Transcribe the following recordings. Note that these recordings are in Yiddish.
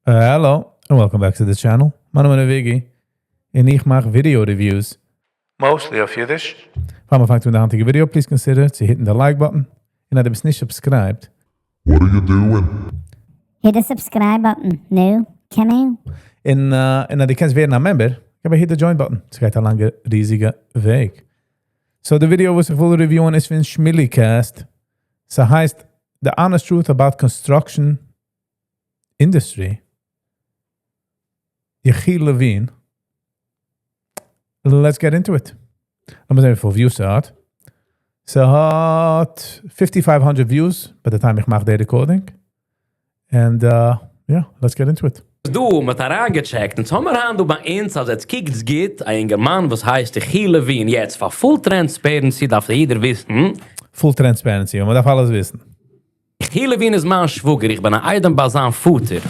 Hello, and welcome back to the channel. מיין נאמען איז Viggy, און איך מאך video reviews. Mostly אויף אידיש. פאר מיר פאנגט אן די היינטיגע video, please consider צו hit'ן די like button. און אז דו ביסט נישט subscribed, What are you doing? Hit the subscribe button. No? Come on. און אז דו קענסט ווערן א member, געב א hit די join button. עס גייט א לאנגע, ריזיגע וועג. So, די video וואס איך וויל review'ן איז פון ShmueliCast. ס'הייסט The Honest Truth About Construction Industry. Yechiel Levine. Let's get into it. לאמיר זען וויפיל views ס'האט. ס'האט 5500 views by the time איך מאך די recording. And yeah, let's get into it. דא, מ'האט אריינגעטשעקט. און האמיר היינט דא ביי אונז, אז עטס קוקטס גוט, א יונגערמאן, וואס הייסט Yechiel Levine. יעצט, פאר full transparency דארף יעדער וויסן. Full transparency, מען דארף אלעס וויסן. Yechiel Levine איז מיין שוואגער, איך בין אן איידעם ביי זיין פאטער.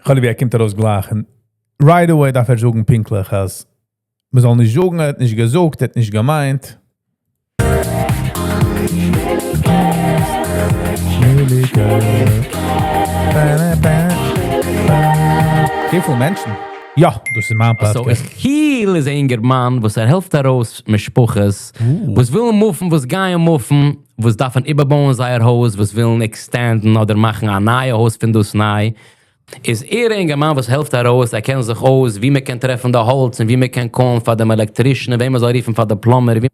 כאטש ווי ער קומט ארויס גלייך. און right away דארף ער זאגן פונקטליך, אז מען זאל נישט זאגן, ער האט נישט געזאגט, ער האט נישט געמיינט. ShmueliCast. Ba, ba, ba. וויפיל מענטשן? יא, דאס איז מיין So, podcast. Yechiel איז א יונגערמאן, וואס ער העלפט ארויס משפחות, וואס ווילן move ן, וואס גייען move ן, וואס דארפן איבערבויען זייער הויז, וואס ווילן extend ן אדער מאכן א נייע הויז פון דאס ניי. איז ער א יונגערמאן, וואס העלפט ארויס, ער קען זיך אויס, ווי מען קען טרעפן די האלץ און ווי מען קען קומען פאר דעם electrician, וועם מען זאל רופן פאר די plumber, ווי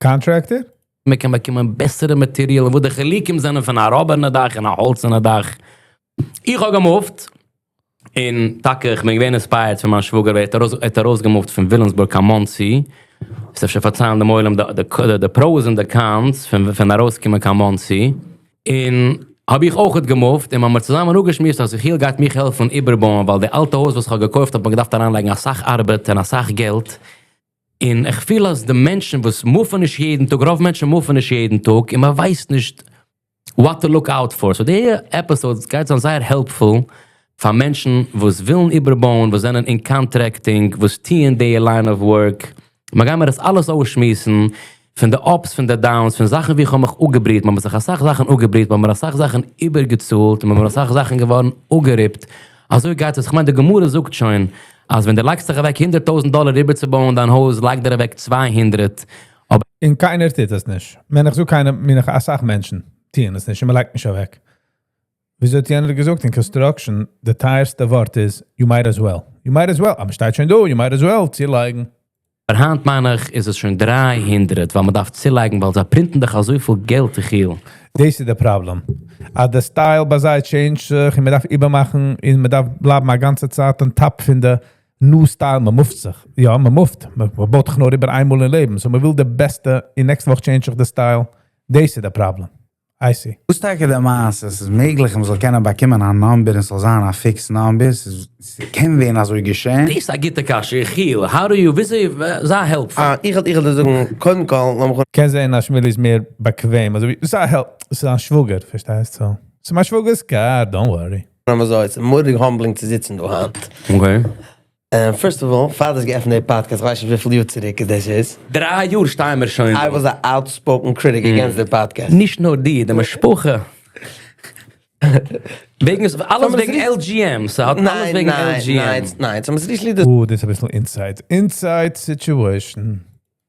Contractor? מען קען באקומען בעסערע material, וואו די חילוקים זענען פון א rubber דאך און א האלצענע דאך. איך האב גע move ט, און טאקע, איך בין געווען inspired פון מיין שוואגער, ער האט ארויסגע move ט פון וויליאמסבורג קיין מאנסי. איז אפשר פארציילן דעם עולם די pros און די cons פון ארויסקומען קיין מאנסי. און האב איך אויך גע move ט, און מיר האבן צוזאמען אפגעשמועסט, אז יחיאל גייט מיך העלפן איבערבויען, ווייל די אלטע הויז, וואס איך האב געקויפט, האט מען געדארפט אריינלייגן א סאך ארבעט און א סאך געלט. און איך פיל אז די מענטשן, וואס move ן נישט יעדן טאג, רוב מענטשן move ן נישט יעדן טאג, און מען ווייסט נישט what to look out for. So די episode גייט זיין זייער helpful פאר מענטשן, וואס ווילן איבערבויען, וואס זענען אין contracting, וואס טוען די line of work. מיר גייען דאס אלעס אויסשמועסן, פון די ups, פון די downs, פון זאכן ווי איך האב מיך אפגעבריט, מ'האט זיך א סאך זאכן אפגעבריט, מ'האט א סאך זאכן איבערגעצאלט, מ'האט א סאך זאכן געווארן אפגעריפט. אזוי גייט עס. איך מיין, די גמרא זאגט שוין, אז ווען דו לייגסט זיך אוועק 100.000 דאלאר איבערצובויען דיין הויז, לייג דיר אוועק 200. אבער און קיינער טוט עס נישט. ווען איך זאג קיינער, מיין איך א סאך מענטשן טוען עס נישט, און מען לייגט נישט אוועק. וויאזוי האט יענער געזאגט אין construction, די טייערסטע ווארט איז, you might as well. You might as well. אבער שטייט שוין דא, you might as well, צולייגן. היינט מיין איך, איז עס שוין 300, ווייל מען דארף צולייגן, ווייל זיי print ן דאך אזוי פיל געלט, יחיאל. דאס איז די problem. אז די style ביי זיי change זיך, און מען דארף איבערמאכן, און מען דארף בלייבן א גאנצע צייט on top פון די new style, מען move ט זיך. יא, מען move ט. מען בויט זיך נאר איבער איינמאל אין לעבן. So מען וויל די בעסטע, און next וואך change זיך די style. דאס איז די problem. I see. וואס טאקע די מעשה? עס איז מעגליך, מען זאל קענען באקומען א number, עס זאל זיין א fixed number, עס קען ווערן אזוי געשען. דאס איז א גוטע קשיא, יחיאל. How do you, וויאזוי, זיי helpful. אה, איך וועל זאגן, קודם כל, לאמיר קען זיין, אז שמואל איז מער באקוועם. אזוי ווי, זיי help, עס איז א שוואגער, פארשטייסט? So, ס'איז מיין שוואגער'ס car, don't worry. לאמיר אזוי, עס איז מורא'דיג humbling צו זיצן דא היינט. First of all, פאר דו האסט געעפנט די podcast, איך ווייס נישט וויפיל יאר צוריק דאס איז. 3 יאר שטייען מיר שוין. I was an outspoken critic against the podcast. נישט נאר די, די משפחה. וועגן עס, אלעס וועגן LGM, ס'האט אלעס ניין, וועגן ניין, LGM. ניין, ניין, ס'איז נישט Oh, דאס איז א ביסל inside. Inside situation.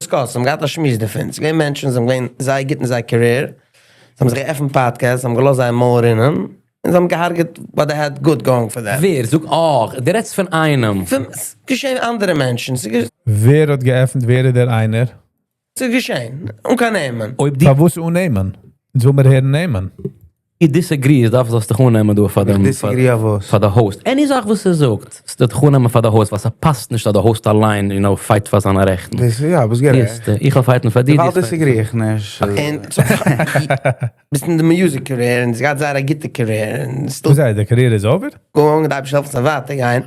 discuss, האבן געהאט א שמועס דערפון. ס'איז געווען מענטשן, זיי האבן געווען זייער גוט אין זייער career. זיי האבן זיך געעפנט podcast, זיי האבן געלאזט זייער מויל רינען. און זיי האבן געהרג'עט what they had good going for them. ווער? זאג, oh, דו רעדסט פון איינעם. פון געשען אנדערע מענטשן. ס'איז ווער האט געעפנט, ווער איז דער איינער? ס'איז געשען. אן קיין נעמען. אויב די פארוואס אן נעמען? זאל מיר הערן נעמען. disagree, דארף זאלסט דיך אננעמען דו פאר דעם איך disagree אויף וואס? פאר די host. Any זאך וואס ער זאגט, זאלסט דיך אננעמען פאר די host, וואס ער פאסט נישט, אז די host אליין, fight פאר זיינע רעכטן. דאס, יא, ביסט גערעכט. איך וויל fight ן פאר דיר. ווייל דו fight ן disagree איך נישט. און so, ביסט אין די music career און עס גייט זייער א גוטע career און still וואס הייסט, די career איז over? going, דארף איך העלפן ווייטער גיין.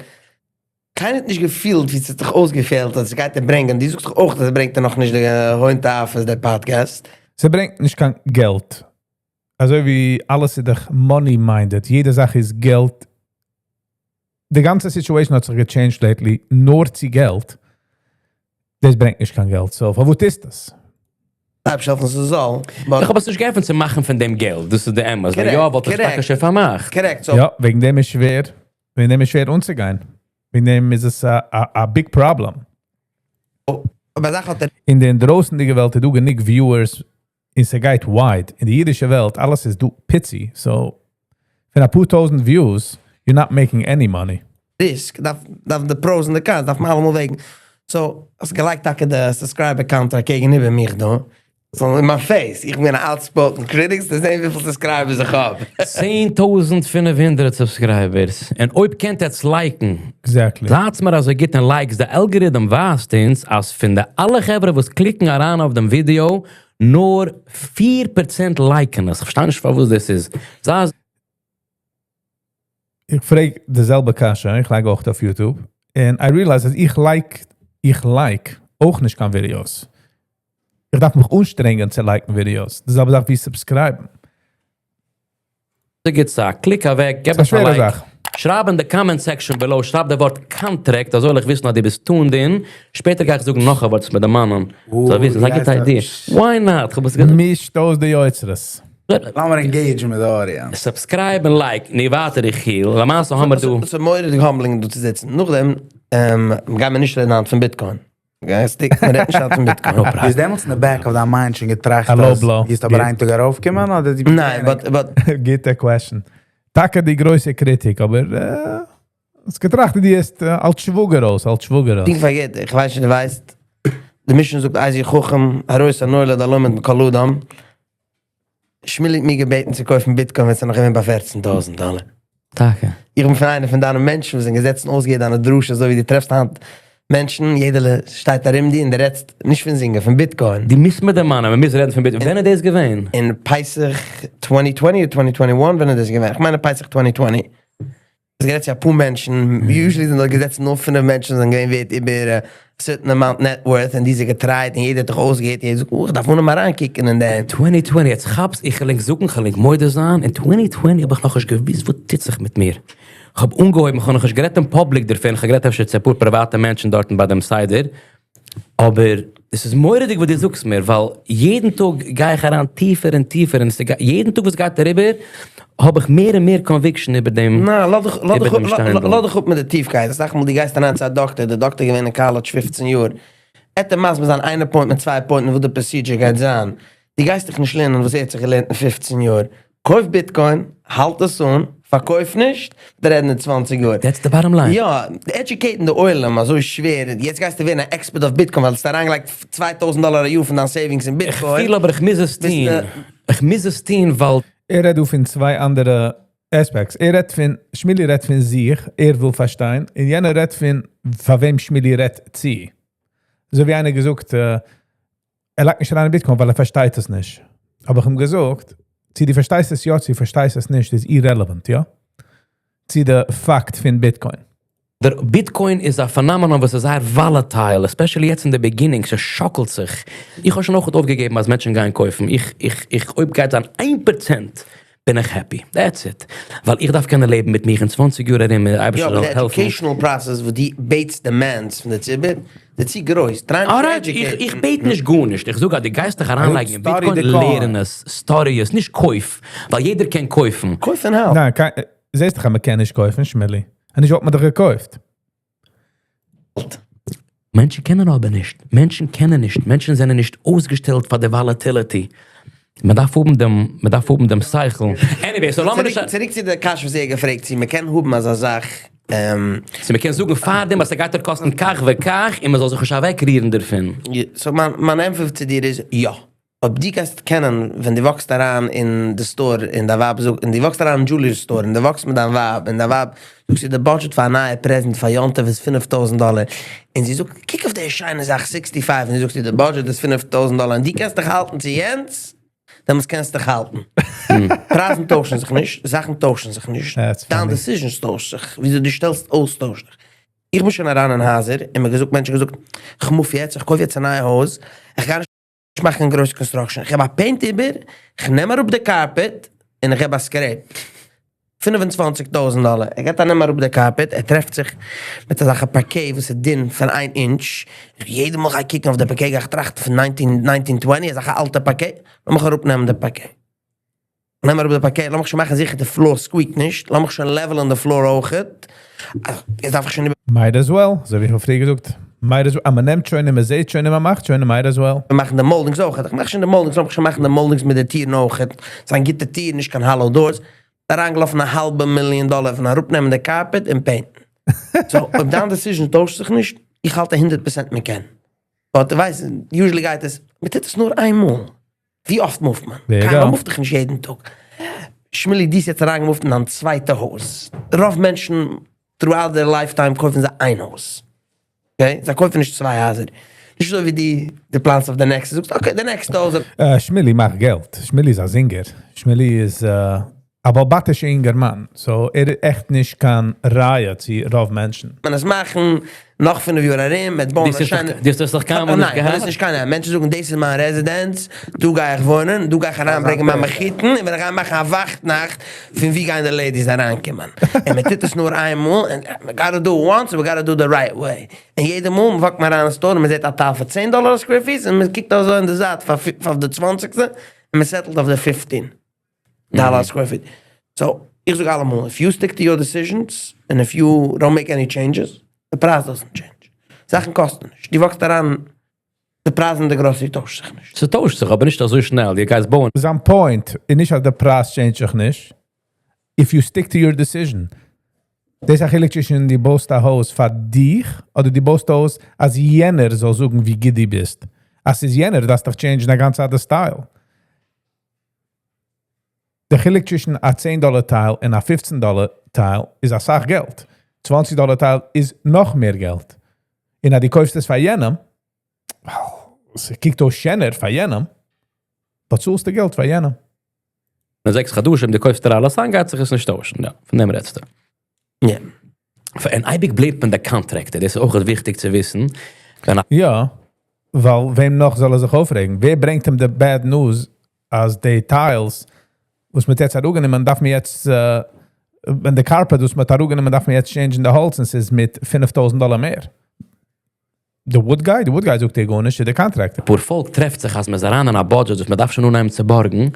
קיינער האט נישט געפילט, ווי עס האט זיך אויסגעפעלט, אז עס גייט דיר ברענגען. דו זאגסט דאך אויך, אז עס ברענגט דיר נאך נישט די הון תועפות, דער podcast. ס'ברענגט נישט קיין געלט. אזוי ווי אלעס איז דאך money minded. יעדע זאך איז געלט. די גאנצע situation האט זיך גע change ט lately, נאר צו געלט. דאס ברענגט נישט קיין געלט. So, פארוואס איז דאס? אייבערשטער העלפן ס'זאל, but. איך האב עס נישט געעפנט צו מאכן פון דעם געלט, דאס איז די אמת, ווייל יא וואלט איך טאקע שוין פארמאכט. Correct, so. יא, וועגן דעם איז שווער, וועגן דעם איז שווער אנצוגיין. וועגן דעם איז עס א big problem. אבער זאך האט ער. אין די אינדרויסנדיגע וועלט איז דא גענוג viewers און ס'גייט wide. אין די אידישע וועלט אלעס איז דא פיצי, so פון אפאר טויזנט views you're not making any money. Risk, דארף דארף די pros און די cons דארף מען אלעמאל וועגן. So, האסט געלייגט טאקע די subscriber counter אקעגן איבער מיך דא. So אין מיין face, איך בין א outspoken critic, צו זען וויפיל subscribers איך האב. 10,500 subscribers, און אויב קענט עטס like ן, Exactly. זייטס מיר אזוי גוט און likes, די algorithm ווייזט אונז אז פון די אלע חברה וואס click ן אריין אויף דעם ווידיאו, נאר 4% like ן עס, כ'פארשטיי נישט פארוואס דאס איז. זיי. איך פרעג די זעלבע קשיא, איך לייג אויך אויף YouTube, און I realize אז איך like אויך נישט קיין videos. איך דארף מיך אנשטרענגען צו like ן videos. דאס זעלבע זאך ווי subscribe ן. גיטס א click אוועק, געב ס'איז א עס א שווערע like. זאך. שרייב אין די comment section below, שרייב די ווארט contract, אזוי זאל איך וויסן אז דו ביסט tuned in. שפעטער גיי איך זאגן נאך א ווארט וואס מיר דערמאנען. זאל וויסן, ס'איז א גוטע idea. Why not? כ'האב עס גע. מישט אויס די יוצרות. לאמיר engage ן מיט די audience. Subscribe און like, נו ווייטער איך היל, למעשה האמער דא. ס'איז מורא'דיג humbling דא צו זיצן. נאכדעם גיימיר נישט רעדן היינט פון Bitcoin. גייסטיג, מ'רעדט נישט היינט פון Bitcoin. איז דעמאלטס אין די back of דיין mind שוין געטראכט א low אז blow. גייסט אבער איין טאג ארויפקומען אדער די ניין, but but גוטע question. טאקע די גרויסע קריטיק, אבער עס געטראכט די איז אלט שוואגער אויס, אלט שוואגער אויס. דינג פארגעט, איך ווייס נישט דו ווייסט, די משנה זאגט איזהו חכם, הרואה את הנולד הלומד מכל אדם. שמילי האט מיר געבעטן צו קויפן Bitcoin ווען ס'איז נאך געווען ביי 14,000 דאלער. טאקע. איך בין פון איינער פון דיינע מענטשן וואס זענען געזעצן אויסגעהערט דיינע דרשות אזוי ווי דו טרעפסט היינט מענטשן, יעדער שטייט ארום דיר און דו רעדסט נישט פון זינגען, פון Bitcoin. דו מוזט מיר דערמאנען, מען מוז רעדן פון Bitcoin. ווען איז דאס געווען? אין פסח 2020 אדער 2021, ווען איז דאס געווען? איך מיין אין פסח 2020. האסט גערעדט צו אפאר מענטשן, usually זענען דארט געזעצן נאר פינף מענטשן זענען געווען ווערט איבער א certain amount net worth און די זיך געטרייט און יעדער האט דיך אויסגעהערט און יעדער זאגט, איך דארף אנהייבן אריינקוקן אין דעם. 2020, יעצט כאפסט, איך וויל ענק זאגן, כ'וויל ענק מודה זיין, אין 2020 האב איך נאכנישט געוואוסט וואס טוט זיך מיט מיר. כ'האב אנגעהויבן, כ'האב נאכנישט גערעדט אין public דערפון, כ'האב גערעדט אפשר צו אפאר פריוואטע מענטשן דארטן ביי דעם סדר, אבער עס איז מורא'דיג וואס דו זאגסט מיר, ווייל יעדן טאג גיי איך אריין טיפער און טיפער, און ס'גייט, יעדן טאג וואס גייט אריבער, האב איך מער און מער conviction איבער דעם, ניין, לאז דיך, לאז איבער דיך דעם אפ, שטיינדל. לאז דיך אפ מיט די טיפקייט. אסאך מאל דו גייסט אריין צו א דאקטער, דער דאקטער איז געווען אין college 15 יאר, ער וועט דיר מסביר זיין איין appointment, צוויי appointment, וואס די procedure גייט זיין. דו גייסט דיך נישט לערנען וואס ער האט זיך געלערנט אין 15 יאר. קויף Bitcoin, האלט עס אן, פארקויף נישט, דער רעדן אין 20 יאר. That's the bottom line. יא, educate ן די עולם אזוי שווער. יעצט גייסטו ווערן א expert אויף Bitcoin, ווייל האסט אריינגעלייגט 2000 דאלאר א יאר פון דיין savings אין איך Bitcoin. פיל אבער איך מוז עס ביסט טון. איך מוז עס טון, ווייל ער רעדט דא פון צוויי אנדערע aspects. ער רעדט פון, שמילי רעדט פון זיך, ער וויל פארשטיין, און יענער רעדט פון, פאר וועם שמילי רעדט צו. אזוי ווי איינער געזאגט, ער לייגט נישט אריין אין Bitcoin, ווייל ער פארשטייט עס נישט. אבער איך האב אים געזאגט, צו דו פארשטייסט עס יא, צו פארשטייסט עס נישט, איז irrelevant, יא? צו די פאקט פון Bitcoin. דער Bitcoin איז א phenomenon וואס איז זייער volatile, especially יעצט אין די beginning, ס'שאקלט זיך. איך האב שוין אויך אויפגעגעבן אז מענטשן גייען קויפן. איך, אויב גייט זיין 1%, בין איך happy. That's it. ווייל איך דארף קענען לעבן מיט מיר אין 20 יאר ארום, דער אייבערשטער יא, זאל אבער די העלפן. educational process וואס דו בעטסט demands פון די ציבור, די צו גרויס. Try נישט Alright, צו איך, educate. איך בעט נישט גארנישט. איך זאג אז דו גייסט דיך אריינלייגן אין Study Bitcoin, the coin. לערן עס, study עס, נישט קויף. ווייל יעדער קען קויפן. קויפן האו? ניין, קיין, זעסט דאך, מען קען נישט קויפן, שמילי. און נישט וואלט מען דאך געקויפט. מענטשן קענען אבער נישט. מענטשן קענען נישט. מענטשן זענען נישט אויסגעשטעלט פאר די volatility. מען דארף האבן דעם שכל. Anyway, so לאמיר נישט צוריק צו די קשיא וואס ער האט געפרעגט, צו מען קען האבן אזא זאך, צו מען קען זאגן פאר דעם, אז ס'גייט דיר קאסטן כך וכך, און מען זאל זיך נישט אוועקרירן דערפון. יא, so מיין ענטפער צו דיר איז יא. אויב דו גייסט קענען, ווען דו walk סט אריין אין די store, און דיין ווייב זאגט, און דו walk סט אריין אין jewelry store, און דו walk סט מיט דיין ווייב, און דיין ווייב זאגט זי, די budget פאר א נייע present פאר יום טוב איז 5000 דאלער. און זי זאגט, קוק אויף די שיינע זאך, 65, און זי זאגט, די budget איז 5000 דאלער, און דו קענסט דיך האלטן צו יענץ, דעמאלטס קענסטו דיך האלטן. פרייזן טוישן זיך נישט, זאכן טוישן זיך נישט, That's דיין funny. decisions טוישט זיך, וויאזוי דו שטעלסט אויס טוישט זיך. איך בין שוין אריין אין הייזער, און מיר געזאגט, מענטשן געזאגט, איך move יעצט, איך קויף יעצט א נייע הויז, איך גיי נישט מאכן גרויס construction. איך האב א paint איבער, איך נעם אראפ די carpet, און איך האב א scrape. 25,000 דאלער. ער געט א נעם אראפ די carpet, ער טרעפט זיך מיט אזא parquet וואס איז דין פון איין inch. יעדע מאל איך גיי קוקן אויף די parquet, גיי איך טראכטן פון 1920, אזא אלטע parquet. לאמיך אראפנעמען די parquet. נעם אראפ די parquet, לאמיך שוין מאכן זיכער די floor squeak נישט, לאמיך שוין level ן די floor אויך. יעצט דארף איך שוין Might as well, אזוי ווי איך האב פריער געזאגט. Might as well, אז מען נעמט שוין און מען זעט שוין און מען מאכט שוין, might as well. מאכן די moldings אויך. איך מאך שוין די moldings, לאמיך שוין מאכן די moldings מיט די טירן אויך. ס'איז א גוטע טיר, נישט קיין hollow doors. אריינגעלאפן א האלבע מיליאן דאלאר פון אראפנעמען די carpet און paint ן. So, אויב דיין decision טוישט זיך נישט, איך האלט 100% מען קען. But דו ווייסט, usually גייט עס, מען טוט עס נאר איינמאל. ווי אפט move ט מען? There you קיינער go. move ט דאך נישט יעדן טאג. שמילי, די איז יעצט אריינגע move ט אין דיין צווייטע הויז. רוב מענטשן throughout their lifetime קויפן זיי איין הויז. Okay? זיי קויפן נישט צוויי הייזער. נישט אזוי ווי די plans אויף די next. זאגסט, okay, די next הויז. שמילי מאכט געלט. שמילי איז א singer. שמילי איז א בעל־בתישער אינגערמאן. So ער איז עכט נישט קיין ראיה צו רוב מענטשן. מען עס מאכן נאך 5 יאר ארום, מיט בויען דאס איז דאך- דאס איז דאך קיינמאל נישט ניין, געהאט. דאס איז נישט קיינער. מענטשן זאגן, דאס איז מיין residence, דא גיי איך וואוינען, דא גיי איך אריינברענגען מיין מחותן, און ווען איך גיי מאכן א וואכטנאכט, פון וואו גייען די ladies אריינקומען. און מען טוט עס נאר איינמאל, and we gotta do it once, we gotta do the right way. און יעדע מאל, מען walk ט מען אריין אין store, און מען זעט א tile פאר 10 דאלאר א square feet, און מען קוקט אזוי אין די זייט פאר די 20סטע, און מען settle ט אויף די 15 דאלאר square feet. So, איך זאג אלעמאל, if you stick to your decisions, and if you don't make any changes, the price doesn't change. זאכן קאסטן נישט. דו walk סט אריין, די פרייזן אין די grocery טוישט זיך נישט. ס'טוישט זיך, אבער נישט אזוי שנעל. דו גייסט בויען. זיין point, איז נישט אז די פרייז change זיך נישט. If you stick to your decision. דאס איז א חילוק צווישן דו בויסט א הויז פאר דיך, אדער דו בויסט א הויז, אז יענער זאל זאגן, ווי גוט דו ביסט. אז ס'איז יענער, דארפסט דאך change א גאנץ אנדער style. דער חילוק צווישן א 10 דאלאר tile און א 15 דאלאר tile איז א סאך געלט. 20 דאלאר tile איז נאך מער געלט. און אז דו קויפסט עס פאר יענעם, well, עס קוקט אויס שענער פאר יענעם, באצאלסטו געלט פאר יענעם. אין 6 חדשים, דו קויפסט דיר אלעס אן, גייט זיך עס נישט טוישן. יא, פון דעם רעדסטו. יא. און אייביג בלייבט מען דער contractor. דאס איז אויך וויכטיג צו וויסן. ווען יא, ווייל וועם נאך זאל ער זיך אויפרעגן? ווער ברענגט אים די bad news, אז די tiles, וואס מ'האט יעצט אראפגענומען, דארף מען יעצט, ווען די carpet, וואס מ'האט אראפגענומען, דארף מען יעצט change ן די האלץ, און ס'איז מיט 5,000 דאלאר מער. The wood guy? The wood guy זאגט דיר גארנישט, דער contractor. פארפאלק טרעפט זיך, אז מ'איז אריין אין א budget, וואס מען דארף שוין אנהייבן צו בארגן.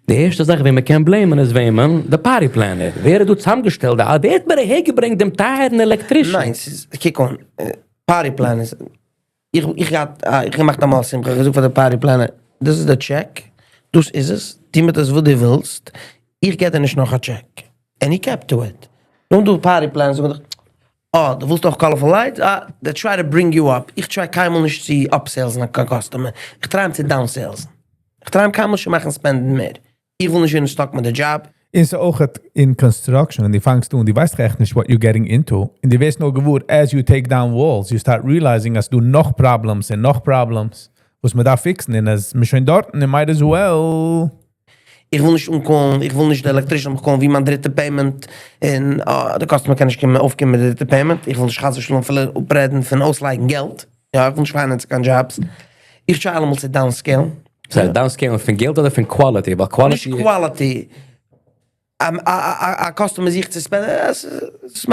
די ערשטע זאך, וועם מען קען blame ן, איז וועמען? די party planner. ווער האט דא צוזאמגעשטעלט? ווער האט מיר אהערגעברענגט דעם טייערן electrician? ניין, ס'איז, קוק אן, party planners. איך געמאכט אמאל שמחה, איך געזאגט פאר די party planner, דאס איז דער check, דאס איז עס, טו מיט עס וואס דו ווילסט, איך געב דיר נישט נאך א check. And he kept to it. נאר דו party planners זאגן דאך, "Oh, דו ווילסט אויך colorful lights? Ah, they try to bring you up." איך try קיינמאל נישט צו upsells ן קיין customer. איך try אים צו downsells. איך try אים קיינמאל נישט צו מאכן spend ן מער. איך וויל נישט ווערן stuck מיט די job. איז אויך אין construction, ווען דו פאנגסט אן, דו ווייסט עכט נישט what you're getting into. און דו ווערסט נאר געוואר, as you take down walls, you start realizing, אז דא נאך problems און נאך problems, וואס מען דארף fix ן, און אז מ'איז שוין דארט, you might as well. איך וויל נישט אנקומען, איך וויל נישט די electrician באקומען ווי מיין דריטע payment און די customer קען נישט קומען אויפקומען מיט די דריטע payment. איך וויל נישט חס ושלום אפילו אפרעדן פון אויסלייגן געלט. יא, איך וויל נישט finance קיין jobs. איך try אלעמאל צו downscale. So, downscale פון געלט אדער פון quality? ווייל quality נישט quality. א customer זוכט צו spend ן,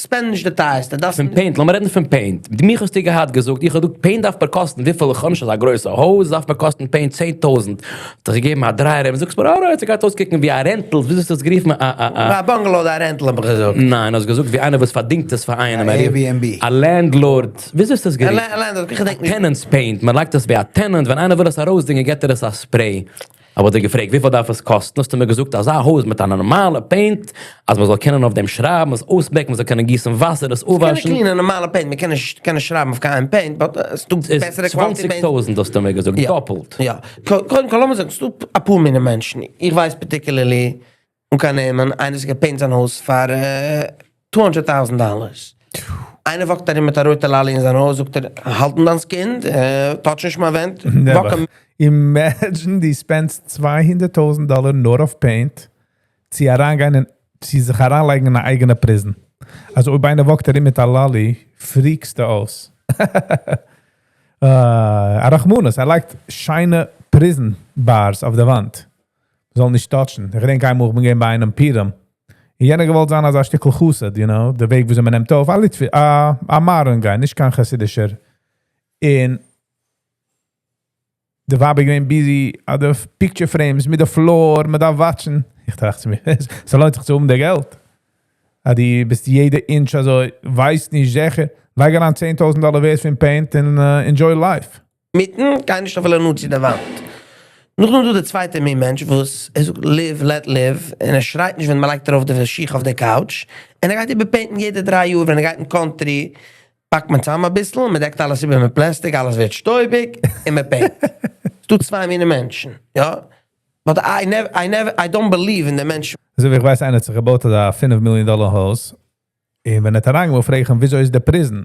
spend נישט די טייערסטע. דאס פון paint, לאמיר רעדן פון paint. די מיך האסטו געהאט געזאגט, איך האב געזאגט, paint דארף מען קאסטן, וויפיל איך האב נישט אזא גרויסע הויז, דארף מען קאסטן paint 10,000. האט ער געגעבן א דרייער, און זאגסט מיר, alright, ס'גייט אויסקוקן ווי א rental, ווי האסטו עס גערופן? א א bungalow, א rental האב איך געזאגט. ניין, האסט געזאגט, ווי איינער וואס פארדינגט עס פאר איינעם. Airbnb. א landlord. ווי האסטו עס גערופן? א landlord, איך געדענק נישט. Tenants paint, מען לייגט עס ווי א tenant, ווען איינער וויל עס ארויסדינגען, גיט ער עס א spray. אבער האט ער געפרעגט, וויפיל דארף עס קאסטן? האסטו מיר געזאגט, אזא הויז מיט א נארמאלע paint, אז מען זאל קענען אויף דעם שרייבן, עס אויסמעקן, מען זאל קענען גיסן וואסער, עס קען אפוואשן. clean א נארמאלע paint, מען קען נישט שרייבן אויף קיין paint, but עס טוט איז בעסערע quality paint. 20.000 האסטו מיר געזאגט, דאפלט. יא. קודם כל, לאמיר זאגן, ס'דא א פאר מיני מענטשן. איך ווייס particularly, אן קיין נעמען, איינער האט גע paint זיין הויז פאר 200,000 dollars. איינער walk ט ארום מיט א רויטע lolly אין זיין הויז, זאגט ער, האלטן דאס קינד, touch נישט מיין ווענט. Never. Walk Imagine, דו spend סט 200.000 דאלאר נאר אויף paint, צו אריינגיין אין, צו זיך אריינלייגן אין א אייגענע prison. אלזא, אויב איינער walk ט ארום מיט א lolly, freak סטו אויס. א רחמנות, ער לייגט שיינע prison bars אויף די וואנט. זאל נישט touch ן. איך געדענק איינמאל, איך בין געווען ביי איינעם פורים. און יענער געוואלט זיין אזא שטיקל חסיד, you know, די וועג וויאזוי מען נעמט אויף, א ליטווי, א א modern guy, נישט קיין חסידישער. און די ווייב איז געווען busy, אה, די picture frames מיט די floor, מען דארף watch ן. איך טראכט צו מיר, עס לוינט זיך צו האבן די געלט. אה, דו ביסט יעדע inch אזוי, ווייסט נישט זיכער, לייג אריין 10.000 דאלאר ווערט פון paint און enjoy life. מיטן, גיי נישט אפילו נאנט צו די וואנט. נאכדעם דא די צווייטע מין מענטש, וואס ער זאגט "live, let live", און ער שרייט נישט ווען מען לייגט ארויף די שיך אויף די couch, און ער גייט איבער paint ן יעדע 3 יאר. ווען ער גייט אין country, פאקט מען צוזאם א ביסל, מען דעקט אלעס איבער מיט plastic, אלעס ווערט שטויביג, און מען paint. ס'דא צוויי מיני מענטשן, יא? But I never, I don't believe אין די מענטשן. אזוי ווי איך ווייס, איינער האט זיך געבויט א 5 מיליאן דאלאר הויז. און ווען ער האט אריינגעמופט, פרעג איך אים, וויאזוי איז די prison?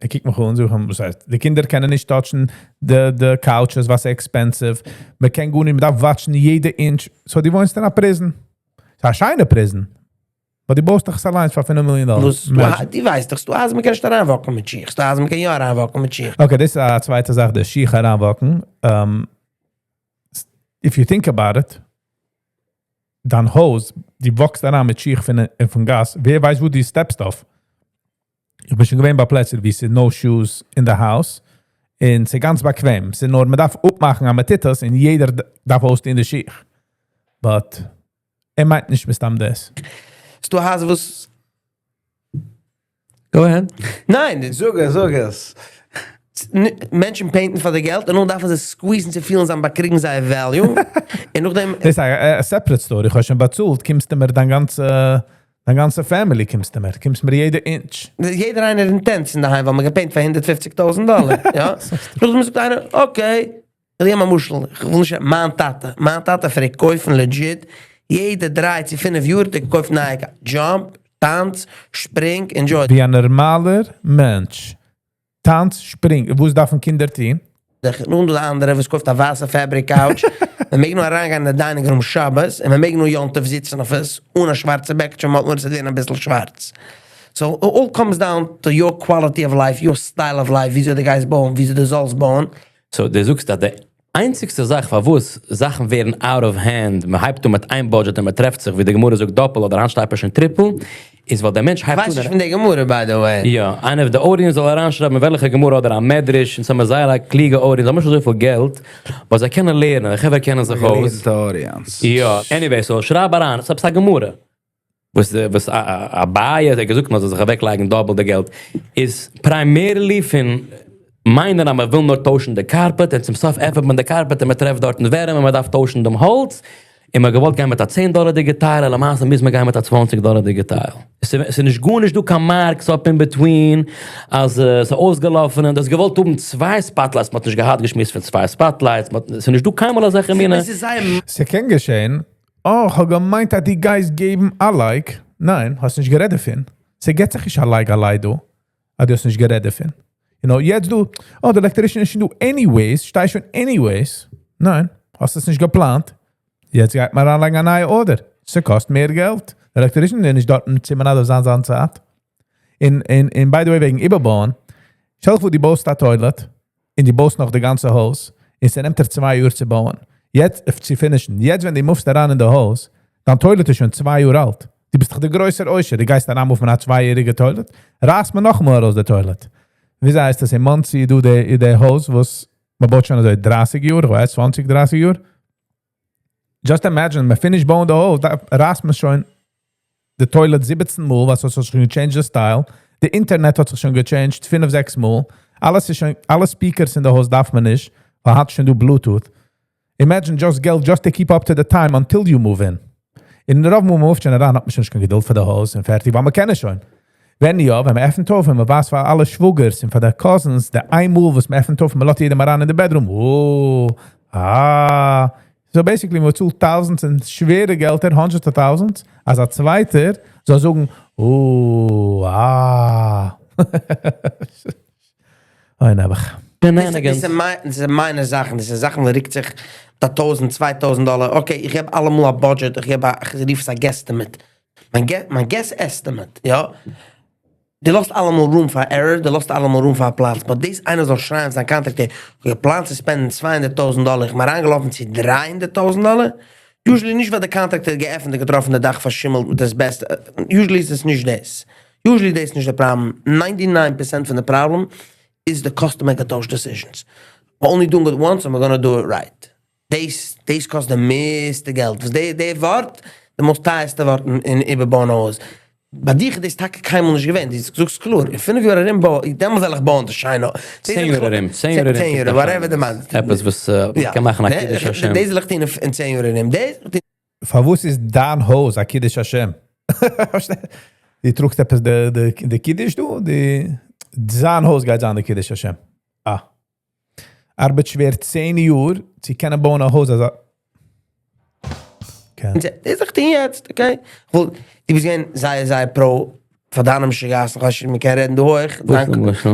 ער קוקט מיך אן, זאג איך, וואס הייסט? די קינדער קענען נישט touch ן די couches, וואס איז expensive. מען קען גארנישט, מען דארף watch ן יעדע inch. So, דו וואוינסט אין א prison. ס'איז א שיינע prison. אבער דו בויסט דאך עס אליין פאר 5 מיליאן דאלאר. וואס, דו, דו ווייסט דאך, דו אז מען קען נישט אריינ walk ן מיט שיך. דו אז מען קען יא אריינ walk ן מיט שיך. Okay, דאס איז א צווייטע זאך, די שיך אריינ walk ן. If you think about it, דיין הויז, דו walk סט אריין מיט שיך פון גאס, ווער ווייסט, וואו דו step סט אויף. איך בין שוין געווען ביי פלעצער, וואו ס'איז no shoes in the house. און ס'איז גאנץ באקוועם. ס'איז נאר, מען דארף אפמאכן אז מען טוט עס, און יעדער דארף אויסטון די שיך. But ער מיינט נישט מסתם דאס. דו האסט וואס Go ahead. ניין, זאג עס, זאג עס. מענטשן paint ן פאר די געלט, און נאך דארפן זיי squeeze ן צו פילן, זיי באקריגן זייער value. און נאכדעם דאס איז א separate story. איך האב שוין באצאלט, קומסטו מיר דיין גאנצע family קומסטו מיר. קומסט מיר יעדע inch. יעדער איינער אין tents אין דערהיים, ווייל מען גע paint פאר 150.000 דאלאר. יא? נאכדעם זאגט איינער, okay, איך גיב א משל, איך וויל נישט, מיין טאטע, מיין טאטע פלעגט קויפן legit, יעדע 3 צו 5 יאר, דער קויפט נייע jump, טאנץ, שפרינג, enjoy. ווי א נארמאלער מענטש. טאנץ, שפרינג. וואס דארפן קינדער טון? נאכדעם דא די אנדערע, וואס קויפט א ווייסע fabric couch. מען מעג נאר אריינגיין אין די dining room שבת, און מען מעג נאר יום טוב זיצן אויף עס, אן א שווארצע בעקיטשע, מען האט נאר עס א ביסל שווארץ. So it all comes down to your quality of life, your style of life, וויאזוי דו גייסט בויען, וויאזוי דו זאלסט בויען. So, דו זאגסט, אז די איינציגסטע זאך, פארוואס זאכן ווערן out of hand, מען הייבט אן מיט איין budget און מען טרעפט זיך, ווי די גמרא זאגט דאפל אדער היינט שטייט שוין triple, איז ווייל דער מענטש הייבט ווייס נישט פון די גמרא, by the way. יא, איינער פון די audience זאל אריינשרייבן וועלכע גמרא אדער א מדרש, און ס'האבן זייער א קלוגע audience, זיי האבן נישט אזויפיל געלט, אבער זיי קענען לערנען, די חברה קענען זיך אויס. audience. יא, anyway, so שרייב אריין, עס איז א גמרא. וואס אביי האט געזאגט, מען זאל זיך אוועקלייגן דאפל די געלט, איז primarily פון מיינען, אז מען וויל נאר טוישן די carpet, און צום סוף עפנט מען די carpet און מען טרעפט דארט ווערים און מען דארף טוישן דעם האלץ. און מען געוואלט גיין מיט א 10 דאלערדיגע tile, למעשה מוז מען גיין מיט א 20 דאלערדיגע tile. עס איז נישט גארנישט דא קיין marks up in between, אז עס איז אויסגעלאפן און דאס געוואלט האבן צוויי spotlights, מען האט נישט געהאט געשמועסט פון צוויי spotlights, עס איז נישט דא קיינמאל אזעלכע מיני. עס איז זייער ס'קען געשען, oh, איך האב געמיינט, אז דו גייסט געבן א לייק. ניין, האסט נישט גערעדט דערפון. ס'געט זיך נישט א לייק אליין דא. אז דו האסט נישט גערעדט דערפון. יעצט דו, oh, דער electrician איז שוין דא anyways, שטייט שוין anyways. ניין, האסט עס נישט געפלאנט. יעצט גייט מען אריינלייגן א נייע order. ס'קאסט מער געלט. דער electrician איז נישט דארט אין צימער אדער זיין צייט. און by the way, וועגן איבערבויען, שטעל דיך פאר, דו בויסט א toilet, און דו בויסט נאך די גאנצע הויז, און ס'נעמט דיר 2 יאר צו בויען. יעצט, צו finish ן. יעצט, ווען דו move סט אריין אין די הויז, דיין toilet איז שוין 2 יאר אלט. דו ביסט דאך דער גרויסער עושר. דו גייסט אריין move ן א צוויייעריגע toilet. רייסט מען נאכאמאל ארויס די toilet. ווי הייסט דאס אין מאנסי, דו, די הויז, וואס מען בויט שוין אזוי 30 יאר, איך ווייס, 20, 30 יאר. Just imagine, מען finish בויען די הויז, דא רייסט מען שוין די toilet 17 מאל, וואס האט זיך שוין גע change ט די style. די אינטערנעט האט זיך שוין גע change ט 5, 6 מאל. אלעס איז שוין, אלע speakers אין די הויז דארף מען נישט, ווייל האט שוין דא Bluetooth. Imagine just געלט just to keep up to the time until you move in. אין רוב מאל move ט שוין אריין, האט מען שוין נישט קיין געדולד פאר די הויז און פארטיג, ווייל מען קען עס שוין. ווען יא, ווען מען עפנט אויף, ווען מען ווייזט פאר אלע שוואגערס און פאר די cousins, די איינמאל וואס מען עפנט אויף, מען לאזט יעדעם אריין אין די bedroom. Oh, ah. So basically, מען צאלט thousands און שווערע געלטער, hundreds of thousands, אז א צווייטער זאל זאגן, "Oh, ah." אוי, נעבעך. Shenanigans. דאס זענען מיינע זאכן, דאס איז זאכן, וואס רוקט זיך דא 1000, 2000 דאלאר. Okay, איך געב אלעמאל א budget, איך געב א, איך רוף עס א guesstimate. מיין guess estimate, יא. דו לאזט אלעמאל room for error, דו לאזט אלעמאל room פאר פלאץ. But דאס איינער זאל שרייען זיין contract, איך האב געפלאנט צו spend ן 200.000 דאלאר, איך בין אריינגעלאפן צו 300.000 דאלאר. Usually נישט ווייל די contractor האט געעפנט און געטראפן די דאך פארשימלט מיט asbestos, usually איז עס נישט דאס. Usually דאס נישט די פראבלעם, 99% פון די פראבלעם איז די customer געטוישט decisions. We're only doing it once and we're gonna do it right. דאס דאס קאסט די מערסטע געלט. וואס די די ווארט, די most טייערסטע ווארט אין איבערבויען א הויז. ביי דיך איז דאס טאקע קיינמאל נישט געווען. דו זאגסט קלאר, אין 5 יאר ארום בוי, דעמאלטס וועל איך בויען די שיינע. 10 יאר ארום, 10 יאר ארום. 10 יאר, whatever די מיינסט. עפעס וואס מ'קען מאכן א קידוש השם. דאס זאל איך טון אין 10 יאר ארום. דאס פארוואס איז דיין הויז א קידוש השם? דו טראגסט עפעס די, די, די קידוש דא? די, זיין הויז גייט זיין די קידוש השם. אה. ארבעט שווער 10 יאר, צו קענען בויען א הויז, אזא. Okay. דאס זאל איך טון יעצט, okay? ווייל דו ביסט געווען זייער, זייער pro פאר דיינע משוגעת'ן, איך ווייס נישט, מ'קען רעדן דא הויך. וואס למשל?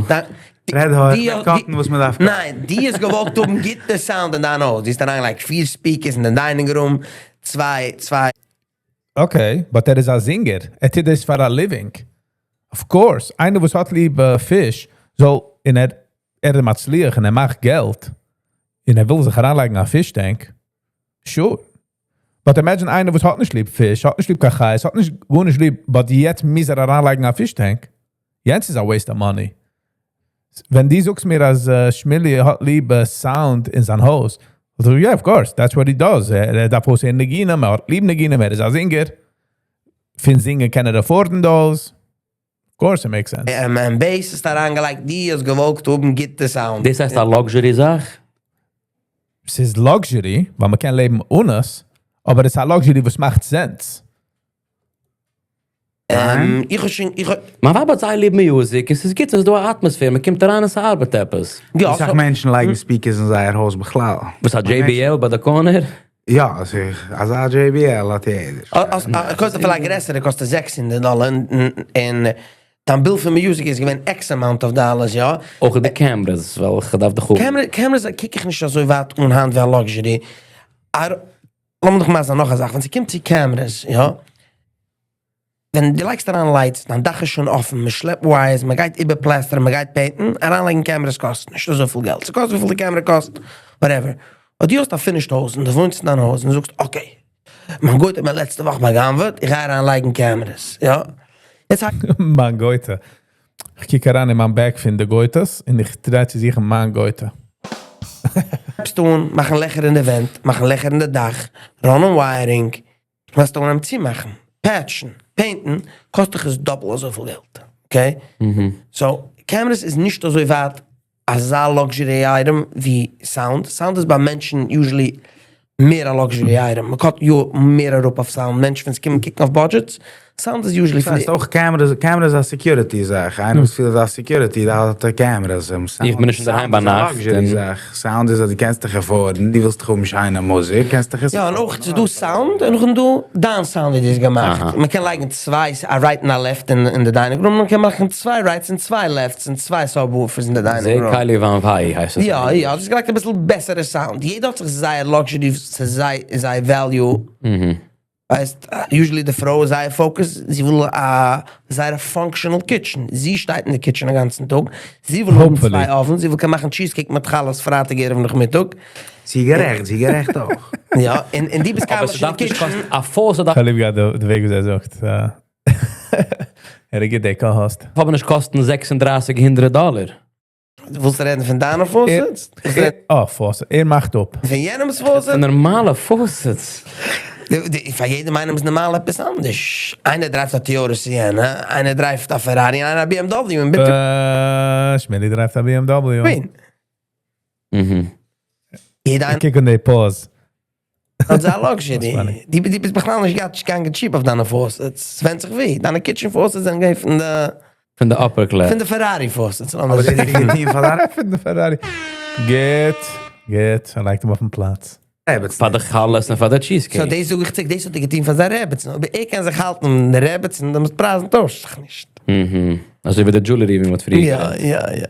רעד הויך, cut ן וואס מ'דארף. ניין, דו האסט געוואלט האבן גוטע sound אין דיין הויז. דו האסט אריינגעלייגט פיר speakers אין די dining room, צוויי, צוויי. Okay, but ער איז א singer. ער טוט דאס פאר א living. Of course, איינער וואס האט ליב פיש, זאל און ער ער איז מצליח און ער מאכט געלט, און ער וויל זיך אריינלייגן א fish tank. Sure. But imagine איינער וואס האט נישט ליב פיש, האט נישט ליב קיין חיות, האט נישט גארנישט ליב, but יעצט מוז ער אריינלייגן א fish tank. יעצט איז א waste of money. ווען דו זאגסט מיר אז שמילי האט ליב sound אין זיין הויז, so yeah, of course, that's what he does. ער דארף אויסהערן ניגונים, ער האט ליב ניגונים, ער איז א singer. פון זינגען קען ער afford ן דאס. Of course it makes sense. Bass איז אריינגעלייגט, דו האסט געוואלט האבן גוטע sound. דאס הייסט א luxury זאך? ס'איז luxury, ווייל מ'קען לעבן אן עס, אבער עס איז א luxury וואס מאכט sense. איך האב שוין, איך האב... מיין ווייב האט זייער ליב music, עס איז גוט, עס איז דא א atmosphere, מען קומט אריין און ס'ארבעט עפעס. יא, איך זאג מענטשן לייגן speakers אין זייער הויז בכלל. וואס א JBL ביי די corner? יא, אזא JBL האט יעדער. קאסט אפילו א גרעסערע, קאסט 600 דאלער, און דיין bill פאר music איז געווען X amount of dollars, יא. אויך די cameras, וועלכע דארף דיך האבן. Cameras קוק איך נישט אזוי ווייט אן היינט ווי א luxury. לאמיר דאך מאל זאגן נאך א זאך, ווען ס'קומט צו cameras, יא, ווען דו לייגסט אריין lights, דיין דאך איז שוין אפן, מען שלעפט wires, מען גייט איבערפלעסטערן, מען גייט paint ן, אריינלייגן cameras קאסט נישט אזויפיל געלט. ס'קאסט וויפיל די קעמערע קאסט, whatever. אבער דו האסט א finished הויז און דו וואוינסט אין דיין הויז און דו זאגסט, okay, מיין גוי'טע האט מיר לעצטע וואך בא'גנב'עט, איך גיי אריינלייגן cameras, יא. יעצט מיין גוי'טע. איך קוק אריין אין מיין bag פון די גוי'טעס און איך try צו זוכן מיין גוי'טע. הייבסטו אן מאכן לעכער אין די ווענט, מאכן לעכער אין די דאך, run ען wiring, וועסטו אנהייבן צומאכן, patch ן, paint ן, קאסט דיך עס דאפלט אזויפיל געלט, okay? So, cameras איז נישט אזוי ווייט אזא luxury item ווי sound. Sound איז ביי מענטשן usually מער א luxury item. מען cut יא מער אראפ אויף sound. מענטשן ווען זיי קומען קוקן אויף budgets, sound איז usually דאס הייסט אויך cameras, cameras איז א security זאך. איינער וואס פילט א security, דא האט ער cameras. איך בין נישט אינדערהיים ביינאכט. Luxury זאך. Sound איז אז דו קענסט דיך afford ן, דו ווילסט דאך האבן שיינע מוזיק, קענסט דיך עס יא, און אויך ס'איז דא sound, און נאכדעם דא דיין sound ווי דו האסט געמאכט. מען קען לייגן צוויי, א right און א left אין די dining room, מען קען מאכן צוויי rights און צוויי lefts און צוויי subwoofers אין די dining room. זה קלי ואנוהו הייסט עס. יא, יא, דאס איז געלייגט אביסל בעסערע sound. יעדער האט זיך זייער luxury, ס'איז זייער value. ווייסט, usually די פרוי איז זייער focus, זי וויל א זייער functional kitchen. זי שטייט אין די kitchen א גאנצן טאג, זי וויל האבן צוויי ovens, זי וויל קענען מאכן cheesecake מיט חלות פרייטאג ערב נאכמיטאג. זי גערעכט, זי גערעכט אויך. יא, און דו ביסט קיינמאל נישט אין די kitchen. א faucet דארף. איך האב ליב געהאט די וועג ווי זי זאגט. ער איז גוט דער co-host. אבער נישט קאסטן 3600 דאלער. דו ווילסט רעדן פון דיינע faucets? אה, faucet. ער מאכט אפ. פון יענעמ'ס faucet? נארמאלע faucets. פאר יעדעם איינעם איז נארמאל עפעס אנדערש. איינער drive ט א Toyota Sienna, איינער drive ט א Ferrari, איינער א BMW. אין between. שמילי drive ט א BMW. יעדער איינער. קוק אן די pause. האט זיין luxury. דו ביסט בכלל נישט געגאנגען cheap אויף דיינע faucets. ס'ווענדט זיך ווי. דיינע kitchen faucets זענען געווען פון די... פון די upper class. פון די Ferrari faucets. אבער דאס איז געטון פאר דיין... פון די Ferrari. גוט, גוט. ער לייגט אים אויפן פלאץ. פאר די חלות און פאר די cheesecake. So דאס זאג איך צוריק, דאס האט ער געטון פאר זיין רעבעצן. אבער ער קען זיך האלטן די רעבעצן, דעמאלטס פרייזן טוישט זיך נישט. אזוי ווי די jewelry ווי מ'האט פריער גערעדט. יא, יא, יא.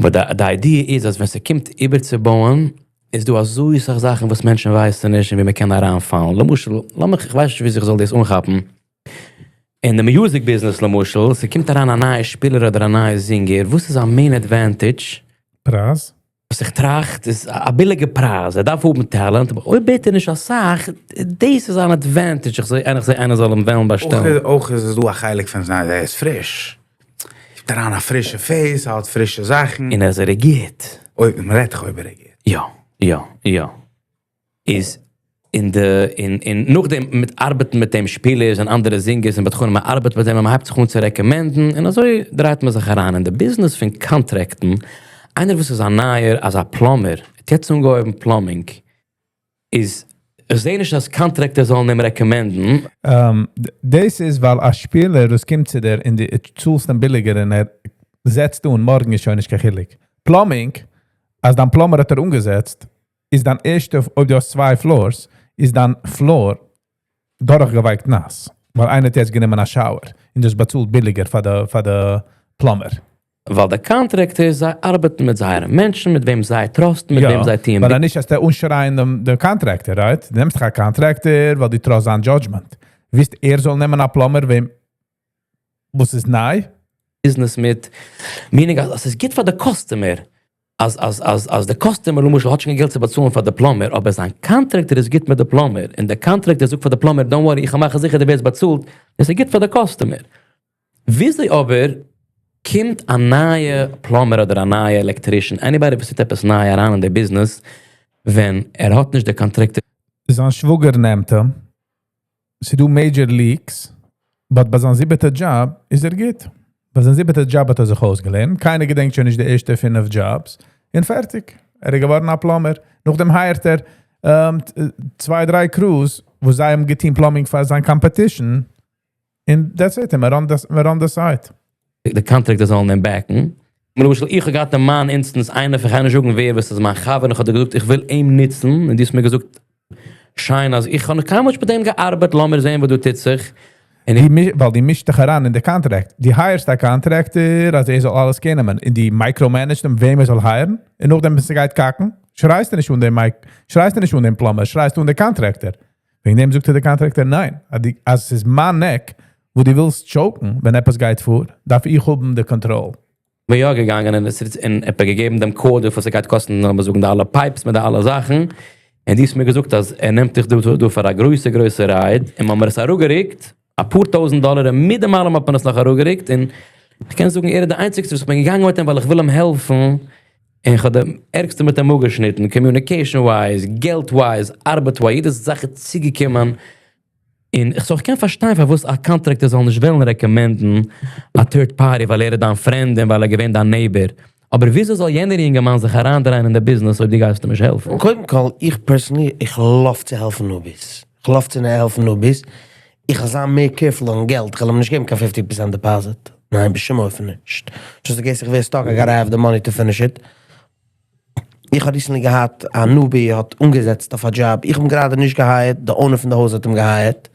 אבער די idea איז אז ווען ס'קומט איבערצובויען, איז דא אזוי סאך זאכן וואס מענטשן ווייסן נישט און ווי מ'קען אריינפאלן. למשל, לאמיך, איך ווייס נישט וויאזוי איך זאל דאס אנכאפן. אין די music business למשל, ס'קומט אריין א נייע שפילער אדער א נייע singer, וואס איז א main advantage? פרייז. וואס איך טראכט איז א ביליגע פרייז, ער דארף האבן talent, אבער אויב בעט ער נישט אסאך, דאס איז אן advantage, איך זע איך זע איינער זאל אים וועלן באשטעלן. אויך איז דא א חלק פון זיין, ער איז פריש, גיבט אריין א פרישע face, ער האט פרישע זאכן. און אז ער איז גוט. אויב מ'רעדט דאך אויב ער איז גוט. יא, יא, יא. איז אין די און און נאכדעם מיט ארבעטן מיט דעם שפילערס און אנדערע זינגערס און בדחנים, מען ארבעט מיט דעם און מען הייבט זיך אן צו recommend ן און אזוי דרייט מען זיך אריין אין די ביזנעס פון contract ן. איינער וואס איז א נייער אזא plumber האט יעצט אנגעהויבן plumbing איז איך זעה נישט אז contractor זאלן אים recommend ן. דאס איז ווייל א שפילער וואס קומט צו דיר און דו צאלסט אים ביליגער און ער זעצט אן מארגן איז שוין נישט קיין חילוק. Plumbing, אז דיין plumber האט ער אנגעזעצט, איז דיין ערשטע, אויב דו האסט צוויי floors, איז דיין floor דורכגעווייקט נאס. ווייל איינער האט יעצט גענומען א shower און דאס באצאלט ביליגער פאר די plumber. ווייל די contractors זיי ארבעטן מיט זייערע מענטשן, מיט וועם זיי trust ן, מיט וועם זיי טוען. ווייל נישט אז דער אנשרייען דעם contractor, right? דו נעמסט דאך א contractor, ווייל דו trust זיין judgment. ווילסט ער זאל נעמען א plumber, וועם וואס איז ניי? ביזנעס מיט, meaning אז עס איז גוט פאר די customer, אז די customer למשל האט שוין געלט צו באצאלן פאר די plumber, אבער זיין contractor איז גוט מיט די plumber, און די contractor זאגט פאר די plumber, "Don't worry, איך מאך זיכער דו ווערסט באצאלט", עס איז גוט פאר די customer. וויאזוי אבער קומט א נייע plumber אדער א נייע electrician, anybody וואס טוט עפעס ניי אריין אין די ביזנעס, ווען ער האט נישט די contractor? זיין שוואגער נעמט אים, ס'איז דא major leaks, but ביי זיין זיבעטע job איז ער גוט. ביי זיין זיבעטע job האט ער זיך אויסגעלערנט, קיינער געדענקט שוין נישט די ערשטע פינף jobs, און פערטיג. ער איז געווארן א plumber. נאכדעם hire ט ער צוויי, דריי crews, וואו זיי האבן געטון plumbing פאר זיין competition, און that's it, we're on the side. די contractor זאלן אים back ן. למשל, איך האב געהאט אין מיין instance איינער פון קיינער זאגן ווער וואס איז מיין חבר, און איך האב דיר געזאגט, איך וויל אים נוצן, און דו האסט מיר געזאגט, שיין, אז איך האב נאך קיינמאל נישט מיט אים געארבעט, לאמיר זען, וואס דא טוט זיך. און ווייל דו מישסט דיך אריין אין די contract. דו hire סט א contractor, אז ער זאל אלעס קענען. און דו micromanage ט אים, וועם ער זאל hire ן. און נאכדעם, ווען ס'גייט קאקן, שרייסטו נישט אן דעם mic, שרייסטו נישט אן דעם plumber, שרייסטו אן דעם contractor. וועגן דעם זאגט דער contractor, ניין. אז עס איז מיין neck, וואו דו ווילסט choke ן, ווען עפעס גייט פאר, דארף איך האבן די control. בין יא געגאנגען און עס איז און ער האט געגעבן דעם quote, וואס עס גייט קאסטן, לאמיר זאגן, די אלע pipes מיט די אלע זאכן. און דו האסט מיר געזאגט, אז ער נעמט דיך דא פאר א גרויסע, גרויסע ride. און מ'האט עס אראפגערוקט, א פאר טויזנט דאלאר, און מיט דעם אלעם האט מען עס נאך אראפגערוקט. און איך קען זאגן, ער איז דער איינציגסטער, וואס איך בין געגאנגען מיט אים, ווייל איך וויל אים העלפן. און איך האב דעם ערגסטע מיט אים אפגעשניטן, communication-wise, געלט-wise, ארבעט-wise, יעדע זאך איז צוגעקומען. און איך זאל קען פארשטיין פארוואס א contractor זאל נישט וועלן recommend ן א third party, ווייל ער איז דיין friend און ווייל ער געווען דיין neighbor. אבער וויאזוי זאל יענער יונגערמאן זיך אריינדרייען אין די ביזנעס, אויב דו גייסט אים נישט העלפן? קודם כל, איך personally, איך love צו העלפן newbies. איך love צו העלפן newbies. איך וועל זיין מער careful אין געלט. איך וועל אים נישט געבן קיין 50% deposit. ניין, בשום אופן נישט. Just in case איך ווער stuck, I gotta have the money to finish it. איך האב recently געהאט א newbie האט אנגעזעצט אויף א job. איך האב אים גראדע נישט גע hire ט, די owner פון די הויז האט אים גע hire ט.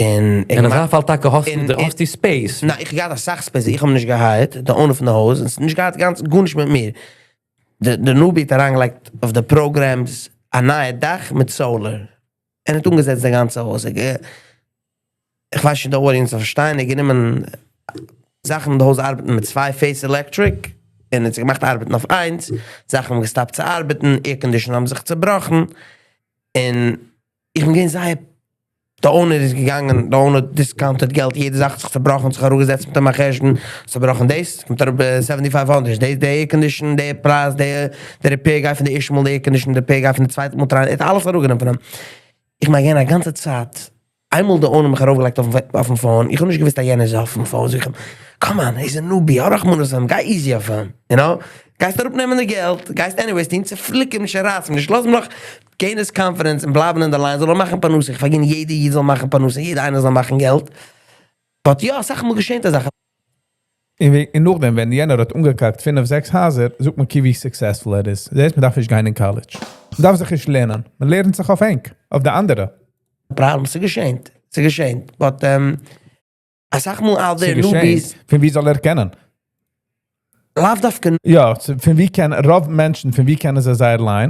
און אין אזא פאל טאקע האסטו space. ניין, איך האב געהאט אסאך space. איך האב נישט גע hire ט, די owner פון די הויז, און עס האט נישט געהאט גאנץ גארנישט מיט מיר. די newbie האט אריינגעלייגט אויף די programs א נייע דאך מיט solar. ער האט אנגעזעצט די גאנצע הויז. איך ווייס נישט די audience זאל פארשטיין, ער האט גענומען זאכן אין די הויז ארבעטן מיט צוויי phase electric, און ער האט זיך געמאכט ארבעטן אויף איינס, זאכן האבן גע stop ט צו ארבעטן, air condition האבן זיך צעבראכן, און איך בין געווען זייער, די owner איז געגאנגען, די owner discount עד געלט, יעדע זאך האט זיך צעבראכן, האט זיך אראפגעזעצט מיט אים א חשבון, צעבראכן דאס, קומט אראפ 7500, דאס די air condition, די פרייז, די repair guy פון די ערשטע מאל די air condition, די repair guy פון די צווייטע מאל טריי, ער האט אלעס אראפגענומען פון אים. איך מיין געווען א גאנצע צייט, איינמאל די owner מיך ארויפגעלייגט אויפן phone, איך האב נישט געוואוסט אז יענער איז אויפן phone, זאג איך אים, come on, he's a newbie, האב רחמנות אויף אים, גיי easy אויף אים, you know? גייסט אראפנעמען די געלט, גייסט anyways טון, צופליק אים נישט, רייס אים נישט, לאז אים נאך gain his confidence און בלייבן אין די line, זאל ער מאכן פרנסה, איך פארגין יעדער איד זאל מאכן פרנסה, יעדער איינער זאל מאכן געלט. But יא, אסאך מאל געשעט אזא זאך. און נאכדעם, ווען יענער האט אנגעקאקט פינף, זעקס הייזער, זאגט מען, ווי successful ער איז. דאס הייסט, מען דארף נישט גיין אין college. מען דארף זיך נישט לערנען. מען לערנט זיך אויף ענק, אויף די אנדערע. Problem, ס'איז געשען. ס'איז געשען. But, אסאך מאל out there newbies. פון ווי זאל ער קענען? לאו דווקא. יא, פון ווי קען, רוב מענטשן, פון ווי קענען זיי זייער line?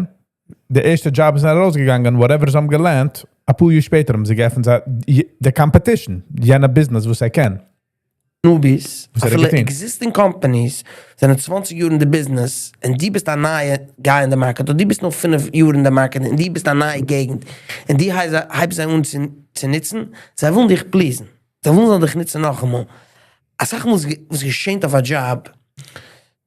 די ערשטע job איז ארויסגעגאנגען, whatever זיי האבן געלערנט, א פאר יאר שפעטער האבן זיי געעפנט די competition, יענע business, וואס ער קען. Newbies, וואס האט ער אפילו געטון? Existing companies זענען 20 יאר אין די business און דו ביסט א נייע guy אין די market, אדער דו ביסט נאר 5 יאר אין די market און דו ביסט א נייע געגנט און דו הייבסט זיי אן צו נוצן, זיי ווילן דיך please ן, זיי ווילן זאלן דיך נוצן נאכאמאל. אסאך מאל וואס געשעט אויף א job,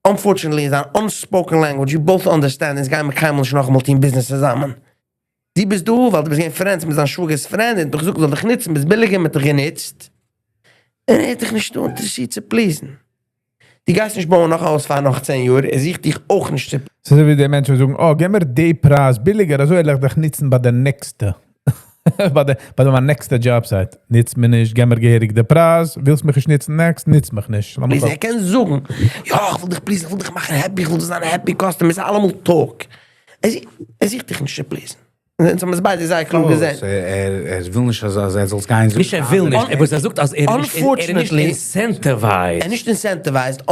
unfortunately איז an unspoken language, you both understand, אונז גייען מיר קיינמאל נישט נאכאמאל טון business צוזאמען. דו ביסט דא ווייל דו ביסט געווען friends מיט זיין שוואגער'ס friend און האט דיך געזאגט זאל דיך נוצן, ביסט ביליגער, מ'האט דיך גענוצט. און ער האט דיך נישט אינטערעסירט צו please ן. דו גייסט נישט בויען נאך א הויז פאר נאך 10 יאר, ער זוכט דיך אויך נישט צו ס'איז ווי די מענטשן זאגן, "Oh, גיב מיר די פרייז ביליגער, אזוי וועל איך דיך נוצן ביי די נעקסטע. ביי די מיין נעקסטע job site. נוץ מיר נישט, גיב מיר געהעריג די פרייז, ווילסט מיך נישט נוצן next, נוץ מיך נישט. לאמיר Please, ער קען זאגן, יא, איך וויל דיך please ן, איך וויל דיך מאכן happy, איך וויל דו זיין א happy customer, ס'איז אלעמאל talk. ער זוכט דיך נישט צו please ן. אונז האבן עס ביידע זייער קלאר געזען. ער וויל נישט אז ער זאל גיין זאגן. נישט ער וויל נישט, ער וואס ער זאגט אז ער איז נישט incentivized. ער איז נישט incentivized.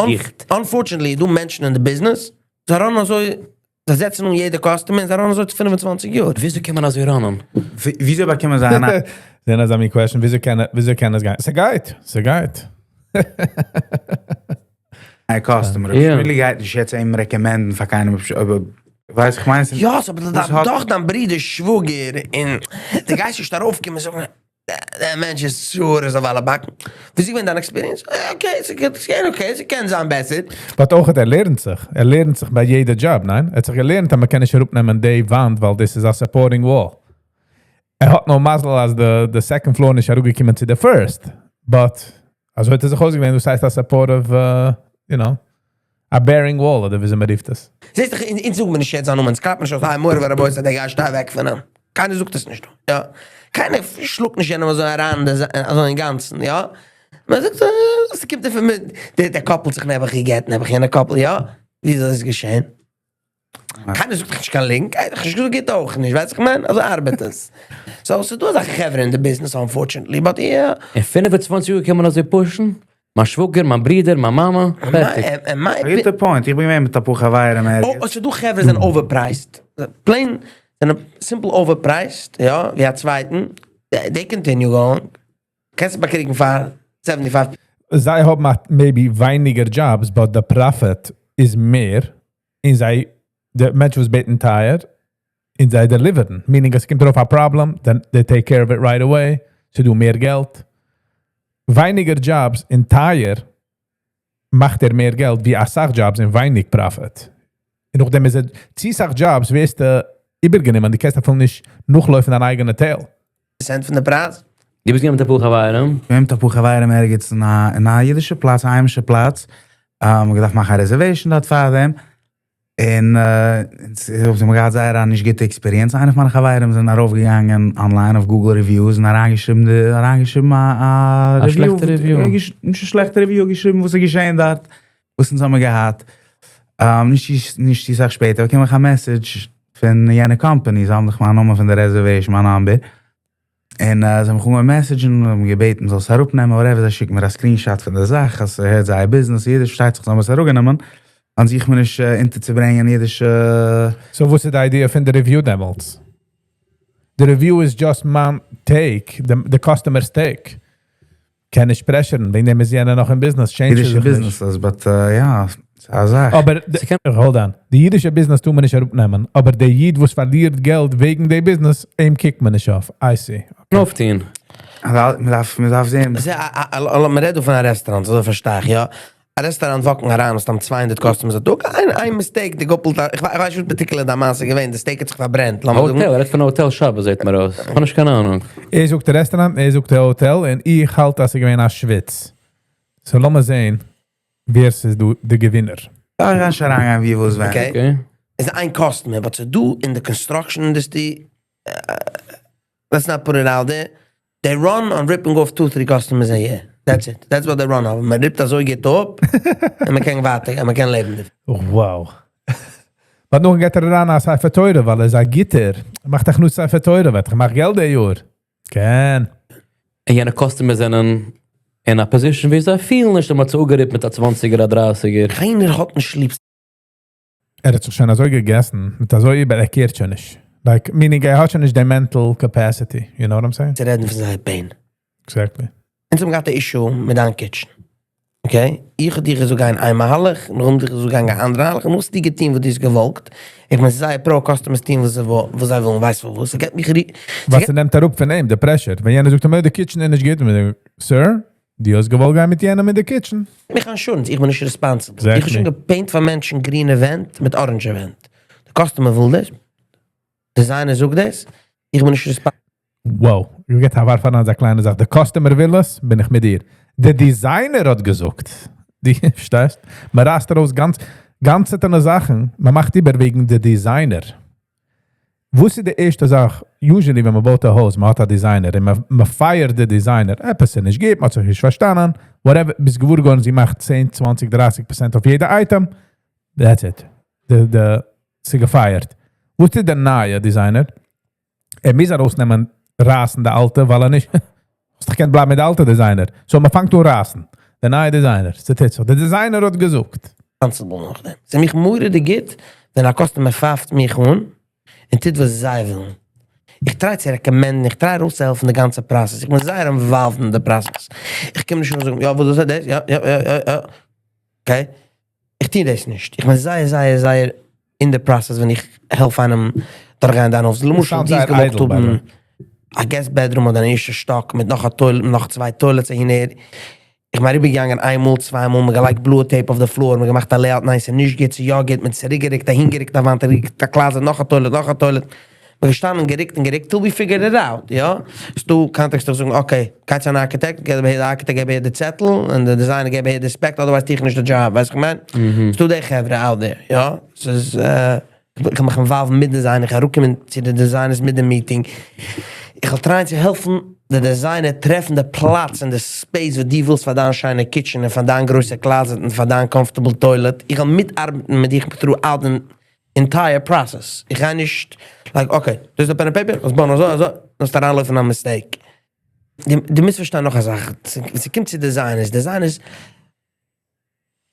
Unfortunately, דא מענטשן אין די business, זיי run ען אזוי, זיי זעצן אן יעדע customer און זיי run ען אזוי 25 יאר. וויאזוי קען מען אזוי run ען? וויאזוי באקומען זיי א זענען אזא מין question, וויאזוי קען עס גיין? ס'גייט, ס'גייט. א customer. יא. וויל גייט נישט יעצט אים recommend ן פאר קיינעם, אבער ווייס איך מיין, יא, אבער וואס האט- דאך דיין ברודער שוואגער און דו גייסט נישט ארויפקומען זאגן, דער מענטש איז צרות אויף אלע באקן. ווי איז געווען דיין experience? Okay, ס'גייט okay, ס'קען זיין בעסער. But אויך ער לערנט זיך. ער לערנט זיך ביי יעדע job, ניין? ער האט זיך געלערנט, אז מען קען נישט אראפנעמען די וואנט, ווייל דאס איז א supporting wall. ער האט נאר מזל, אז the second floor נישט אראפגעקומען צו the first. But, אזוי האט ער זיך אויסגעווען, דאס הייסט א supportive, a bearing wall, אדער ווי מען רופט עס. זעסט דאך, אונז זאגן מיר נישט יעצט זיין נאמען, עס קלאפט נישט אויס, היי, מורי ורבותי, דער גייט שטיי אוועק פון אים. קיינער זאגט עס נישט דא, יא. קיינער שלאגט נישט יענעם אזוי אריין, אזוי אינגאנצן, יא. מען זאגט, עס קומט דערפון מיט, דער couple זיך נעבעך געגט, נעבעך יענער couple, יא. ווי אזוי איז עס געשען? קיינער זאגט נישט קיין link, קיינער האט נישט געזאגט גוט אויך נישט, ווייסט איך מיין, אזוי ארבעט עס. So, ס'איז דא אזעלכע חברה אין די business, unfortunately, but yeah. אין 25 יאר קען מען אזוי push ן? מיין שוואגער, מיין ברודער, מיין מאמע, פערטיג. מיין גוטע point, איך בין געווען מיט א פאר חברים ערגעץ. Oh, ס'איז דא חברה זענען overpriced. Plain, זענען simple overpriced, יא, ווי א צווייטן. They continue going. קענסט באקריגן פאר 75. זיי האבן maybe ווייניגער jobs, but the profit איז מער. און זיי, די מענטשן וואס בעטן טייער, און זיי deliver ן. Meaning, עס קומט ארויף א problem, then they take care of it right away. ס'איז דא מער געלט. ווייניגער jobs און טייער מאכט ער מער געלט ווי א סאך jobs און ווייניג profit. און נאכדעם איז עס, צו סאך jobs ווערסטו איבערגענומען, דו קענסט אפילו נישט נאכלויפן דיין אייגענע tail. צענט פון די פרייז? דו ביסט געווען מיט א פאר חברים? געווען מיט א פאר חברים ערגעץ אין א אידישע פלאץ, א היימישע פלאץ. מ'האט געדארפט מאכן א reservation דארט פאר דעם. און אונז האבן געהאט זייער א נישט גוטע experience. איינער פון מיינע חברים זענען ארויפגעגאנגען online אויף Google reviews און אריינגעשריבן א א שלעכטע review. נישט א שלעכטע review, געשריבן וואס איז געשען דארט, וואס אונז האבן געהאט. נישט צו סאך שפעטער באקום איך א message פון יענע company, זיי האבן דאך מיין נאמען פון די reservation, מיין number. און זיי האבן מיך אנגעהויבן message ן, האבן געבעטן זאל עס אראפנעמען, whatever, זיי שיקן מיר א screenshot פון די זאך, אז ס'הערט זייער business, יעדער פארשטייט זיך, זיי האבן עס אראפגענומען, און זיך מיר נישט אונטערצוברענגען יעדער So וואס איז די idea פון די review דעמאלטס? The review is just מיין take, the customer's take. קען נישט pressure ן, וועגן דעם איז יענער נאך אין business, change אידישע זיך נישט. businesses, but יא, ס'איז א זאך. אבער, hold on, די אידישע business טאר מען נישט אראפנעמען, אבער דער איד וואס פארלירט געלט וועגן די business, אים קוקט מען נישט אויף. I see. Okay. אויפטון. מען דארף זען. מען רעדט דא פון א restaurant, אזוי פארשטיי איך, יא. א restaurant walk ן אריין, סתם 200 customers א טאג, איין mistake, די גאפלט, איך ווייס נישט particular די מעשה געווען, די steak האט זיך פארברענט, לאמיר זאגן. האטעל, ער רעדט פון האטעל שבת, זעט מיר אויס. איך האב נישט קיין אהנונג. ער זאגט restaurant, ער זאגט האטעל, און איך האלט, אז ס'איז געווען א שוויץ. So לאמיר זען, ווער ס'איז דא דער געווינער. דא קען שוין אריינגיין ווי וואס ווען. Okay. Okay. איז איין customer, but דא אין the construction industry, let's not put it out there, they run on ripping off 2-3 customers a year. That's it. That's what they run on. מען rip ט אזוי גוט אפ, און מען קען ווארטן, און מען קען לעבן. Wow. But נאך גייט ער אריין א ספר תורה, ווייל ער איז א גוטער. ער מאכט דאך נאר ספר תורה, וועט ער מאכט געלט דער יאר. קען. און יענע customers זענען אין א position ווי זיי פילן נישט, אז מ'האט זיי אפגע rip ט מיט א 20ער, א 30ער. קיינער האט נישט ליב. ער האט זיך שוין אזוי געגעסן, מיט אזוי איבער, ער care ט שוין נישט. Like, meaning, ער האט שוין נישט די mental capacity. You know what I'm saying? צו רעדן פון זייער pain. Exactly. אונז האבן געהאט א issue מיט דיין kitchen. Okay, איך האב דיר געזאגט גיין איין מהלך, נאכדעם האב איך דיר געזאגט גיין א אנדערע מהלך, און נאכדעם האסטו געטון וואס דו האסט געוואלט. איך בין זייער pro customers טון וואס זיי ווילן, ווייסט פארוואס? ס'געט מיך וואס נעמט אראפ פון אים, די pressure. ווען יענער זאגט אים, די kitchen איז נישט גוט, "Sir, דו האסט געוואלט גיין מיט יענעם אין די kitchen." מיך insurance, איך בין נישט responsible. איך האב שוין גע paint פאר מענטשן גרינע ווענט מיט orange ווענט. די customer וויל דאס, designer זאגט דאס, איך בין נישט responsible. Wow, איך גיב א ווארף אריין אזא קליינע זאך. דער customer וויל עס, בין איך מיט דיר. דער designer האט געזאגט. דו פארשטייסט? מען רייסט ארויס גאנץ, גאנצע זאכן, מען מאכט איבער וועגן דער designer. וואס איז די ערשטע זאך? Usually, ווען מען בויט א הויז, מען האט א designer, און מען fire ט די designer. עפעס איז נישט גוט, מען האט זיך נישט פארשטאנען. Whatever, ביז געוואר געווארן, זי מאכט 10, 20, 30% אויף יעדע item. That's it. די, זי גע fire ט. וואס איז דער נייע designer? ער מוז ארויסנעמען, רייסן די אלטע, ווייל ער נישט האסט דאך געקענט בלייבן מיט די אלטע designer. So, מען פאנגט אן רייסן. דער נייע designer. ס'טוט זיך. דער designer האט געזאגט. נאכדעם. ס'איז מיך מורא'דיג גוט, ווען א customer פייפט מיך אן און טוט וואס זיי ווילן. איך try צו recommend ן, איך try ארויסצוהעלפן די גאנצע process. איך בין זייער involved אין די process. איך קום נישט אן זאגן, יא, וואס דאס איז דאס? יא. Okay? איך טו דאס נישט. איך בין זייער, זייער, זייער אין די process, ווען איך העלף איינעם דורכגיין דיין הויז. למשל, דו האסט געוואלט האבן א guest bedroom אדער אן ערשטע שטאק מיט נאך א toilet, נאך צוויי toilets אהין. איך בין אריבערגעגאנגען איינמאל, צוויי מאל, מ'האט געלייגט blue tape אויף די floor, מ'האט געמאכט א layout, ניין, ס'איז נישט גוט, ס'איז יא גוט, מ'האט צוריקגערוקט, אהינגערוקט א וואנט, גערוקט א closet, נאך א toilet, נאך א toilet. מ'איז געשטאנען, גערוקט און גערוקט, till we figured it out, יא? ס'דא contracts זאגן, okay, גיי צו אן architect, געב אהער די architect, געב אהער די צעטל, און די designer געב אהער די spec, otherwise טו איך נישט די job, ווייסט וואס איך מיין? ס'דא די חברה out there, יא? ס'איז, איך קען מיך involve ן מיט designer, איך אראפקומען צו די designers מיט די meeting. איך וועל try ען צו העלפן די designer טרעפן די פלאץ און די space וואס דו ווילסט פאר דיין שיינע kitchen און פאר דיין גרויסע closet און פאר דיין comfortable toilet. איך וועל מיטארבעטן מיט דיך throughout the entire process. איך גיי נישט, like, okay, דאס איז די pen and paper, לאמיר בויען אזוי, אזוי, וועסט אריינלויפן אין א mistake. דו מוזט פארשטיין נאך א זאך, ס'קומט צו designers, designers,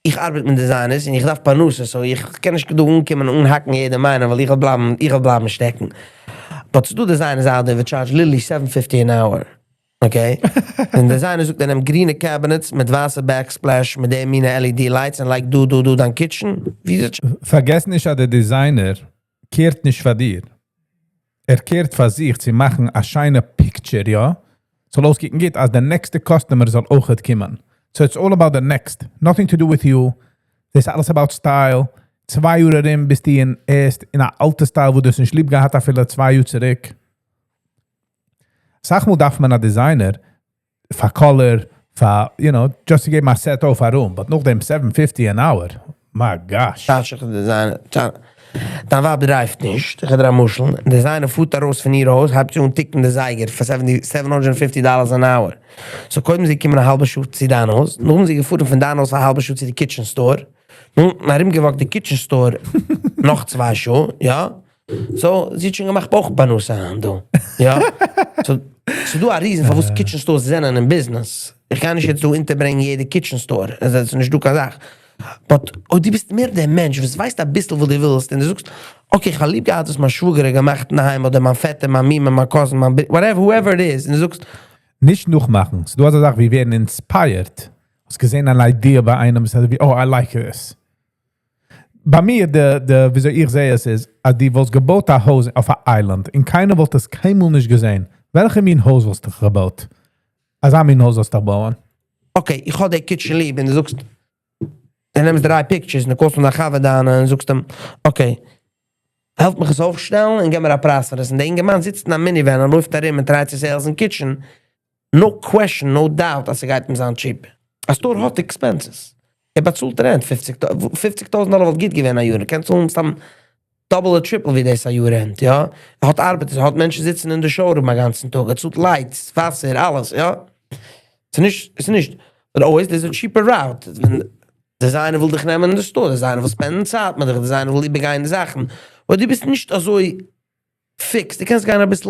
איך ארבעט מיט designers און איך דארף פרנסה, so איך קען נישט דא אנקומען און אנהאקן יעדעם איינעם, ווייל איך וויל בלייבן שטעקן. But ס'דא designers out there that charge literally 750 an hour. Okay? און designer זאגט, ער נעמט גרינע cabinets מיט ווייסע backsplash, מיט די מינע LED lights און לייגט דא, דא, דא דיין kitchen. ווי איז עס? פארגעס נישט, אז דער designer care ט נישט פאר דיר. ער care ט פאר זיך צו מאכן א שיינע picture, יא? זאל אויסקוקן גוט, אז דער next customer זאל אויך קומען. So it's all about the next. Nothing to do with you. דאס איז אלעס about style. 2 יאר ארום ביסטו אין ערשט אין א אלטע style, וואו דו האסט נישט ליב געהאט אפילו 2 יאר צוריק. אסאך מאל דארף מען א designer פאר color, פאר, just to give my set off a room. But נאכדעם 750 an hour. My gosh. טאטש designer. דיין ווייב drive ט נישט, איך האב דיר א משל. Designer פארט ארויס פון איר הויז, הייבט זי אן tick ן די זייגער פאר 750 dollars an hour. So קודם זי קומען א האלבע שעה צו דיין הויז, נאכדעם זי געפארן פון דיין הויז א האלבע שעה צו די kitchen store. נאכדעם ארומגע walk ט די kitchen store נאך 2 שעה, יא? So, זי האט שוין געמאכט אויך פרנסה היינט דא, יא? So, ס'דא א reason פארוואס kitchen stores זענען אין business. איך קען נישט יעצט דא אונטערברענגען יעדע kitchen store. עס איז נישט דא קיין זאך. But אויב דו ביסט מער דער מענטש, וואס ווייסט א ביסל וואס דו ווילסט, און דו זאגסט, okay, איך האב ליב געהאט, וואס מיין שוואגער האט געמאכט אין היים, אדער מיין פעטער, מיין מומע, מיין cousin, מיין whatever, whoever it is, און דו זאגסט, נישט נאכמאכן. דו האסט א זאך, ווי ווערן inspired. האסט געזען אן idea ביי איינעם, וואס ווי, "Oh, I like this." ביי מיר, די, וויאזוי איך זע עס איז, אז דו וואלסט געבויט א הויז אויף א island, און קיינער וואלט עס קיינמאל נישט געזען. וועלכע מין הויז וואלסטו געבויט? אזא מין הויז וואלסטו בויען? Okay, איך האב די kitchen ליב, און דו זאגסט, דו נעמסט דריי pictures, און דו call סט פון דיין חבר דיינע, און זאגסט אים, okay, העלף מיך עס אויפשטעלן און גיב מיר א פרייז פאר דאס. און דער אינגערמאן זיצט אין א minivan און לויפט ארום און try ט צו sell ן kitchen. No question, no doubt, אז ס'גייט אים זיין cheap. א store האט expenses. ער באצאלט rent, 50.000 דאלאר וואלט גוט געווען א יאר. ער קען צאלן סתם double or triple ווי דאס א יאר rent, יא? ער האט ארבעטער, ער האט מענטשן זיצן אין די showroom א גאנצן טאג. ער צאלט lights, וואסער, אלעס, יא? ס'איז נישט. But always there's a cheaper route. ווען designer וויל דיך נעמען אין די store, designer וויל spend ן צייט מיט דיך, designer וויל איבערגיין די זאכן. אבער דו ביסט נישט אזוי fixed. דו קענסט גיין א ביסל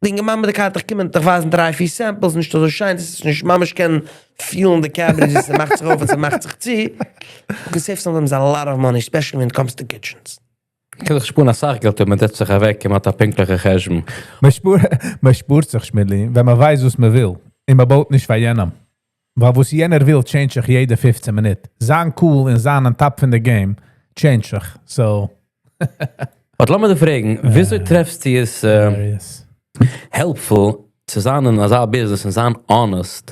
די אינגערמאן מיט די קארט דיך קומען, דיך ווייזן דריי, פיר samples, נישט אזוי שיין, דאס איז נישט ממש קען feel ן די cabinet, ווי ס'מאכט זיך אויף און ס'מאכט זיך צו. You can save sometimes a lot of money, especially when it comes to kitchens. קען זיך שפארן אסאך געלט, אויב מען זעצט זיך אוועק און מען האט א פינקטליכע חשבון. מען שפארט, מען שפארט זיך, שמידלי, ווען מען ווייסט, וואס מען וויל. און מען בויט נישט פאר יענעם. ווייל וואס יענער וויל, change זיך יעדע 15 מינוט. זיין cool און זיין on top פון די game, change זיך. So, But לאמיר דיר פרעגן, וויאזוי טרעפסטו עס Hilarious. Helpful צו זיין אין אזא business און זיין honest?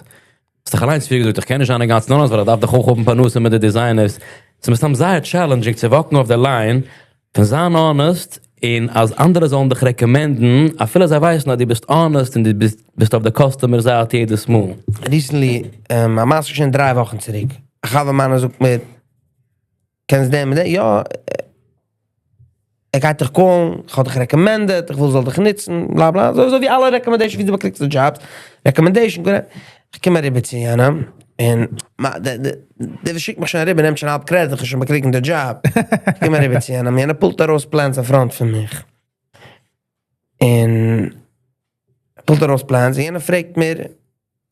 האסט דאך אליין פריער געזאגט, איך קען נישט זיין אינגאנצן honest, ווייל איך דארף דאך אויך האבן פרנסה מיט די designers. עס איז מסתם זייער challenging צו walk ן אויף די line פון זיין honest און אז אנדערע זאלן דיך recommend ן, אפילו זיי ווייסן אז דו ביסט honest און דו ביסט אויף די customer זייט יעדעס מאל. Recently, א מעשה שוין 3 וואכן צוריק. א חבר מיינער זאגט מיר, קענסט דעם מיט דעם? יא, ער גייט דיך call ן, איך האב דיך recommended, איך וויל זאל דיך נוצן, בלא בלא. אזוי ווי אלע recommendations, ווי דו באקריגסט די jobs. Recommendation, איך קום אריבער צו יענעם, און דער שיקט מיך שוין אריבער, נעמט שוין האלב credit, איך האב שוין באקריגן די job. איך קום אריבער צו יענעם, יענער pull ט ארויס plans in front פון מיך. און pull ט ארויס plans, און יענער פרעגט מיר,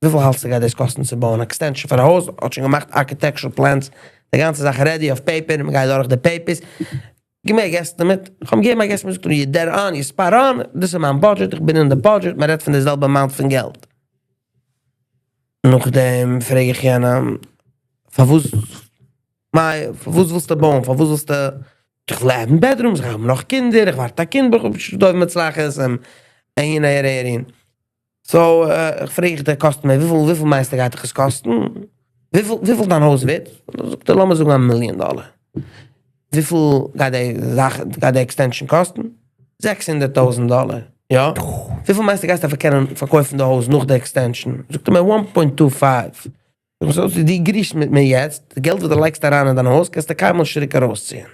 וויפיל האלטסטו גייט דאס קאסטן צו בויען? Extension פאר א הויז, האט שוין געמאכט architectural plans, די גאנצע זאך ready אויף paper, מען גייט דורך די papers. גיב מיר א guesstimate. איך האב אים געגעבן א guesstimate, זאגט ער, you're dead on, you're spot on, דאס איז מיין budget, איך בין אין די budget, מען רעדט פון די זעלבע amount פון געלט. נאכדעם פרעג איך יענעם, פארוואס ווילסטו בויען? פארוואס ווילסטו, איך וויל האבן bedrooms, איך האב נאך קינדער, איך ווארט א קינד, איך האב שוין מיט צלחת, און אהין, אהער, אהין. So, איך פרעג די customer, וויפיל מיינסטו גייט עס קאסטן? וויפיל דיין הויז ווערט? זאגט ער, לאמיר זאגן א מיליאן דאלאר. וויפיל גייט די זאך, גייט די extension קאסטן? 600.000 דאלאר. יא? וויפיל מיינסטו גייסטו קענען פארקויפן די הויז נאך די extension? זאגט ער מיר 1.25. So, דו agree סט מיט מיר יעצט, די געלט וואס דו לייגסט אריין אין דיין הויז, קענסטו קיינמאל נישט צוריק ארויסציען.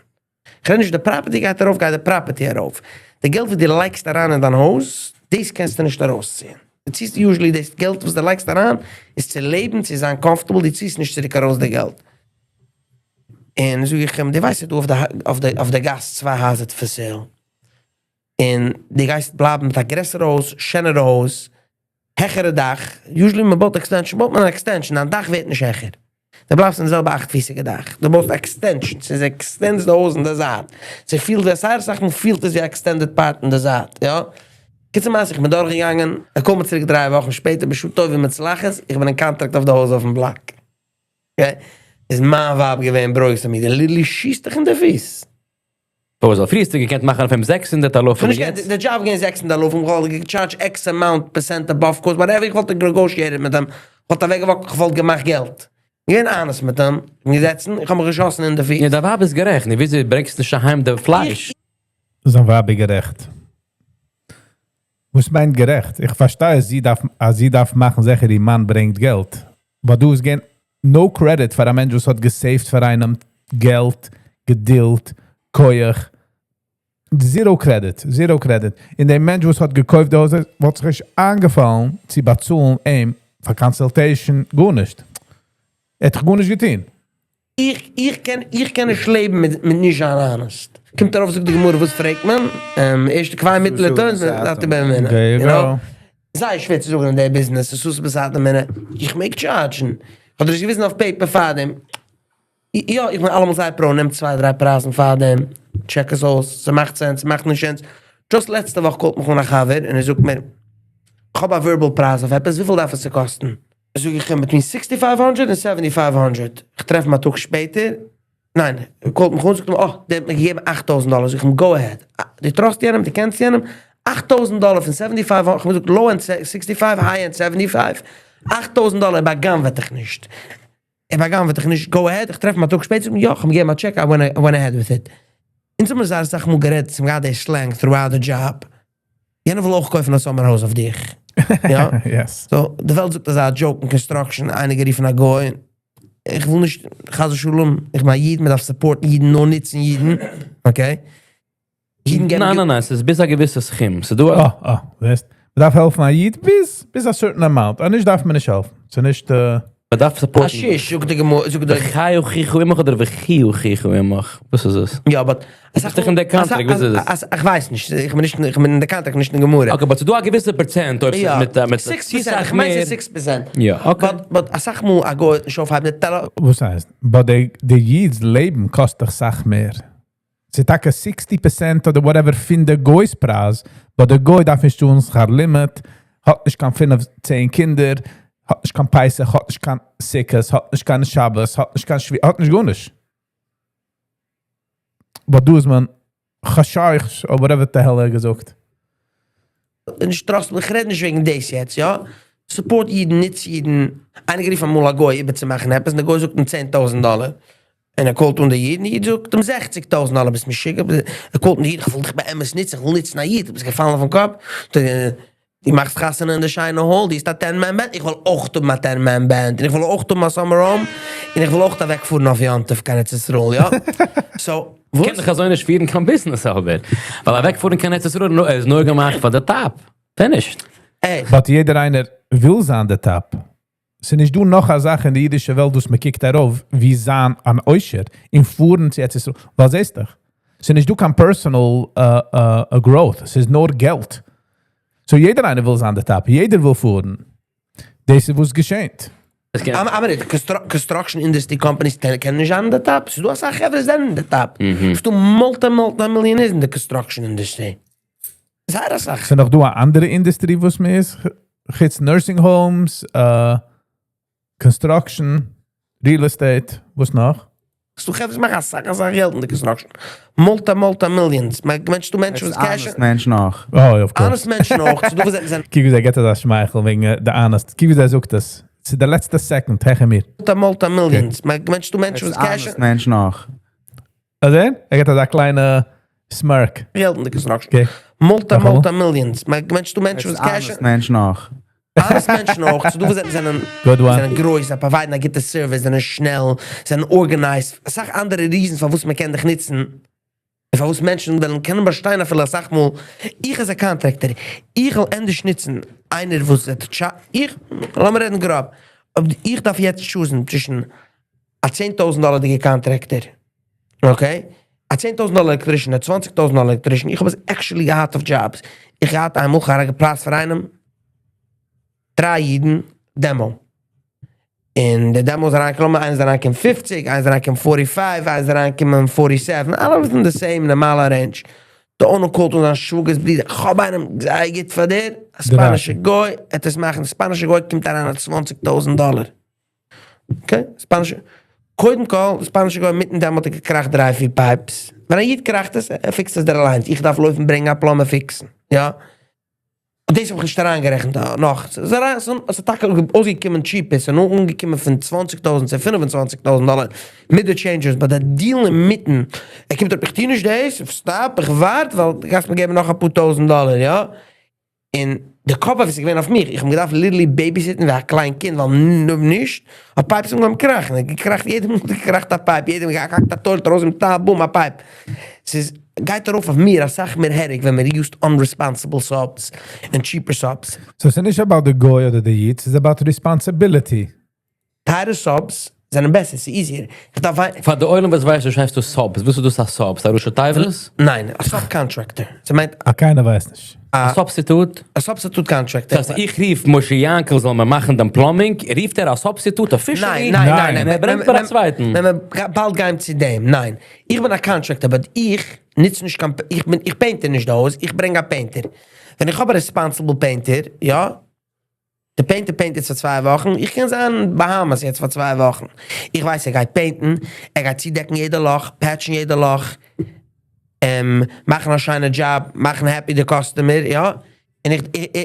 איך רעד נישט, די property גייט ארויף, גייט די property ארויף. די געלט וואס דו לייגסט אריין אין דיין הויז, דאס קענסטו נישט ארויסציען. דו ציסט usually דאס געלט וואס דו לייגסט אריין, איז צו לעבן, צו זיין comfortable, דו ציסט נישט צוריק ארויס די געלט. און זאג איך אים, דו ווייסט, דא אויף די גאס צוויי הייזער for sale. און דו גייסט בלייבן מיט א גרעסערע הויז, שענערע הויז, העכערע דאך. Usually מען בויט extension, בויט מען אן extension, דיין דאך ווערט נישט העכער. דו בלייבסט אין די זעלבע אכט-פיסיגע דאך. דו בויסט extension, ס'איז extends די הויז אין די זייט. ס'פילט, זייער זאכן פילט עס ווי extended part אין די זייט, יא? קיצור מעשה, איך בין דורכגעגאנגען, ער קומט צוריק 3 וואכן שפעטער, בשעה טובה ומוצלחת, איך בין אין contract אויף די הויז אויפן block. Okay? איז מיין ווייב געווען ברוגז אויף מיר, literally שיסט דיך אין די פיס. וואס זאל פריער האסטו געקענט מאכן אויף אים 600 אלפים נישט יעצט? די job געווען 600 אלפים, איך וואלט גע charge X amount percent above cost, whatever, איך וואלט negotiated מיט אים, איך וואלט אוועקגע walk ט, איך וואלט געמאכט געלט. געווען honest מיט אים, געזעצן, איך האב מיך געשאסן אין די פיס. יא, די ווייב איז גערעכט, וויאזוי ברענגסט נישט אהיים די פלייש? זיין ווייב איז גערעכט. וואס מיינט גערעכט? איך פארשטיי, אז זי דארף מאכן זיכער, די מאן ברענגט געלט. אבער דו האסט געבן no credit פאר א מענטש, וואס האט גע save ט פאר איינעם געלט, געדולד, כח. Zero credit, zero credit. און דער מענטש, וואס האט געקויפט די הויז, וואלט זיך נישט איינגעפאלן, צו באצאלן אים פאר consultation, גארנישט. ער האט גארנישט געטון. איך קען נישט לעבן מיט נישט זיין honest. קומט ארויף, זאגט די גמרא, וואס פרעגט מען? ערשטע קוואי מיטל טון, דארף די באמינע. There you go. זייער שווער צו זאגן אין דער business, עס איז בסדר מינע. איך מעג charge ן. איך האב דאס געוויסן אויף paper פאר דעם. יא, איך בין אלעמאל זייער pro, נעם צוויי, דריי פרייזן פאר דעם, check עס אויס, ס'מאכט sense, ס'מאכט נישט sense. Just לעצטע וואך call ט מיך אן א חבר און ער זאגט מיר, איך האב א verbal פרייז אויף עפעס, וויפיל דארף עס צו קאסטן? זאג איך אים, between 6500 און 7500. איך טרעף אים א טאג שפעטער. ניין, ער call ט מיך אן, זאגט מיר, oh, דער האט מיר געגעבן 8000 דאלאר. זאג איך אים, go ahead. אה, דו trust יענעם, דו קענסט יענעם, 8000 דאלאר פון 75, איך האב געזאגט, low end 65, high end 75, 8000 דאלאר, בא'גנב'עט דיך נישט. ער בא'גנב'עט דיך נישט, go ahead, איך טרעף אים א טאג שפעטער, זאגט מיר, יא, איך האב אים געגעבן א check, I went ahead with it. אונז האבן זייער אסאך מאל גערעדט, צום געהאט די slang throughout the job. יענער וויל אויך קויפן א summer house אויף דיך. יא? Yes. So, די וועלט זאגט אזא joke אין construction, איינער גערופן א גוי. איך וויל נישט, חס ושלום, איך מיין אידן, מען דארף support ן אידן, נאר נוצן אידן. Okay? אידן געבן ניין, ניין, ניין, עס איז ביז א געוויסע סכום. ס'איז דא Oh, ווייסט, מען דארף העלפן א איד ביז א certain amount. און נישט דארף מען נישט העלפן. ס'איז נישט מען דארף support ן. א שיש, זאגט די גמרא, זאגט די וחי אחיך עמך אדער וחי אחיך עמך? וואס איז עס? יא, but איז דאך אין דער contract, וואס איז עס? איך ווייס נישט, איך בין אין דער contract, נישט אין גמרא. Okay, but ס'איז דא א געוויסע פראצענט, אויב ס'איז מיט 6%, איך מיין ס'איז 6%. יא, okay. But אסאך מאל א גוי נישט אויפהייבן די טעלער. וואס הייסט? But די איד'ס לעבן קאסט דאך סאך מער. ס'איז טאקע 60% אדער whatever פון די גוי'ס פרייז, but דער גוי דארף נישט טון שכר לימוד, האט נישט קיין 5, 10 קינדער, האט נישט קיין פסח, האט נישט קיין סוכות, האט נישט קיין שבת, האט נישט קיין שבועות, האט נישט גארנישט. But דא איז מען חשייך, or whatever the hell ער געזאגט. נישט trust, איך רעד נישט וועגן דאס יעצט, יא? Support אידן, ניץ אידן. איינער גערופן אמאל א גוי איבערצומאכן עפעס, און דער גוי זאגט אים 10.000 דאלער. און ער call ט אן דער איד, און דער איד זאגט אים 60.000 דאלער, ביסט משוגע? ער call ט אן דער איד, איך וויל דיך באמת ניצן, איך וויל ניצן א איד, ביסט געפאלן אויפן קאפ? דו מאכסט חתונה אין די שיינע hall, דו האסט א 10-man band, איך וויל אויך האבן א 10-man band, און איך וויל אויך האבן א summer home, און איך וויל אויך אוועקפארן אויף יום טוב קיין ארץ ישראל, יא? So, וואס? קען דאך אזוי נישט פירן קיין business אבער. ווייל אוועקפארן קיין ארץ ישראל איז נאר געמאכט פאר די top. Finished. Hey. But יעדער איינער וויל זיין די top. ס'איז נישט דא נאך א זאך אין די אידישע וועלט, וואס מען קוקט ארויף, ווי זיין אן עושר, און פארן צו ארץ ישראל. וואס זעסט דו? ס'איז נישט דא קיין personal growth, ס'איז נאר געלט. So יעדער איינער וויל זיין די top, יעדער וויל פארן. דאס איז וואס געשעט. אבער construction industry companies קענען נישט זיין די top. ס'איז דא אסאך חברה זענען די top. ס'איז דא multi multi millionaires אין די construction industry. זייער אסאך. ס'איז נאך דא אן אנדערע industry וואס מען איז? חוץ nursing homes, construction, real estate, וואס נאך? ס'דא חברה וואס מאכן אסאך אסאך געלט אין די construction. Multi multi millions. מיינסט דו מענטשן וואס cash Honest מענטשן אויך. Oh, of course. Honest מענטשן אויך. ס'דא וואס זענען קוק ווי ער גיט אזא שמייכל וועגן די honest. קוק ווי ער זאגט עס. ס'איז די לעצטע second, העכער מיר. Multi multi millions. מיינסט דו מענטשן וואס cash Honest מענטשן אויך. אזוי? ער גיט אזא קליינע smirk. געלט אין די construction. Okay. Multi נאכאמאל? Multi millions. מיינסט דו מענטשן וואס cash Honest מענטשן אויך. Honest מענטשן אויך. ס'דא וואס זענען Good one. זענען גרויס, זיי provide ן א גוטע service, זענען שנעל, זענען organized. אסאך אנדערע reasons פארוואס מען קען דיך ניצן. און פארוואס מענטשן וועלן קענען באשטיין אפילו אסאך מאל. איך as a contractor, איך וויל ענדערש ניצן איינער וואס וועט איך, לאמיר רעדן גראב. אויב איך דארף יעצט choose ן צווישן א 10.000 דאלערדיגע contractor, okay? א 10.000 דאלער electrician, א 20.000 דאלער electrician, איך האב עס actually געהאט אויף jobs. איך געהאט איינמאל, איך האב געפרייזט פאר איינעם, דריי אידן, demo. און די demo איז אריינגעקומען, איינער איז אריינגעקומען 50, איינער איז אריינגעקומען 45, איינער איז אריינגעקומען 47, אלע within the same נארמאלע range. דער owner call ט אן זיין שוואגער'ס ברודער, איך האב איינעם זייער גוט פאר דיר, א ספאנישע גוי, ער וועט עס מאכן, די ספאנישע גוי קומט אריין אויף 20.000 דאלער. Okay, ספאנישע. קודם כל, די ספאנישע גוי מיטן demo האט ער געקראכט דריי, פיר pipes. ווען א איד קראכט עס, ער fix ט עס דער אליינס. איך דארף לויפן ברענגען א plumber fix ן, יא? און דאס האב איך נישט אריינגערעכנט נאך. ס'איז אריין, ס'איז טאקע אויסגעקומען cheaper, ס'איז נאר אנגעקומען פון 20.000 צו 25.000 דאלער מיט די changes, but דער deal אינמיטן, ער קומט אפ, איך טו נישט דאס, stop, איך ווארט, ווייל דו גייסט מיר געבן נאך אפאר טויזנט דאלער, יא? און דער קאפ איז געווען אויף מיר, איך האב געדארפט literally babysit ן ווי א קליין קינד, ווייל נישט, א pipe איז אנגעהויבן קראכן, ער האט געקראכט, יעדער מאל האט געקראכט א pipe, יעדער מאל געהאקט א toilet ארויס מיט א boom א pipe. ס'איז גייט ארויף אויף מיר אסאך מער headache ווען מען use ט unresponsible subs און cheaper subs. So ס'איז נישט about the גוי אדער די איד, ס'איז about responsibility. טייערע subs זענען בעסער, ס'איז easier. איך דארף פאר די עולם וואס ווייסט, וואס הייסט דאס subs? וואס איז דאס א sub? ס'איז א ראשי תיבות? ניין, א subcontractor. ס'מיינט אה, קיינער ווייסט נישט. א substitute? א substitute contractor. דאס הייסט, איך רוף משה יענקל זאל מיר מאכן דעם plumbing, רופט ער א substitute officially? ניין, ניין, ניין, ניין. ער ברענגט מיר א צווייטן. ווען מען באלד גייען צו דעם, ניין. איך בין א contractor, but איך ניץ נישט קיין, איך בין, איך paint נישט די הויז, איך ברענג א painter. ווען איך האב א responsible painter, יא, דער painter paint יעצט פאר 2 וואכן, איך קען זיין Bahamas יעצט פאר 2 וואכן. איך ווייס, ער גייט paint ן, ער גייט צודעקן יעדע לאך, patch ן יעדע לאך, מאכן א שיינע job, מאכן happy די customer, יא. און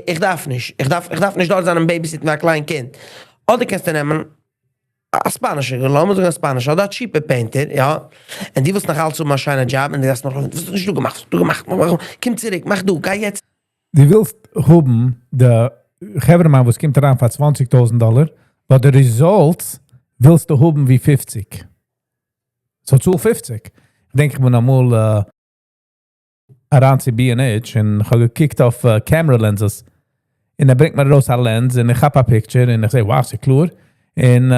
איך דארף נישט, איך דארף נישט דארט זיין און babysit ן ווי א קליין קינד. אדער קענסטו נעמען א ספאנישער, לאמיר זאגן א ספאנישער, אדער א cheaper painter, יא. און דו ווילסט נאך אלץ האבן א שיינע job, און דו דארפסט נאך, וואס האסטו נישט דא געמאכט, וואס האסטו דא געמאכט, מאך, מאך, קום צוריק, מאך דא, גיי יעצט. דו ווילסט האבן די חברהמאן וואס קומט אריין פאר 20.000 דאלער, but the results ווילסטו האבן ווי 50. So צאל 50. איך דענק, איך בין אמאל אריין צו B&H און איך האב געקוקט אויף camera lenses. און ער ברענגט מיר ארויס א lens און איך האב א picture און איך זע, wow, ס'איז קלאר. און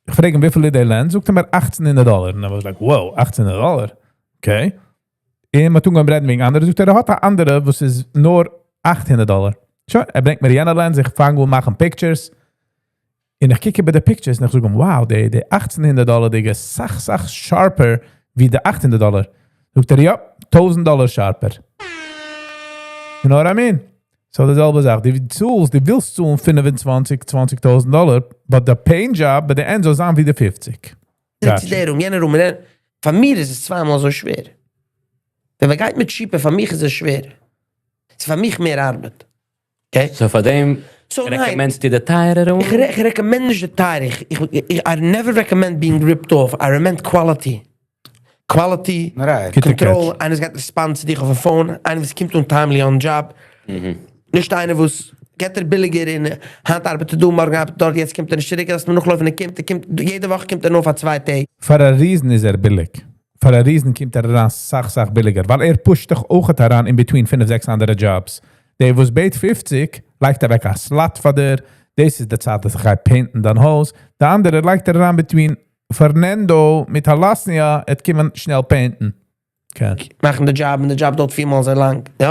איך פרעג אים, וויפיל איז די lens? זאגט ער מיר 1800 דאלער. און I was like, wow, 1800 דאלער. Okay. און מיר טון אנגעהויבן רעדן וועגן אנדערע, זאגט ער, ער האט א אנדערע, וואס איז נאר 800 דאלער. שוין, ער ברענגט מיר יענע lens, איך פאנג אן מאכן pictures. און איך קוק איבער די pictures און איך זאג אים, wow, די 1800 דאלערדיגע איז סאך, סאך sharper ווי די 800 דאלער. זאגט ער, יא, 1000 דאלער sharper. You know what I mean? So די זעלבע זאך, דו צאלסט, דו ווילסט צאלן 25, 20.000 דאלאר, but the paint job ביי די end זאל זיין ווי די 50. צו דער room, יענער room, פאר מיר איז עס צוויי מאל אזוי שווער. ווען מען גייט מיט cheaper, פאר מיך איז עס שווער. ס'איז פאר מיך מער ארבעט. Okay? So פאר דעם So ניין. recommend סטו די טייערע room? איך recommend נישט די טייערע. איך, I never recommend being ripped off. I recommend quality. Quality, גוטע control, catch. איינער וואס גייט respond צו דיך אויפן phone, איינער וואס קומט אן timely on job. נישט איינער וואס געט דיר ביליגער און היינט ארבעט ער דא, מארגן ארבעט ער דארט, יעצט קומט ער נישט צוריק, לאזט מען נאכלויפן, ער קומט, ער קומט, יעדע וואך קומט ער נאר פאר 2 טעג. פאר א reason איז ער ביליג. פאר א reason קומט ער אריין סאך סאך ביליגער, ווייל ער push ט דיך אויך אריין in between 5, 6 אנדערע jobs. דער וואס בעט 50, לייגט אוועק א slot פאר דיר, דאס איז די צייט, אז איך גיי paint ן דיין הויז. דער אנדערע לייגט ער אריין between Fernando מיט Halasnia, עס קומען שנעל paint ן. Okay. מאכן די job און די job דויערט פיר מאל אזוי לאנג. יא.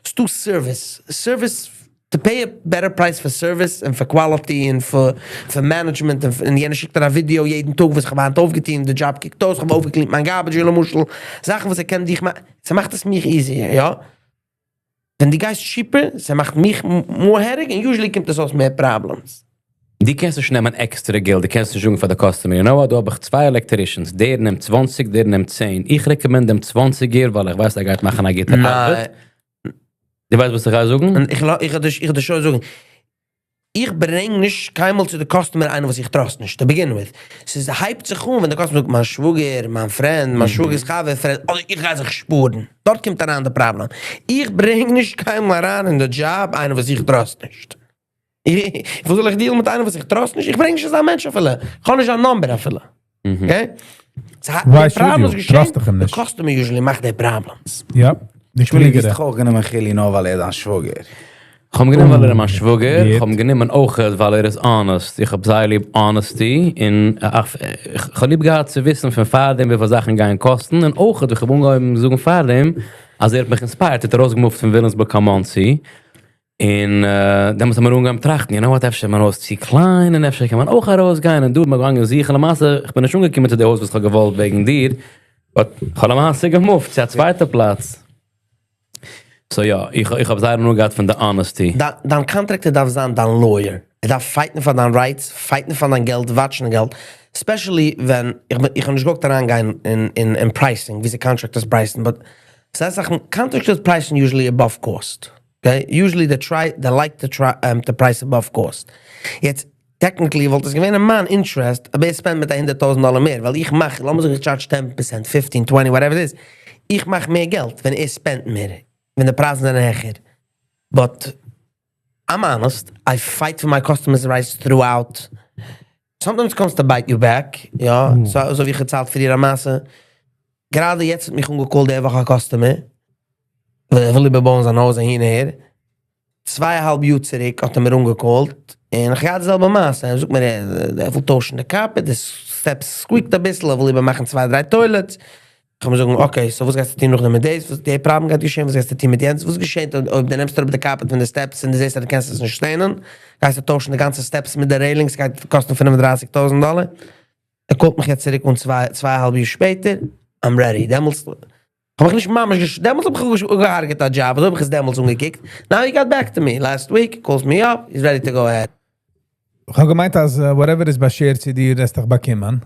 ס'דא service. Service, to pay a better price for service and for quality and for management and יענער שיקט דיר א ווידיאו יעדן טאג וואס איך האב היינט אויפגעטון, די job קוקט אויס, איך האב אויפגע clean ט מיין garbage למשל. זאכן וואס ער קען דיך מאכן, ס'מאכט עס מיך easier, יא. ווען דו גייסט cheaper, ס'מאכט מיך more headache and usually קומט עס אויס מער problems. דו קענסט נישט נעמען עקסטערע געלט, דו קענסט נישט זאגן פאר די customer, you know what, דא האב איך צוויי electricians, דער נעמט 20, דער נעמט 10. איך recommend דעם 20ער, ווייל איך ווייס, ער גייט מאכן א גוטע ניין. ארבעט. דו ווייסט, וואס איך גיי זאגן? און איך וועל דיר שוין זאגן, איך ברענג נישט קיינמאל צו די customer איינער וואס איך trust נישט, to begin with. עס הייבט זיך אן, ווען דער customer זאגט, מיין שוואגער, מיין friend, מיין שוואגער'ס חבר, friend, אדער איך גיי זיך שפארן. דארט קומט אריין די problem. איך ברענג נישט קיינמאל אריין אין די job איינער וואס איך trust נישט. וואס זאל איך deal ן מיט איינעם וואס איך trust נישט? איך ברענג נישט אזא מענטש אפילו. איך האב נישט א number אפילו. Okay? Why should you? Trust איך אים די נישט. customer usually מאכט די problems. יא, די שמואלי, קלוגערע. ביסט דאך אויך גענומען חילי נאר ווייל ער איז דיין שוואגער. איך האב אים גענומען, ווייל ער איז מיין שוואגער. איך גוט. האב אים גענומען אויך, ווייל ער איז honest. איך האב זייער ליב honesty. און איך האב ליב געהאט צו וויסן פון פארדעם, וויפיל זאכן גייען קאסטן. און אויך, איך האב אנגעהויבן זאגן פארדעם, אז ער האט מיך inspired, ער האט ארויסגע move ט פון וויליאמסבורג קיין מאנסי. און דעמאלטס האבן מיר אנגעהויבן טראכטן, you know what, אפשר מיין הויז צו קליין, און אפשר קען מען אויך ארויסגיין, און דא האט מען געגאנגען זוכן. למעשה, איך בין נישט אנגעקומען צו די הויז, וואס איך האב געוואלט וועגן דיר, but איך האב למעשה גע move ט צו א צווייטע פלאץ. So יא, איך האב זייער הנאה געהאט פון די honesty. דיין contractor דארף זיין דיין lawyer. ער דארף fight ן פאר דיין rights, fight ן פאר דיין געלט, watch ן געלט. Especially ווען, איך האב נישט געוואלט אריינגיין אין pricing, ווי די contractors price ן, but ס'איז זאכן, contractors price ן usually above cost. Okay? Usually they try, they like to try to price above cost. יעצט, technically וואלט עס געווען אין מיין interest, אבער איך spend מיט 100.000 דאלאר מער, ווייל איך מאך, לאמיר זאגן, איך charge 10%, 15, 20, whatever it is. איך מאך מער געלט, ווען ער spend מער, ווען די פרייזן זענען העכער. But I'm honest, I fight for my customers' rights throughout. Sometimes comes to bite you back, יא, אזוי ווי איך דערציילט פאר דיר א מעשה. גראדע יעצט האט מיך אנגע call ט די וואך א customer. ער וויל איבערבויען זיין הויז אהין אהער. 2.5 יאר צוריק האט ער מיר אנגע call ט. און איך געהאט די זעלבע מעשה. ער זאגט מיר, ער וויל טוישן די carpet, די steps squeak ט א ביסל, ער וויל איבערמאכן צוויי, דריי toilets. איך האב אים געזאגט, okay, so וואס גייסטו טון נאכדעם מיט דאס? וואס די problem גייט געשען? וואס גייסטו טון מיט יענץ? וואס געשעט אויב דו נעמסט אראפ די carpet פון די steps און דו זעסט, אז דו קענסט עס נישט stain ען? גייסטו טוישן די גאנצע steps מיט די railings, גייט קאסטן 35.000 דאלאר. ער call ט מיך יעצט צוריק אן 2.5 יאר שפעטער, I'm ready. דעמאלטס האב איך נישט ממש, דעמאלטס האב איך געהרגעט א job, אזוי האב איך עס דעמאלטס אנגעקוקט. Now he got back to me last week, calls me up, he's ready to go ahead. איך האב געמיינט, אז whatever איז באשערט צו דיר, וועסטו באקומען.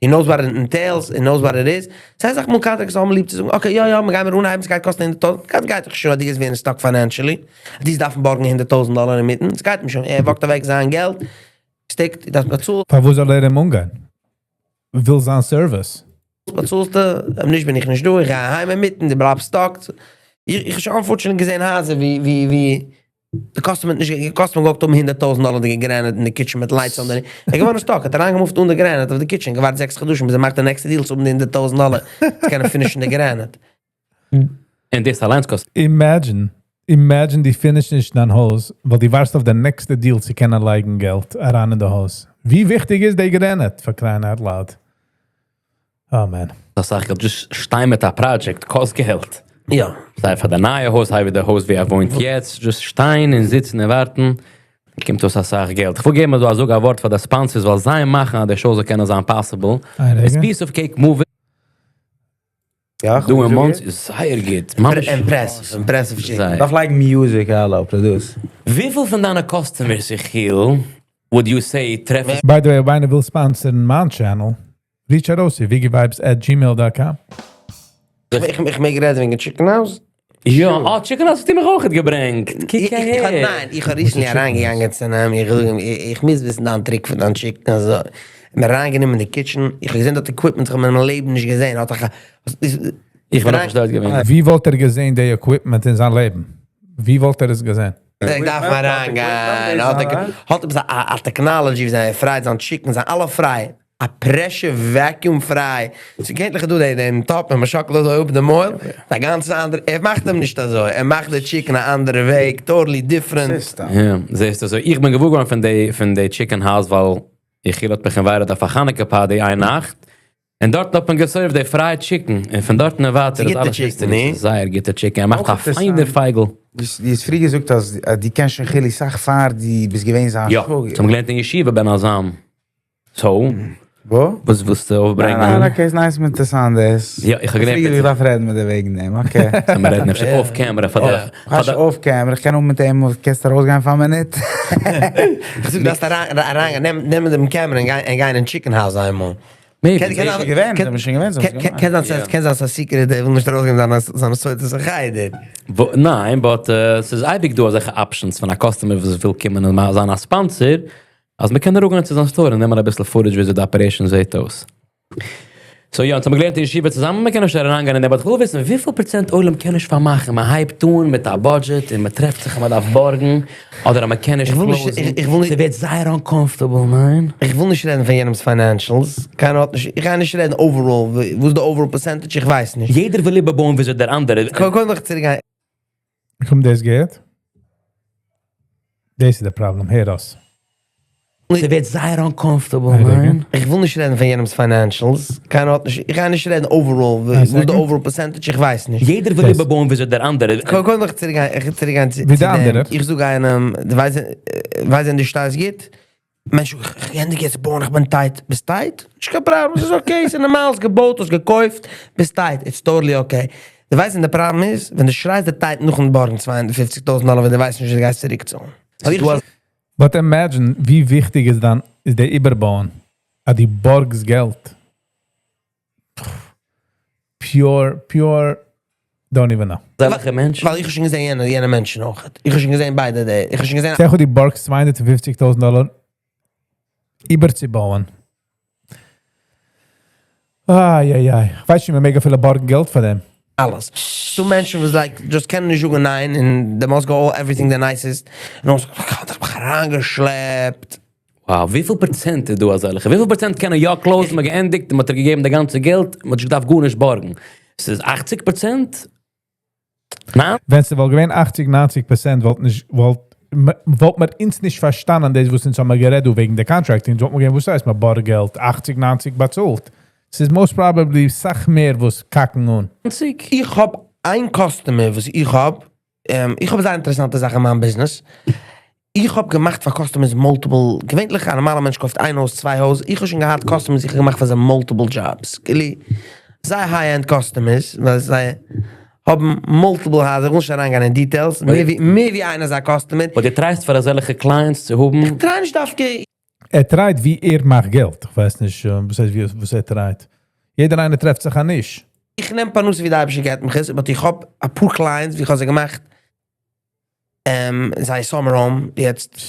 He knows what it entails, he knows what it is. ס'הייסט, איך מאל contractors האבן ליב צו זאגן, okay, יא, יא, מיר גייען מיר אנהייבן, עס גייט קאסטן 100.000. גייט דאך שוין, דו גייסט ווערן stuck financially. די דארפן בארגן 100.000 דאלאר אינמיטן. עס גייט מיר שוין. ער walk ט אוועק זיין געלט, שטעקט, דאס באצאלט. פארוואס זאל ער אים אנגיין? וויל זיין service. באצאלסטו, נישט בין איך נישט דא, איך גיי אהיים אינמיטן, דו בלייבסט stuck. איך האב שוין unfortunately געזען הייזער ווי די customer נישט, די customer געוואלט האבן 100.000 דאלאר די granite אין די kitchen מיט lights און ער געווארן stuck, האט אריינגע move ט אן די granite אויף די kitchen, געווארט 6 חדשים ביז ער מאכט די next deal צו האבן די 100.000 דאלאר, צו קענען finish ן די granite. און דאס אליינס קאסט Imagine, imagine דו finish נישט דיין הויז, ווייל דו ווארטסט אויף די next deal צו קענען לייגן געלט אריין אין די הויז. ווי וויכטיג איז די granite, for crying out loud? Oh man. דאס זאג איך, just שטיין מיט א project, קאסט געלט. סיי פאר די נייע הויז, סיי ווי די הויז ווי ער וואוינט יעצט, just שטיין און זיצן און ווארטן, קומט אויס א סאך געלט. איך וויל געבן דא א זאג א ווארט פאר די sponsors, ווייל זיי מאכן, אז די show זאל קענען זיין possible. איין It's רגע. Piece of Cake Moving. יא, דא אין מאנסי איז זייער גוט, ממש. Impressive, impressive chicken. זייער. דארף לייגן music, האלא, produce. וויפיל פון דיינע customers, יחיאל, would you say טרעפן By the way, אויב איינער וויל sponsor ן מיין channel, reach out אויס, viggyvibes@gmail.com. איך מעג רעדן וועגן Chicken House? יא, אה, Chicken House האסטו מיך אויך געברענגט. קוק איך, איך, אהער. ניין, איך האב recently אריינגעגאנגען צו אים, איך זאג אים, איך מוז וויסן דיין trick פון דיין chicken. אזוי. מיר אריינגענומען אין די kitchen, איך האב געזען דארט equipment, איך האב אין מיין לעבן נישט געזען. האט ער, איך בין נאך נישט דארט געווען. ווי וואלט ער געזען די equipment אין זיין לעבן? ווי וואלט ער עס געזען? איך דארף מאל אריינגיין. האט עפעס א technology, ווי זיי fry ען זיין chicken, זיי אלע fry. א pressure vacuum fry. ס'געווענליך דא דעם טאפ, און מען שאקלט אזוי אפ דעם oil. דער גאנצע אנדערע, ער מאכט אים נישט אזוי. ער מאכט די chicken א אנדערע וועג, totally different. System. יא, זעסטו, אזוי, איך בין געוואר געווארן פון די Chicken House, ווייל יחיאל האט מיך invited אויף א חנוכה party איין נאכט. און דארט האט מען גע served די fried chicken. און פון דארט און ווייטער איז גוטע אלעס chicken, history. ניין? זייער גוטע chicken. ער מאכט אויך א פיינע אינטערעסאנט. פייגל. דו האסט פריער געזאגט, אז דו קענסט שוין יחיאל אסאך פאר דו ביסט געווען זיין יא, שוואגער. מיר האבן געלערנט אין ישיבה ביינאזאם. So, וואו? וואס ווילסטו אויפברענגען? ניין, okay, איז nice מיט אינטערעסאנט דאס. יא, איך האב געלערנט פריער איך דארף רעדן מיט דיר וועגן דעם, okay. מיר רעדן אפשר off camera פאר די פאר פאר די off camera, איך קען אויך מיט אים, קענסט ארויסגיין פאר א מינוט. איך זאג, דארפסט אריין, נעם דעם camera און גיין אין Chicken House איינמאל. Maybe. קען שוין געווען, זיי האבן שוין געווען, זיי האבן עס געמאכט. קען זיין ס'איז א secret, ער וויל נישט ארויסגעבן זיינע סודות אין חדר. ניין, but עס איז אייביג דא אזעלכע options פון א customer וואס וויל קומען און מאל זיין א sponsor, אז מען קען אראפגיין צו זיין store און נעמען א ביסל footage ווי אזוי די operation זעט אויס. So יא, אונז האבן געלערנט אין ישיבה צוזאמען, מען קען נישט אריינגיין אין דעם, but איך וויל וויסן, וויפיל פראצענט עולם קען נישט פארמאכן? מען הייבט אן מיט א budget און מען טרעפט זיך אז מען דארף בארגן, אדער אז מען קען נישט איך וויל נישט- close ן. איך וויל נישט- ס'ווערט זייער uncomfortable, ניין? איך וויל נישט רעדן פון יענעמ'ס financials. קיינער האט נישט, איך גיי נישט רעדן overall, וואס איז די overall percentage, איך ווייס נישט. יעדער וויל איבערבויען ווי אזוי דער אנדערער. קודם נאך צוריקגיין. קומט דאס געלט? דאס איז די פראבלעם, הער אויס. ס'ווערט זייער uncomfortable, היי, ניין? איך וויל נישט רעדן פון יענעמ'ס financials. קיינער האט נישט, איך גיי נישט רעדן overall, וואס איז די second. overall percentage, איך ווייס נישט. יעדער וויל דאס. איבערבויען ווי אזוי דער אנדערער. קודם נאך צוריקגיין, איך וויל צוריקגיין צו ווי צו דער דעם. אנדערער? איך זאג איינעם, דו ווייסט, ווייסט ווען דו שטייסט גוט? מענטש, איך ענדיג יעצט בויען, איך בין tight. ביסט tight? נישט קיין פראבלעם, עס איז okay, עס איז נארמאל, עס איז געבויט, האסט געקויפט, ביסט tight, it's totally okay. דו ווייסט ווען די פראבלעם איז, ווען דו שרייסט די tight נאכן בארגן 250.000 דאלאר, ווען דו ווייסט נישט, ווי דו גייסט צוריקצאלן. דו האסט But imagine, ווי וויכטיג איז דאן, איז דער איבערבויען, אז דו בארגסט געלט. Pure, pure, don't even know. אזעלכע מענטשן. ווייל איך האב שוין געזען יענע מענטשן אויך. איך האב שוין געזען ביידע. איך האב שוין געזען זאג, דו בארגסט 250.000 דאלאר איבערצובויען. איי, איי, איי. איך ווייס נישט, מען מעג אפילו בארגן געלט פאר דעם. אלעס. ס'דא מענטשן וואס like, just קענען נישט זאגן ניין, and they must go all everything the nicest. און אויך, oh God, איך האב מיך אריינגעשלעפט. Wow, וויפיל פראצענט איז דא אזעלכע? וויפיל פראצענט קענען יא close, מען געענדיגט, מען האט דיר געגעבן די גאנצע געלט, מען האט נישט געדארפט גארנישט בארגן. עס איז 80%? ניין? ווען עס וואלט געווען 80, 90%, וואלט נישט, וואלט מען אונז נישט פארשטאנען, דאס וואס אונז האבן גערעדט וועגן די contracting, וואלט מען געווען, וואס הייסט, מען בארגט געלט, 80, 90 באצאלט. עס איז most probably אסאך מער, וואס קאקן אן. 90? איך האב איין customer, וואס איך האב, איך האב זייער אינטערעסאנטע זאכן אין מיין business. איך האב געמאכט פאר customers multiple, געווענליך א נארמאלער מענטש קויפט איין הויז, צוויי הויז. איך האב שוין געהאט customers, איך האב געמאכט פאר זיי multiple jobs. כאילו, זייער high-end customers, ווייל זיי האבן multiple הייזער, איך וויל נישט אריינגיין אין details, מער ווי איינער איז א customer. אבער דו try סט פאר אזעלכע clients צו האבן? איך try נישט דווקא. ער try ט ווי ער מאכט געלט. איך ווייס נישט, וואס הייסט ווי, וואס ער try ט. יעדער איינער טרעפט זיך א niche. איך נעם פרנסה ווי דער אייבערשטער געבט מיך עס, אבער איך האב א פאר clients, ווי איך האב זיי געמאכט, זיי summer home, יעצט,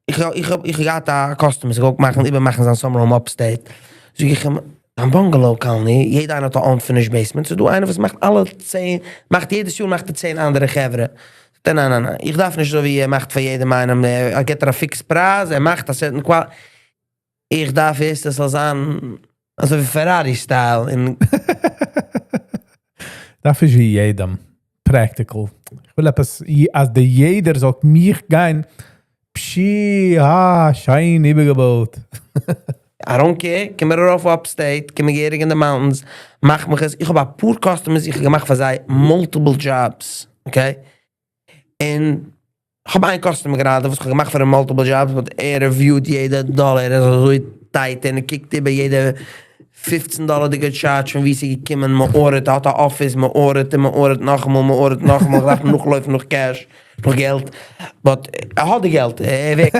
איך האב געהאט א customer, זיי געוואלט מאכן, איבערמאכן זיין summer home upstate. זאג איך אים, דיין bungalow colony, יעדער איינער האט א unfinished basement, ס'איז דא איינער וואס מאכט אלע 10, מאכט יעדעס יאר מאכט ער 10 אנדערע חברה. זאגט ער, ניין, ניין, ניין, איך דארף נישט אזוי ווי ער מאכט פאר יעדעם איינעם, ער גיט דיר א fixed פרייז, ער מאכט א certain quality. איך דארף ערשט, עס זאל זיין אזוי ווי Ferrari style. אין דארף איך ווי יעדעם. Practical. איך וויל עפעס, אז דער יעדער זאל מיך גיין, פשי, אה, שיין איבערגעבויט. I don't care, קום מיר ארויף upstate, קום מיר געהעריג אין די mountains, מאך מיך עס. איך האב א פאר customers, איך האב געמאכט פאר זיי multiple jobs, okay? און איך האב איין customer גראדע, וואס איך האב געמאכט פאר אים multiple jobs, but ער reviewed יעדע דאלאר, ער איז אזוי tight און ער קוקט איבער יעדע 15 דאלערדיגע טשארדזש פון וואו ס'איז געקומען, מ'ארדערט, האט א אפיס, מ'ארדערט און מ'ארדערט נאכאמאל, מ'ארדערט נאכאמאל, איך דארף נאכלויפן נאך cash, נאך געלט, but ער האט די געלט, ער ווערט.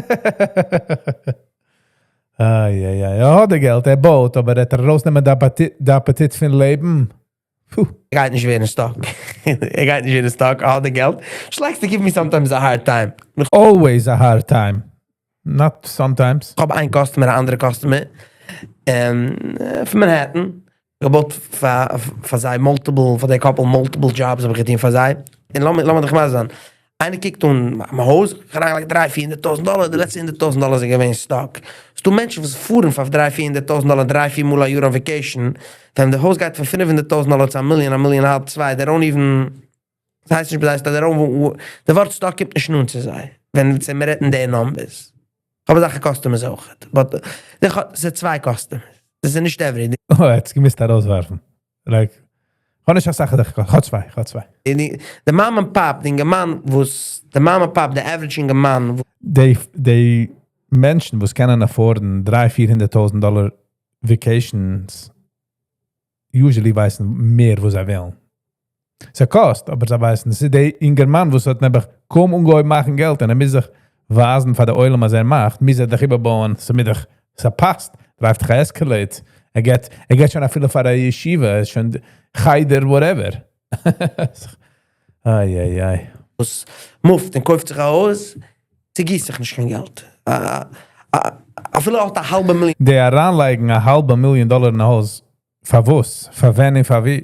איי איי איי, ער האט די געלט, ער בויט, אבער ער האט ארויסנעמען די אפעטיט, די אפעטיט פון לעבן. פו. ער גייט נישט ווערן stuck, ער גייט נישט ווערן stuck, ער האט די געלט, just likes to give me sometimes a hard time. Always a hard time, not sometimes. איך האב איין customer, א אנדערע customer, פון Manhattan, געבויט פאר זיי multiple, פאר די couple multiple jobs האב איך געטון פאר זיי, און לאמיר דיך מסביר זיין, איינער קוקט אן מיין הויז, איך האב אריינגעלייגט דריי פיר הונדערט טויזנט דאלער, די לעצטע הונדערט טויזנט דאלער זענען געווען stuck. ס'דא מענטשן וואס פארן פאר דריי פיר הונדערט טויזנט דאלער דריי פיר מאל א יאר on vacation, ווען די הויז גייט פון 500,000 דאלער צו א מיליאן, א מיליאן האלב, צוויי, they don't even, דאס הייסט נישט ביי זיי, they don't, די ווארט stuck קומט נישט נאנט צו זיי, ווען מיר רעדן די numbers. כ'האב אזעלכע customers אויך, but ס'איז צוויי customers, דאס איז נישט every. אוי, ער האט עס געמוזט ארויסווארפן. Like, כ'האב נישט אסאך, כ'האב צוויי, כ'האב צוויי. די mom and pop, די אינגערמאן וואס, די mom and pop, די average אינגערמאן. די מענטשן וואס קענען afford ן דריי פיר הונדערט טויזנט דאלער vacations, usually ווייסן מער וואס זיי ווילן. ס'קאסט, אבער זיי ווייסן, עס איז דער אינגערמאן וואס האט נעבעך קוים אנגעהויבן מאכן געלט און ער מוז זיך ווייזן פאר די עולם אז ער מאכט, מוז ער דאך איבערבויען, ס'מוז דאך, ס'פאסט, drive ט דאך א Escalade, ער געט, ער געט שוין אפילו פאר א ישיבה, ער איז שוין חדר whatever. איי איי איי. וואס move ט און קויפט זיך א הויז, צוגיסט זיך נישט קיין געלט. אפילו ער האט א האלבע מיליאן. די אריינלייגן א האלבע מיליאן דאלער אין א הויז, פארוואס? פאר ווען און פאר ווי?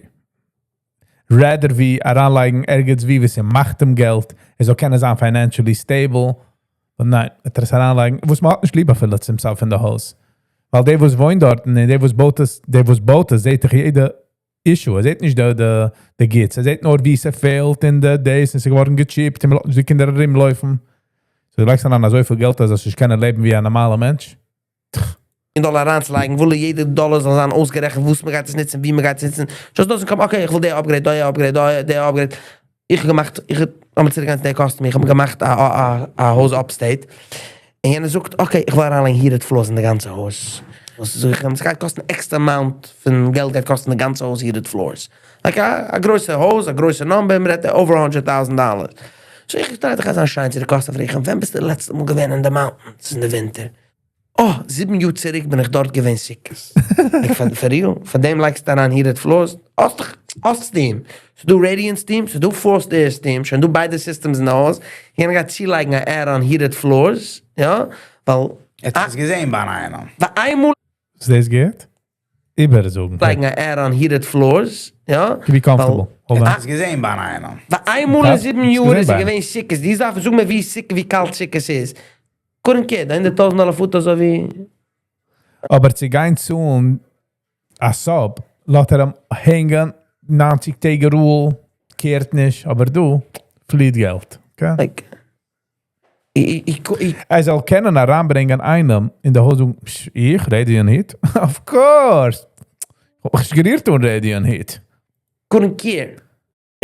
Rather ווי אריינלייגן ערגעץ ווי וואס ער מאכט אים געלט, ער זאל קענען זיין financially stable. און ניין, ער טוט עס אריינלייגן, וואס מען האט נישט ליב אפילו צום סוף פון די הויז. ווייל דער וואס וואוינט דארטן און דער וואס בויט עס, דער וואס בויט עס זעט דאך יעדע issue, ער זעט נישט די גוטס, ער זעט נאר ווי ס'פעלט אין די דאס און ס'איז געווארן געטשיפט און מ'לאזט נישט די קינדער ארומלויפן. So דו לייגסט אריין אזויפיל געלט אז זאלסט נישט קענען לעבן ווי א נארמאלער מענטש. אין דאלער אריינצולייגן, וויל יעדע דאלער זאל זיין אויסגערעכנט וואס מ'גייט עס נוצן, ווי מ'גייט עס נוצן. Just doesn't come, okay, איך וויל די upgrade, די upgrade, די upgrade. איך האב געמאכט, איך האב, לאמיר צוריקגיין צו די customer, איך האב געמאכט א הויז upstate, און יענער זאגט, okay, איך וויל אריינלייגן heated floors אין די גאנצע הויז. וואס זאג איך אים, עס גייט קאסטן extra amount פון געלט גייט קאסטן די גאנצע הויז heated floors. Like א גרויסע הויז, א גרויסע number, מ'רעדט over 100,000 דאלער. So איך try דאך אזא שיין צו די customer, פרעג איך אים, ווען ביסטו די לעצטע מאל געווען אין די mountains אין די ווינטער? אה, 7 יאר צוריק בין איך דארט געווען סוכות. Like, for real? פאר דעם לייגסטו אריין heated floors? האסט דאך, האסט steam. ס'דא radiant steam, ס'דא forced air steam, שוין דא ביידע systems אין די הויז. יענער גייט צולייגן א add-on heated floors, יא? ווייל ער האט עס געזען ביי איינעם. ווייל איינמאל האסט דאס געהערט? איבערזאגן. לייגן א add-on heated floors, יא? To be comfortable. Hold on. ער האט עס געזען ביי איינעם. ווייל איינמאל אין 7 יאר איז ער ביי געווען סוכות. די זאך, זאג מיר ווי סוכות, ווי קאלט סוכות איז. Couldn't care, די 100,000 דאלער פארט אזוי ווי אבער צו גיין צאלן א sub, לאזט ער אים הענגען 90 טעג רו, care ט נישט, אבער דא פליט געלט. Okay? Like, איך ער זאל קענען אריינברענגען איינעם אין די הויז און, איך radiant heat? Of course! איך גערירט אן radiant heat. Couldn't care.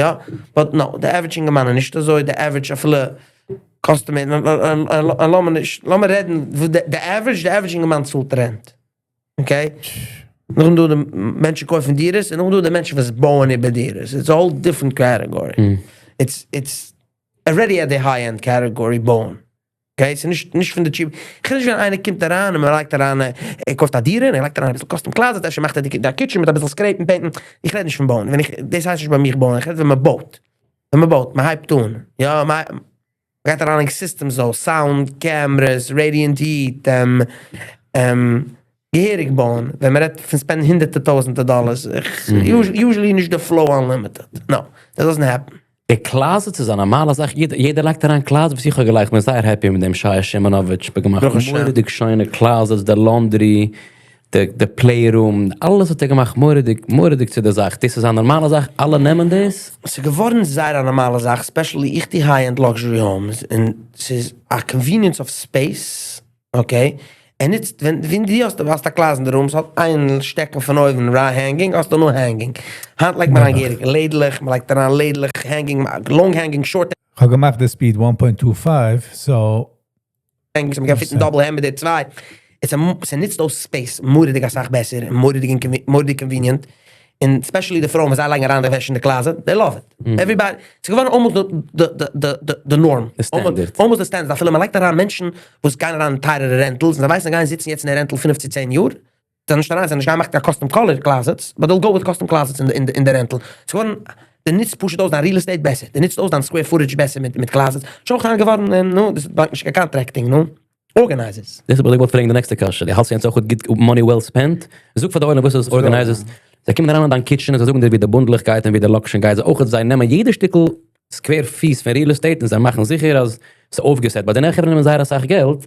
יא, but no, the average אינגערמאן איז נישט אזוי, the average אפילו customer, לאמיר נישט, לאמיר רעדן, the average, the average אינגערמאן צאלט rent. Okay? נאכדעם דא די מענטשן קויפן דירות, און נאכדעם דא די מענטשן וואס בויען איבער דירות. It's a whole different category. It's already at the high-end category, בויען. Okay? ס'איז נישט פון די cheap. איך וויל נישט ווען איינער קומט אריין און מען לייגט אריין, ער קויפט א דירה און ער לייגט אריין אביסל custom closet, אפשר מאכט ער די kitchen מיט אביסל scrape ן, paint ן. איך רעד נישט פון בויען. ווען איך, דאס הייסט נישט ביי מיך בויען, איך רעד ווען מען בויט. ווען מען בויט, מען הייבט אן. יא, מען גייט אריין אין systems אזוי, sound, cameras, radiant heat, געהעריג בויען. ווען מען רעדט פון spend ן הונדערטער טויזנטער דאלארס, איך, usually נישט די flow unlimited. No, that doesn't happen. די closet איז א נארמאלע זאך, יעדער לייגט אריין closet וואס איך האב געלייגט, כ'בין זייער happy מיט דעם שי שמעונאוויטש, האט געמאכט ברוך השם. מורא'דיג שיינע closets, די laundry, די playroom, אלעס האט ער געמאכט מורא'דיג, מורא'דיג צו די זאך. דאס איז א נארמאלע זאך, אלע נעמען דאס? ס'איז געווארן זייער א נארמאלע זאך, especially איך די high-end luxury homes, און ס'איז א convenience of space, okay? און איצט, ווען דו האסט א closet אין די room, ס'האט איין שטעקן פון אויבן, right hanging, האסטו נאר hanging. היינט לייגט מען אריין געהעריג לעדלעך, מען לייגט אריין לעדלעך, hanging, long hanging, short איך האב געמאכט די speed 1.25, so hanging, so מען קען fit ן double העמעדער, צוויי. It's a, ס'נוצט אויס space מורא'דיג אסאך בעסער און מורא'דיג מורא'דיג convenient. און especially די פרויען ווען זיי לייגן אריין די וועש אין די closet, they love it. Everybody, ס'איז געווארן almost the the the the the norm. The standard. Almost the standard. אפילו מ'לייגט אריין מענטשן וואס גייען אריין אין טייערערע rentals און זיי ווייסן זיי גייען זיצן יעצט אין די rental פינף צו צען יאר, זיי זענען נישט אריין, זיי זענען נישט גייען מאכן קיין custom color closets, but they'll go with custom closets אין די אין די אין די rental. ס'איז געווארן, דו נוצט פשוט אויס דיין real estate בעסער, דו נוצט אויס דיין square footage בעסער מיט מיט closets. שוין אויך היינט געווארן, נו, דאס באלאנגט נישט קיין contracting, נו. Organizers. דאס האב איך געוואלט פרעגן די נעקסטע קשיא, דו האלטסט יענץ אויך גוט money well spent? זאג פאר די עולם וואס איז organizers, זיי קומען אריין אין דיין kitchen און זיי זאגן דיר ווי די בונדלעך גייט און ווי די לאקשן גייט, זיי אויך זיי נעמען יעדע שטיקל square feet פון real estate און זיי מאכן זיכער אז ס'איז אויפגעסעט, ביי די נעכער נעמען זייער אסאך געלט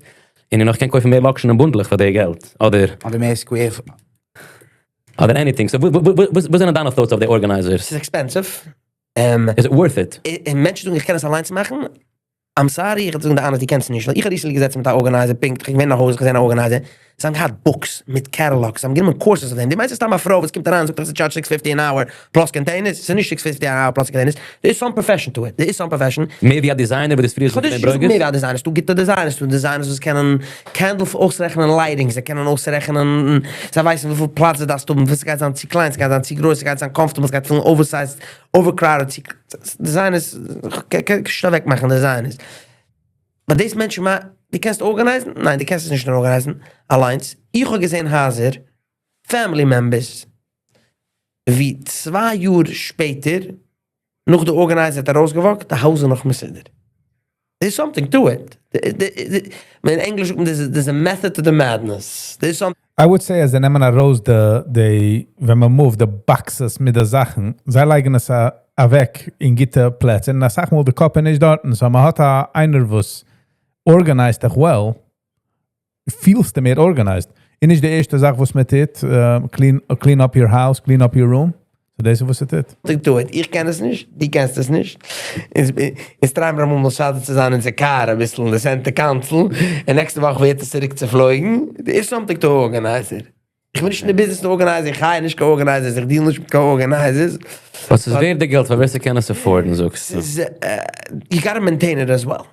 און איר נאך קען קויפן מער לאקשן און בונדלעך פאר די געלט, אדער. אדער מער square. אדער anything, so וואס זענען דיינע thoughts אויף די organizers? ס'איז expensive. איז it worth it? און מענטשן זאגן איך קען עס אליינס מאכן, I'm sorry, איך וועל זאגן די honest, דו קענסט נישט, ווייל איך האב recently געזעצן מיט א organizer, פונקט, איך בין געווען אין א הויז, איך האב געזען א organizer, זיי האבן געהאט books מיט catalogs, זיי האבן גענומען courses אויף דעם, דו מיינסט ס'איז סתם א פרוי וואס קומט אריין און זאגט איך charge six fifty an hour plus containers, ס'איז נישט six fifty an hour plus containers, there is some profession to it, there is some profession. מער ווי א designer וואס דו פריער איך האב נישט געזאגט מער ווי א designer, ס'דא גוטע designers, ס'דא designers וואס קענען candle אויסרעכענען lighting, זיי קענען אויסרעכענען, זיי ווייסן וויפיל פלאץ דו דארפסט האבן, וויפיל ס'גייט זיין צו קליין, ס'גייט זיין צו גרויס, ס'גייט זיין comfortable, ס'גייט פילן oversized, overcrowded, designers, כ'קען נישט אוועקמאכן designers. But דאס מענטשן מיין, דו קענסט organize ן? ניין דו קענסט עס נישט organize ן אליינס. איך האב געזען הייזער, family members, ווי צוויי יאר שפעטער, נאך די organizer האט ארויסגעוואקט, די הויז איז נאך מסודר. There's something to it. אין ענגליש זאגט מען there's a method to the madness. There's something. I would say אז זיי נעמען ארויס די די ווען מען move ט די boxes מיט די זאכן, זיי לייגן עס אוועק אין גוטע פלעצער, און אסאך מאל די קאפ איז נישט דארטן, so מען האט א איינער וואס organize ט דיך well, פילסטו מער organized. און נישט די ערשטע זאך וואס מען טוט, clean clean up your house, clean up your room, so דאס איז וואס ס'טוט. To it. איך קען עס נישט, דו קענסט עס נישט. אונז try ען מיר אמאל מסדר צו זיין אונזער קאר אביסל אין די center console, און נעקסטע וואך ווערט עס צוריק צופלויגן. There is something to organizer. איך בין נישט אין די ביזנעס פון organizer, איך hire נישט קיין organizers, איך deal נישט מיט קיין organizers. But ס'איז ווערד די געלט פאר ווער ס'קען עס afford ן זאגסטו. ס'איז, you gotta maintain it as well.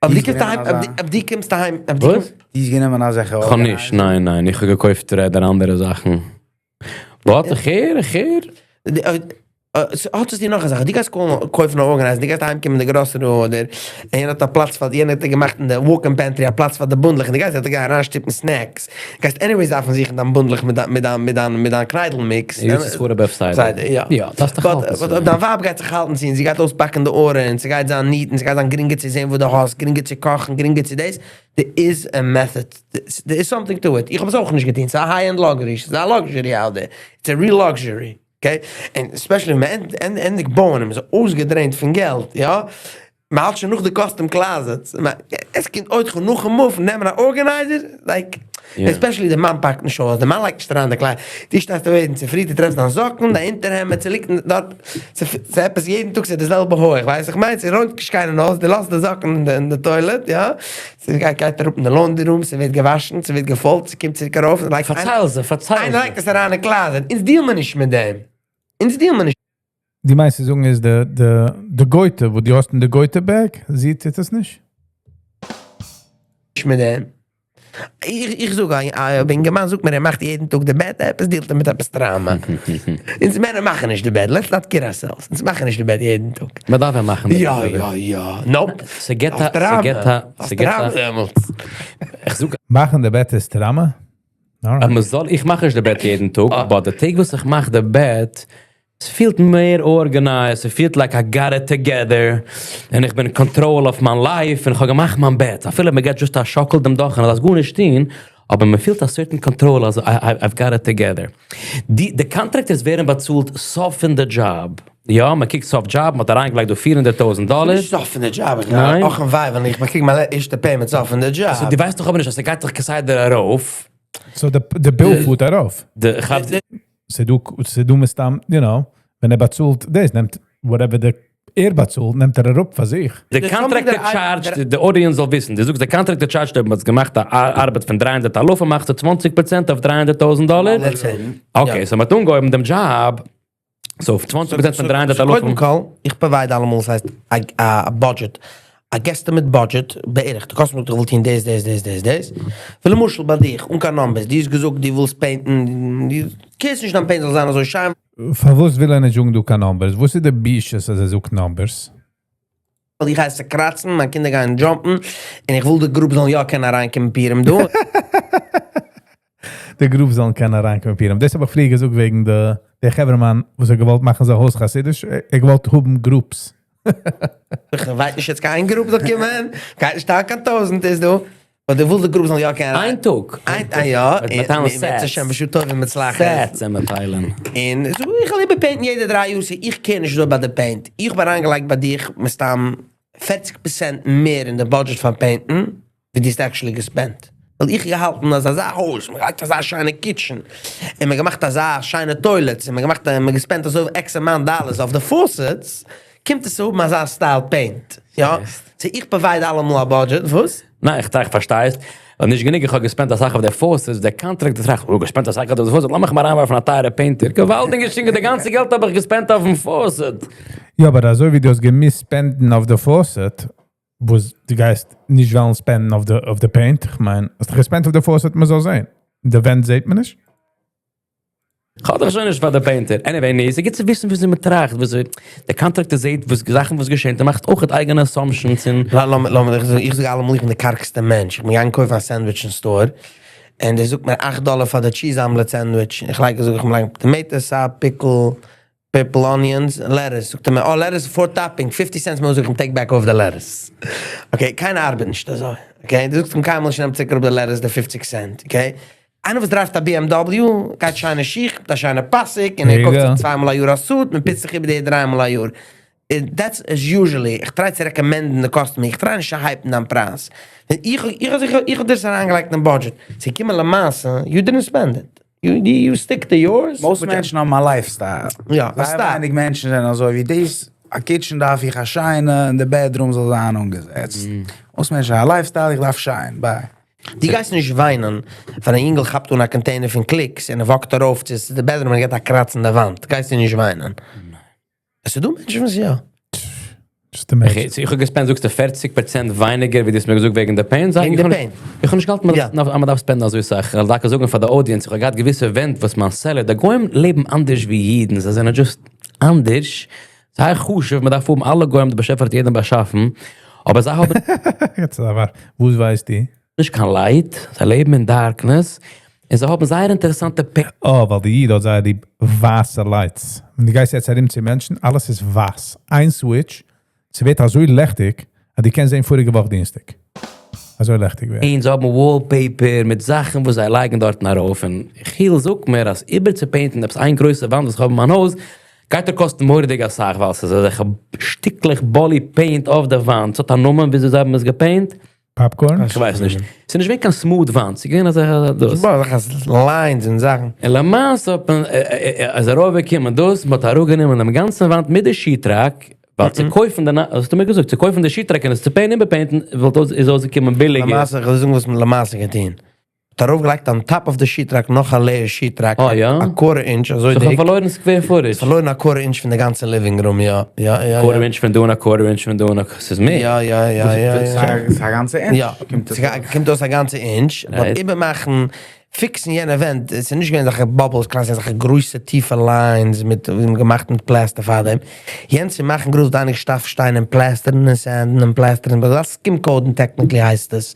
אויב דו קומסט אהיים, אויב דו קומסט אהיים, אויב דו וואס? דו האסט גענומען אזעלכע כ'האב נישט, ניין ניין, איך האב געקויפט רעדער אנדערע זאכן. But איך הער, איך הער. האט עס דיר נאך א זאך, דו גייסט קויפן א organizer, דו גייסט אהיים קומען אין די גראסערי אדער יענער האט א פלאץ פאר, יענער האט געמאכט אין די walk-in pantry א פלאץ פאר די בונדלעך און דו גייסט דארט גיין אריינשטופן snacks, גייסט anyways דארפן זוכן דיין בונדלעך מיט דיין מיט דיין מיט דיין מיט דיין קניידל mix. יו עס פאר א וועבסייט. יא. יא, דארפסט דיך האלטן צו But אויב דיין ווייב גייט זיך האלטן צו און זי גייט אויספאקן די ארון און ס'גייט זיין neat און ס'גייט זיין גרינגער צו זען וואס דו האסט, גרינגער צו קאכן, גרינגער צו דאס, there is a method, there is something to it. איך האב עס אויך נישט געטון, ס'איז א high end luxury, ס'איז א luxury out there, it's a real luxury, okay? און especially ווען מען ענדיגט בויען און מ'איז אויסגעדרעינט פון געלט, יא? מען האלט שוין נאך די custom closets, עס קומט אויך נאכן move ן נעמען א organizer, like, especially די מאן פאקט נישט אויס, די מאן לייגט נישט אריין די קליידער, דו שטייסט אויף יעדן צופרי, דו טרעפסט דיין זאקן, דיין אונטערהעמד, ס'ליגט דארט, ס'איז עפעס יעדן טאג ס'איז די זעלבע הויך, ווייסט איך מיין, ס'רוימט נישט קיינער אויס, דו לאזט די זאקן אין די toilet, יא, ס'גייט אראפ אין די laundry room, ס'ווערט געוואשן, ס'ווערט געפאלדט, ס'קומט צוריק ארויף, פארצייל זיי, פארצייל זיי. איינער לייגט עס אריין אין closet, אונז deal מיר נישט מיט דעם, אונז deal מיר נישט. דו מיינסט צו זאגן איז די די די גויטע וואס דו האסט אין די גויטע bag, זי טוט עס נישט? נישט מיט דעם. איך איך זאג א אינגערמאן זאגט מיר ער מאכט יעדן טאג די בעט עפעס deal ט ער מיט עפעס trauma. אונז מענער מאכן נישט די בעט, let's not kid ourselves, אונז מאכן נישט די בעט יעדן טאג. מען דארף ווען מאכן די בעט. יא יא יא, nope. ס'געט א ס'געט א ס'געט א דעמאלטס. איך זאג. מאכן די בעט איז trauma? אז מען זאל, איך מאך נישט די בעט יעדן טאג, but די טעג וואס איך מאך די בעט, ס'פילט מער organized, ס'פילט like I got it together, און איך בין אין קאנטראל אויף מיין life, און איך האב געמאכט מיין בעט, אפילו מען געט just א שאקל דעם דאך און דארפסט גארנישט טון, אבער מען פילט א certain control אז I've got it together. די די contractors ווערן באצאלט סוף פון די דזשאב, יא, מען קוקט סוף דזשאב, מען האט אריינגעלייגט דא 400,000 דאלער. נישט סוף פון די דזשאב, איך גיי אך און וויי ווען איך באקריג מיין ערשטע payment סוף פון די דזשאב. So דו ווייסט דאך אבער נישט אז ס'גייט זיך כסדר ארויף. So די bill פארט ארויף. די כאפסט. ס'דא ס'דא מסתם, you know, ווען ער באצאלט דאס נעמט whatever די ער באצאלט נעמט ער אראפ פאר זיך. די contractor charge ט, די audience זאל וויסן, דו זאגסט די contractor charge ט אויב מ'האט געמאכט א ארבעט פון 300 אלפים מאכסטו 20% אויף 300,000 דאלער? Okay, so מ'האט אנגעהויבן דעם דזשאב, so 20% פון 300 אלפים. קודם כל, איך provide אלעמאל, ס'הייסט א budget. א guesstimate budget, בערך, די customer זאגט איך וויל טון דאס, דאס, דאס, דאס, דאס. ווי למשל ביי דיך, אן קיין numbers, דו האסט געזאגט דו ווילסט paint ן, דו קענסט נישט דיין paint זאל זיין אזוי שיין. פארוואס וויל ער נישט זאגן דא קיין numbers? וואס איז די בושות אז ער זאגט numbers? ווייל איך הייס קראצן, מיין קינדער גייען jump ן, און איך וויל די group זאלן יא קענען אריינקומען פורים דא. די group זאלן קענען אריינקומען פורים. דאס האב איך פריער געזאגט וועגן די דער חברהמאן, וואס ער געוואלט מאכן זיין הויז חסידיש, ער געוואלט האבן groups. איך ווייס נישט יעצט קיין group זאל קומען, גייט נישט קיין טויזנט איז דא, אבער דו ווילסט די group זאלן יא קענען. איין טאג. איין טאג, יא. מיט טיילן sets. שם בשעה טובה ומוצלחת. Sets און מיט טיילן. און זאג איך וויל איבער paint ן יעדע 3 יאר, so איך care נישט אזוי ביי די paint. איך האב אריינגעלייגט ביי דיך מסתם 40% מער אין די budget פאר paint ן, ווי דו האסט actually גע spend ט. ווייל איך געהאלטן אז אזא הויז, מען געלייגט אזא שיינע kitchen, און מען געמאכט אזא שיינע toilets, און מען געמאכט, מען גע spend ט אזוי X amount dollars אויף די faucets, קומט עס צו האבן אזא style paint. יא? So איך provide אלעמאל א budget, וואס? ניין, איך טראכט, פארשטייסט? ווייל נישט גענוג, איך האב גע spend ט אסאך אויף די faucets, דער contractor טראכט, oh, גע spend ט אסאך אויף די faucet, לאמיך מאל אריינווארפן א טייערע painter. געוואלדיג געשינקען, די גאנצע געלט האב איך גע spend ט אויפן faucet. יא, אבער אזוי ווי דו האסט געמוזט spend ן אויף די faucet, וואס דו גייסט נישט וועלן spend ן אויף די paint, איך מיין, האסט דאך גע spend ט אויף די faucet, מען זאל זען. די ווענט זעט מען נישט? איך האב דאך שוין נישט פאר די painter. Anyway, ניין, עס גוט צו וויסן, ווי מען טראכט, ווי דער contractor זעט, וואס זאכן וואס געשען, ער מאכט אויך אייגענע assumptions און לאמיר, איך זאג אלעמאל, איך בין דער קארגסטער מענטש. איך בין געגאנגען קויפן א sandwich אין store, און דער זאגט מיר 8 דאלער פאר די cheese omelet sandwich. איך לייג, זאג איך, לייג tomato sauce, pickle, purple onions, lettuce. זאגט ער מיר, oh, lettuce for topping, 50 cents more, זאג איך, take back off the lettuce. Okay, קיינער ארבעט נישט אזוי. Okay, דו זאגסט אים קיינמאל נישט, נעם צוריק אראפ די lettuce, די 50 cent, okay? איינער וואס drive ט א BMW, גייט שיינע שיך, מיט א שיינע פאסיק, און ער קויפט זיך צוויי מאל א יאר א suit, מען פוצט זיך איבער די דריי מאל א יאר. That's as usually, איך try צו recommend ן די customer, איך try נישט צו hype ן דיין פרייז. ווען איך האב דאס אריינגעלייגט אין budget, צו קומען למעשה, you didn't spend it. You stick to yours. Most מענטשן האבן א lifestyle. יא, א זייער style. ווייניג מענטשן זענען אזוי ווי דאס, א kitchen דארף איך א שיינע, און די bedroom זאל זיין אנגעזעצט. Most מענטשן האבן א lifestyle, איך דארף שיין, bye. דו גייסט נישט וויינען, ווען א אינגל כאפט אן א container פון Clicks און ער walk ט ארויף צו די bedroom און ער געט א קראץ אין די וואנט. גייסטו נישט וויינען. עס איז דא מענטשן וואס יא. Just imagine. איך האב גע spend ט, זאגסטו 40% ווייניגער, ווי דו האסט מיר געזאגט וועגן די paint. זאג וועגן איך, די איך האב paint. איך האב נישט געהאלטן, מען דארף spend ן אזוי סאך. איך וועל דוקא זאגן פאר די audience, איך האב געהאט געוויסע ווענט, וואס מיין seller, די גוים לעבן אנדערש ווי אידן, זיי זענען just אנדערש. זייער חשוב, מען דארף האבן אלע גוים, דער באשעפער האט יעדן באשאפן. אבער זיי האבן יעצט אבער, וואס ווייסטו? נישט קיין light, זיי לעבן אין darkness, און זיי האבן זייער אינטערעסאנטע Oh, ווייל די איד האט זייער די ווייסע lights. ווען דו גייסט יעצט ארום צו מענטשן, אלעס איז ווייס. איין switch, ס'ווערט אזוי ליכטיג, אז דו קענסט זען פאריגע וואך דינסטאג. אזוי ליכטיג ווערט. און זיי האבן wallpaper מיט זאכן, וואס זיי לייגן דארטן ארויף. און יחיאל זאגט מיר, אז איבער צו paint ן, עפעס איין גרויסע וואנט, וואס איך האב אין מיין הויז, גייט ער קאסטן מורא'דיג אסאך, ווייל ס'איז אזעלכע שטיקלעך באלי paint אויף דער וואנט. ס'האט א נאמען, וויאזוי זיי האבן עס גע paint. Popcorn? איך ווייס נישט. ס'איז נישט געווען קיין smooth וואנט, ס'איז געווען אזא דאס. באר, lines און זאכן. און למעשה האט מען, אז ארויפגעקומען דאס, מ'האט אראפגענומען דעם גאנצן וואנט מיט די sheetrock, ווייל צו קויפן די, האסטו מיר געזאגט, צו קויפן די sheetrock און עס צו paint ן, איבער paint ן, וואלט אויס, איז אויסגעקומען ביליגער. למעשה, איך וועל זאגן וואס מען למעשה געטון. האט ארויפגעלייגט on top of the sheetrock נאך א layer sheetrock, Oh, יא? א quarter inch, אזוי So, איך האב דיק. פארלוירן square footage. פארלוירן א quarter inch פון די גאנצע living room, יא. Quarter inch פון דא און א quarter inch פון דא און א, ס'איז מער. יא. ס'איז א גאנצע inch. יא, קומט עס קומט אויס א גאנצע inch, but איבערמאכן, fix ן יענע ווענט, עס איז נישט געווען אזעלכע bubbles, קליינע, אזעלכע גרויסע טיפע lines מיט, ווי מען געמאכט מיט plaster פאר דעם. יענץ צו מאכן גרויס, דיינע שטאף שטיין און plaster ן און sand ן און plaster ן, but דאס skim coat technically הייסט עס.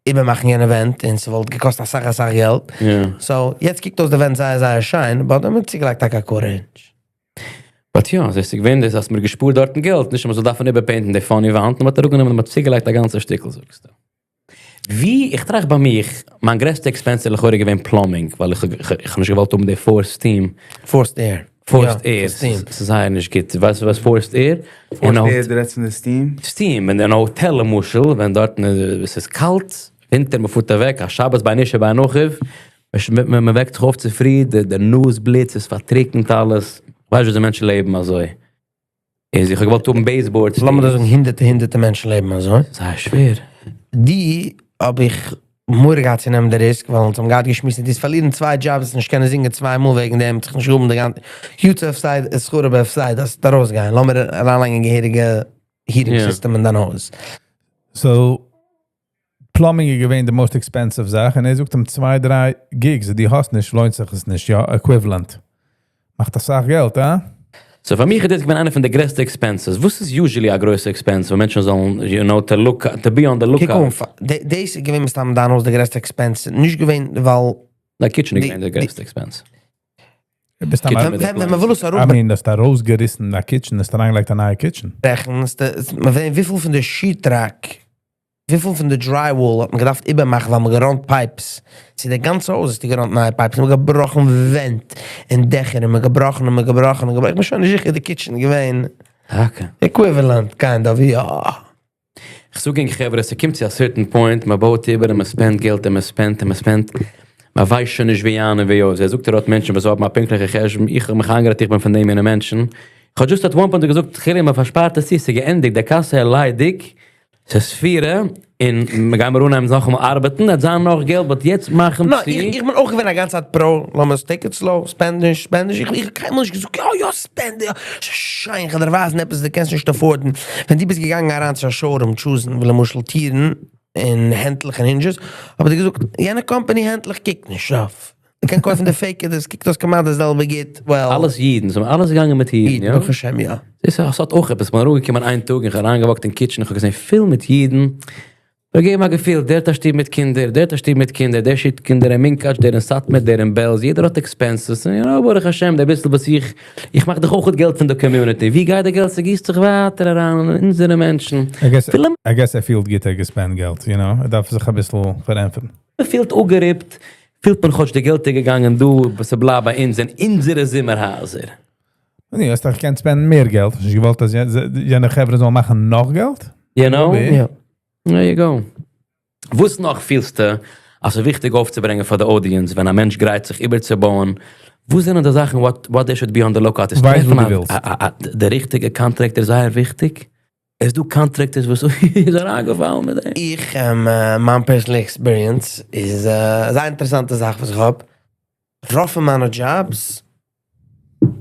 איבערמאכן יענע ווענט, און ס'וואלט געקאסט אסאך, אסאך געלט. So, יעצט קוקט אויס די ווענט זייער, זייער שיין, but מ'האט צוגעלייגט טאקע א quarter inch. But יא, דאס איז געווען דאס, אז מיר געשפארט דארטן געלט, נישט אז מ'זאל דארפן איבער paint ן די funny וואנט, נאר מ'האט אראפגענומען און מ'האט צוגעלייגט א גאנצע שטיקל, זאגסטו. ווי, איך טראכט ביי מיר, מיין גרעסטע expense איז לכאורה געווען plumbing, ווייל איך האב נישט געוואלט האבן די forced steam. Forced air. Forced יא, air, steam. ס'איז זייער נישט גוט. ווייסט דו וואס forced air? Forced air, דו רעדסט פון די steam? Steam, אין א האטעל למשל, ווען דארטן עס איז קאלט, ווינטער, מען פארט אוועק, א שבת בין איש ובין אחיו, מען וועקט זיך אויף צופרי, די נאז בלוט, עס פארטריקנט אלעס. ווייסט ווי די מענטשן לעבן אזוי? איז איך האב געוואלט האבן baseboards. לאמיר דאס זאגן, הונדערטער, הונדערטער מענטשן לעבן אזוי. זייער שווער. די האב איך מורא געהאט צו נעמען די risk, ווייל אונז האבן געהאט געשמועסט, דו פארלירן צוויי jobs, נישט קענען זינגען צוויי מאל וועגן דעם, זיך נישט האבן די גאנצע יוטיוב side, איז חרוב אויף side, דאס ארויסגיין. לאמיר אריינלייגן געהעריגע. heating system אין דיין הויז. So, plumbing איז געווען the most expensive זאך, און ער זאגט אים צוויי, דריי gigs, דו האסט נישט, לוינט זיך עס נישט, יא, equivalent. מאכט א סאך געלט, הא? So פאר מיך איז דאס געווען איינע פון די גרעסטע expenses. וואס איז usually א גרויסע expense, ווען מענטשן זאלן, to look, to be on the קוק lookout? אן, דאס איז געווען מסתם דיין הויז די גרעסטע expense. נישט געווען, ווייל The kitchen איז געווען די גרעסטע expense. ביסט Kitchen אמאל- מיט די ווען מען וויל עס I mean, דאס דא ארויסגעריסן, א kitchen, דאס דא אריינגעלייגט א נייע kitchen. אראפברעכן, מען ווייסט וויפיל פון די sheetrock, וויפיל פון די drywall האט מען געדארפט איבערמאכן, ווייל מען געראנט pipes. צו די גאנצע הויז איז די געראנט נייע pipes. מען געבראכן ווענט און דעכער און מען געבראכן און מען געבראכן און געבראכן. איך בין שוין נישט זיכער, די kitchen געווען equivalent, kind of, יא. איך זאג ענק חברה, עס קומט צו א certain point, מען בויט איבער און מען spend געלט און מען spend און מען spend. מען ווייסט שוין נישט ווי אן און ווי אויס. ער זאגט, ער האט מענטשן, וואס האבן א פינקטליכע חשבון. איך האב מיך איינגערעדט, איך בין פון דעם יענע מענטשן. איך האב just at one point געזאגט, חילי, מען פארשפארט עס, עס איז געענדיגט, די קאסע איז ליידיג, עס איז 4, און מיר גייען מיר אנהייבן נאך אמאל ארבעטן, עס זיין נאך געלט, but יעצט מאכן No, זי איך בין אויך געווען א גאנצע צייט pro, לאמיר take it slow, spend נישט, spend נישט. איך האב קיינמאל נישט געזאגט, יא, יא, spend, יא, שיין, איך וועל דיר ווייזן עפעס, דו קענסט נישט afford ן. ווען דו ביסט געגאנגען אריין צו א showroom, choose ן, ווי למשל טירן, און הענטלעך און hinges, אבער די געזאגט, יענע company הענטלעך קוקט נישט אויף. דו קענסט קויפן די fake, דאס קוקט אויס כמעט דאס זעלבע גוט, well. אלעס אידן, זיי זענען אלעס געגאנגען מיט אידן, אידן, יא? ברוך השם, יא. דאס איז, עס האט אויך עפעס, מ'איז אראפגעקומען איין טאג, איך האב אריינגע walk ט אין kitchen, איך האב געזען פיל מיט אידן. מיר געבן א געפיל, דער האט א שטוב מיט קינדער, דער האט א שטוב מיט קינדער, דער שיקט קינדער אין מונקאטש, דער אין סאטמאר, דער אין בעלז, יעדער האט expenses. און, ברוך השם, דער ביסל וואס איך מאך דאך אויך געלט פון דער community. ווי גייט דער געלט? ס'גיסט זיך ווייטער אריין אין אונזערע מענטשן. I guess, פילע I guess ער פילט גוט, ער גע spend געלט, ער דארף זיך א ביסל פארענטפערן. מען פילט אפגעריפט, פילט מען כאטש די געלט איז געגאנגען דא, וואס ס'בלייבט ביי אונז אין אונזערע זומער-הייזער. ניין, האסט דאך געקענט spend ן מער געלט. האסט נישט געוואלט, אז יענע חברה זאלן מאכן נאך געלט? You know? Maybe. Ja. There you go. וואס נאך פילסטו, אז ס'איז וויכטיג אויפצוברענגען פאר די audience, ווען א מענטש גרייט זיך איבערצובויען, וואס זענען די זאכן, what they should be on the lookout? איז ווייסט, טרעפן וואס דו ווילסט. דער ריכטיגע contractor איז זייער וויכטיג. איז דא contractors, וואס איז אריינגעפאלן מיט דעם? איך, מיין personal experience איז זייער אינטערעסאנטע זאך, וואס איך האב. רוב פון מיינע jobs,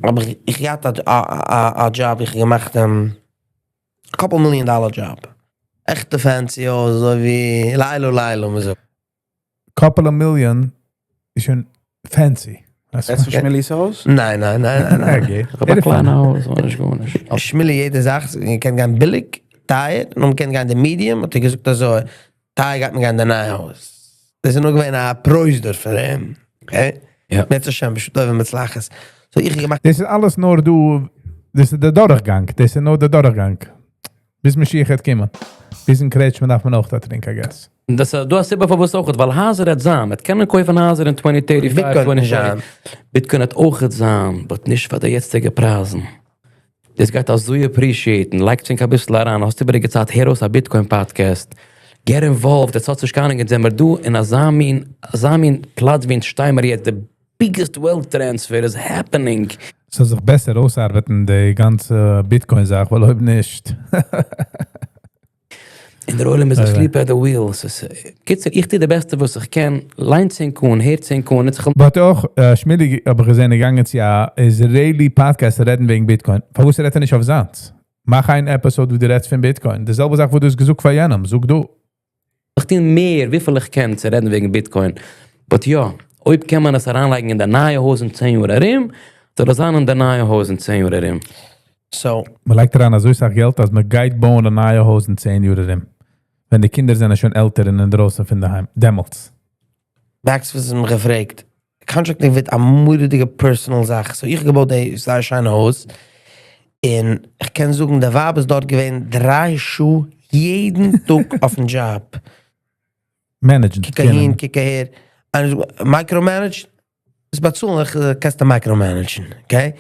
אבער איך געהאט א job, איך האב געמאכט a couple million dollar job. עכטע fancy, oh, אזוי ווי לעילא לעילא, מען זאגט. Couple of million איז שוין fancy. דאס איז שמילי'ס הויז? ניין, ניין, ניין, ניין, ניין. Okay. איך האב א קליינע הויז, נישט גארנישט. שמילי יעדע זאך, מען קען גיין ביליג, טייער, און מען קען גיין די medium, האט ער געזאגט אזוי, טייער גייט מען גיין די נייע הויז. דאס איז נאר געווען א פרוזדור פאר אים. Okay? יא. מיט השם, בשעה טובה ומוצלחת. So איך האב געמאכט דאס איז אלעס נאר דו, דאס איז דער דורכגאנג, דאס איז נאר דער דורכגאנג. ביז משיח וועט קומען. ביז אין קרעטשמע דארף מען אויך דא טרינקען, I guess. דאס דו האסט סיבה פארוואס אויך, ווייל הייזער וועט זיין, מען קען קויפן הייזער אין 2035, Bitcoin נישט 2040. זיין. Bitcoin וועט אויך זיין, but נישט פאר די יעצטיגע פרייזן. דאס גייט אזוי appreciate ן, לייגט זיך א ביסל אריין, האסט איבעריגע צייט, הער אויס א Bitcoin podcast. Get involved, דאס האט זיך קיינער געזען, מיר דא אין אזא מין פלאץ ווי אין שטיי מיר יעצט, the biggest wealth transfer is happening. ס'זאל זיך בעסער אויסארבעטן, די גאנצע Bitcoin-זאך, ווייל אויב נישט. און דער עולם איז asleep at the wheel. עס איז, קיצור, איך טו די בעסטע, וואס איך קען. לייענט ענק אן, הערט ענק אן. יעצט איך But אויך, שמילי, האב איך געזען, געגאנגען צו א Israeli podcast רעדן וועגן Bitcoin. פארוואס רעדט ער נישט אויף זיינס? מאך איין episode, וואו דו רעדסט פון Bitcoin. די זעלבע זאך, וואס דו האסט געזאגט פאר יענעם. זאג דו. איך טו מער, וויפיל איך קען, צו רעדן וועגן Bitcoin. But יא, אויב קען מען עס אריינלייגן אין די נייע הויז אין 10 יאר ארום, זאל עס זיין אין די נייע הויז אין 10 יאר ארום. So, מען לייגט אריין אזוי סאך געלט, אז מען גייט בויען א נייע הויז אין 10 יאר ארום. ווען די קינדער זענען שוין עלטער און אינדרויסן פון דערהיים. דעמאלטס. Max, וואס איז מיך געפרעגט, Contracting ווערט א מורא'דיגע personal זאך. So איך האב געבויט די זייער שיינע הויז. און איך קען זאגן, די ווייב איז דארט געווען 3 שעה יעדן טאג אויפן job. Management. קוק אהין, קוק אהער. Micromanage, איז באצאלן, איך קענסטו micromanage ן, okay?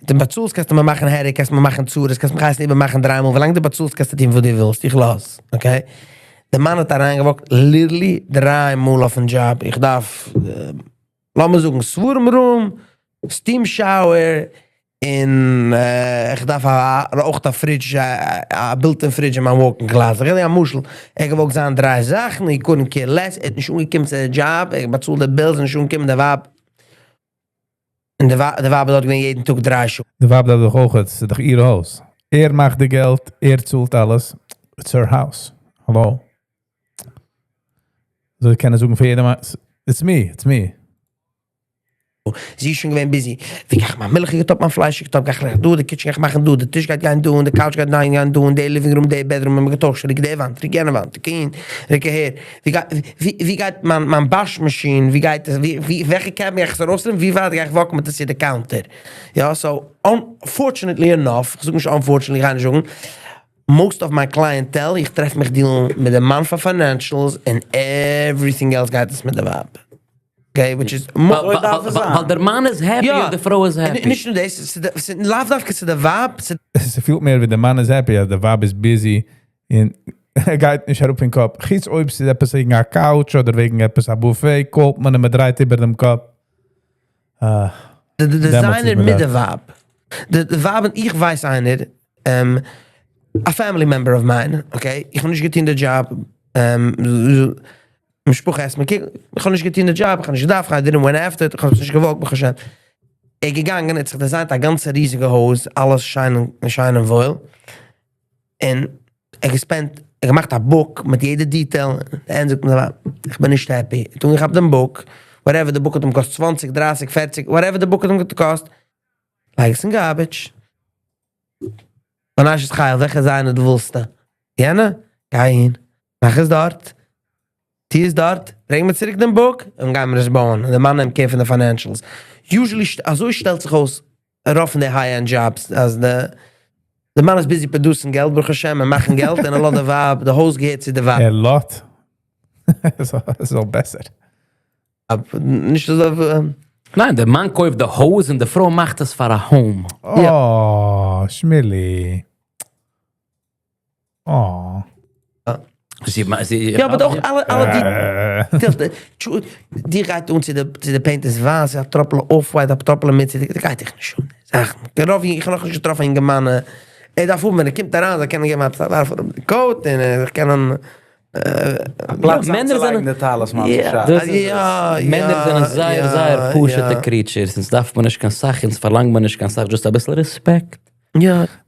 דו באצאלסט, קענסטו מיר מאכן headache, קענסט מיר מאכן צרות, קענסט מיך הייסן איבערמאכן דריי מאל. ווילאנג דו באצאלסט, קענסטו טון, וואס דו ווילסט. איך לאז, okay? דער מאן האט אריינגע walk ט, literally דריי מאל אויפן job. איך דארף, לאמיר זאגן, ספרים room, steam shower, און איך דארף אויך א fridge, א built-in fridge אין מיין walk-in closet. איך רעד א משל, ער געוואלט זיין דריי זאכן, he couldn't care less, ער האט נישט אנגעקומען צו דער job, ער באצאלט די bills, נישט אנגעקומען, די ווייב. און די ווייב האט דארט געווען יעדן טאג 3 שעה. די ווייב דארף דאך אויך, עס איז דאך איר הויז. ער מאכט די געלט, ער צאלט אלעס. It's her house. Hello. אזוי קען ער זאגן פאר יעדעם, It's me, it's me. זי איז שוין געווען busy, ווי גיי איך מיין מילכיגע טאפ, מיין פליישיגע טאפ, גיי איך לייגן דא, די kitchen גיי איך מאכן דא, די טיש גייט גיין דא, און די couch גייט גיין דא, און די living room, די bedroom, און מ'געטוישט, ריק די וואנט, ריק יענע וואנט, ריק אהין, ריק אהער, ווי גייט, ווי גייט מיין מיין wash machine, ווי גייט עס, ווי, וועלכע cabinet גיי איך עס ארויסנעמען, ווי ווייט גיי איך walk ן מיט עס צו די counter, יא, so, unfortunately enough, איך זאג נישט unfortunately, איך גיי נישט זאגן, most of מיין clientele, איך טרעף מיך deal ן מיט די מאן פאר financials, און everything else גייט עס מיט די ווייב. Okay, which is ווייל דער מאן איז happy און די פרוי איז happy. נישט נאר דאס, ס'איז לאו דווקא צו די ווייב. ס'פילט מער ווי דער מאן איז happy אז די ווייב איז busy און ער גייט נישט אראפ אין קאפ. חוץ אויב ס'איז עפעס וועגן א couch אדער וועגן עפעס א buffet, call ט מען און מ'דרייט איבער דעם קאפ. די designer מיט די ווייב. די ווייב און איך ווייס איינער, א family member of mine, okay, איך האב נישט געטון די דזשאב, משפחה עסט מען קוגל, איך האב נישט געטון די דזשאב, איך האב נישט געדארפט, I didn't went after it, איך האב עס נישט געוואלט ברוך השם. ער איז געגאנגען, ער האט זיך design ט א גאנצע ריזיגע הויז, אלעס שיין און שיין און וואויל, און ער האט גע spend ט, ער האט געמאכט א book מיט יעדע detail, און זאגט מיר איך בין נישט happy, ער האט אנגעכאפט דעם book, whatever די book האט אים געקאסט צוואנציג, דרייסיג, פערציג, whatever די book האט אים געקאסט, לייג עס אין garbage. מיין אשת חיל, וועלכע designer דו ווילסטו? יענע? גיי אהין, מאך עס דארט, טו עס דארט, ברענג מיר צוריק דעם book, און גיימיר עס בויען, און דער מאן נעמט care פון די financials. Usually, אזוי שטעלט זיך אויס רוב פון די high-end jobs, אז די די מאן איז busy produce ן געלט, ברוך השם, און מאכן געלט, און ער לאזט די ווייב, די הויז געהערט צו די ווייב. ער לאזט? ס'איז אויך בעסער. נישט אזוי. ניין, דער מאן קויפט די הויז און די פרוי מאכט עס פאר א home. אה, שמילי. אה. יא, but אויך אלע אלע די דיר גייט אן צו די paint איז ווייס, א טראפעלע off white, א טראפעלע מיט, די גייט דיך נישט אן זאכן. רוב איך האב נאכנישט געטראפן א אינגערמאן, ער דארף האבן ווען ער קומט אריין זאל קענען געבן א ווארף אראפ די coat און ער זאל קענען א פלאץ איינצולייגן די טלית מוצאי שבת. מענער זענען זייער זייער פשוט'ע creatures, אונז דארף מען נישט קיין סאך, אונז פארלאנגט מען נישט קיין סאך, just אביסל רעספעקט.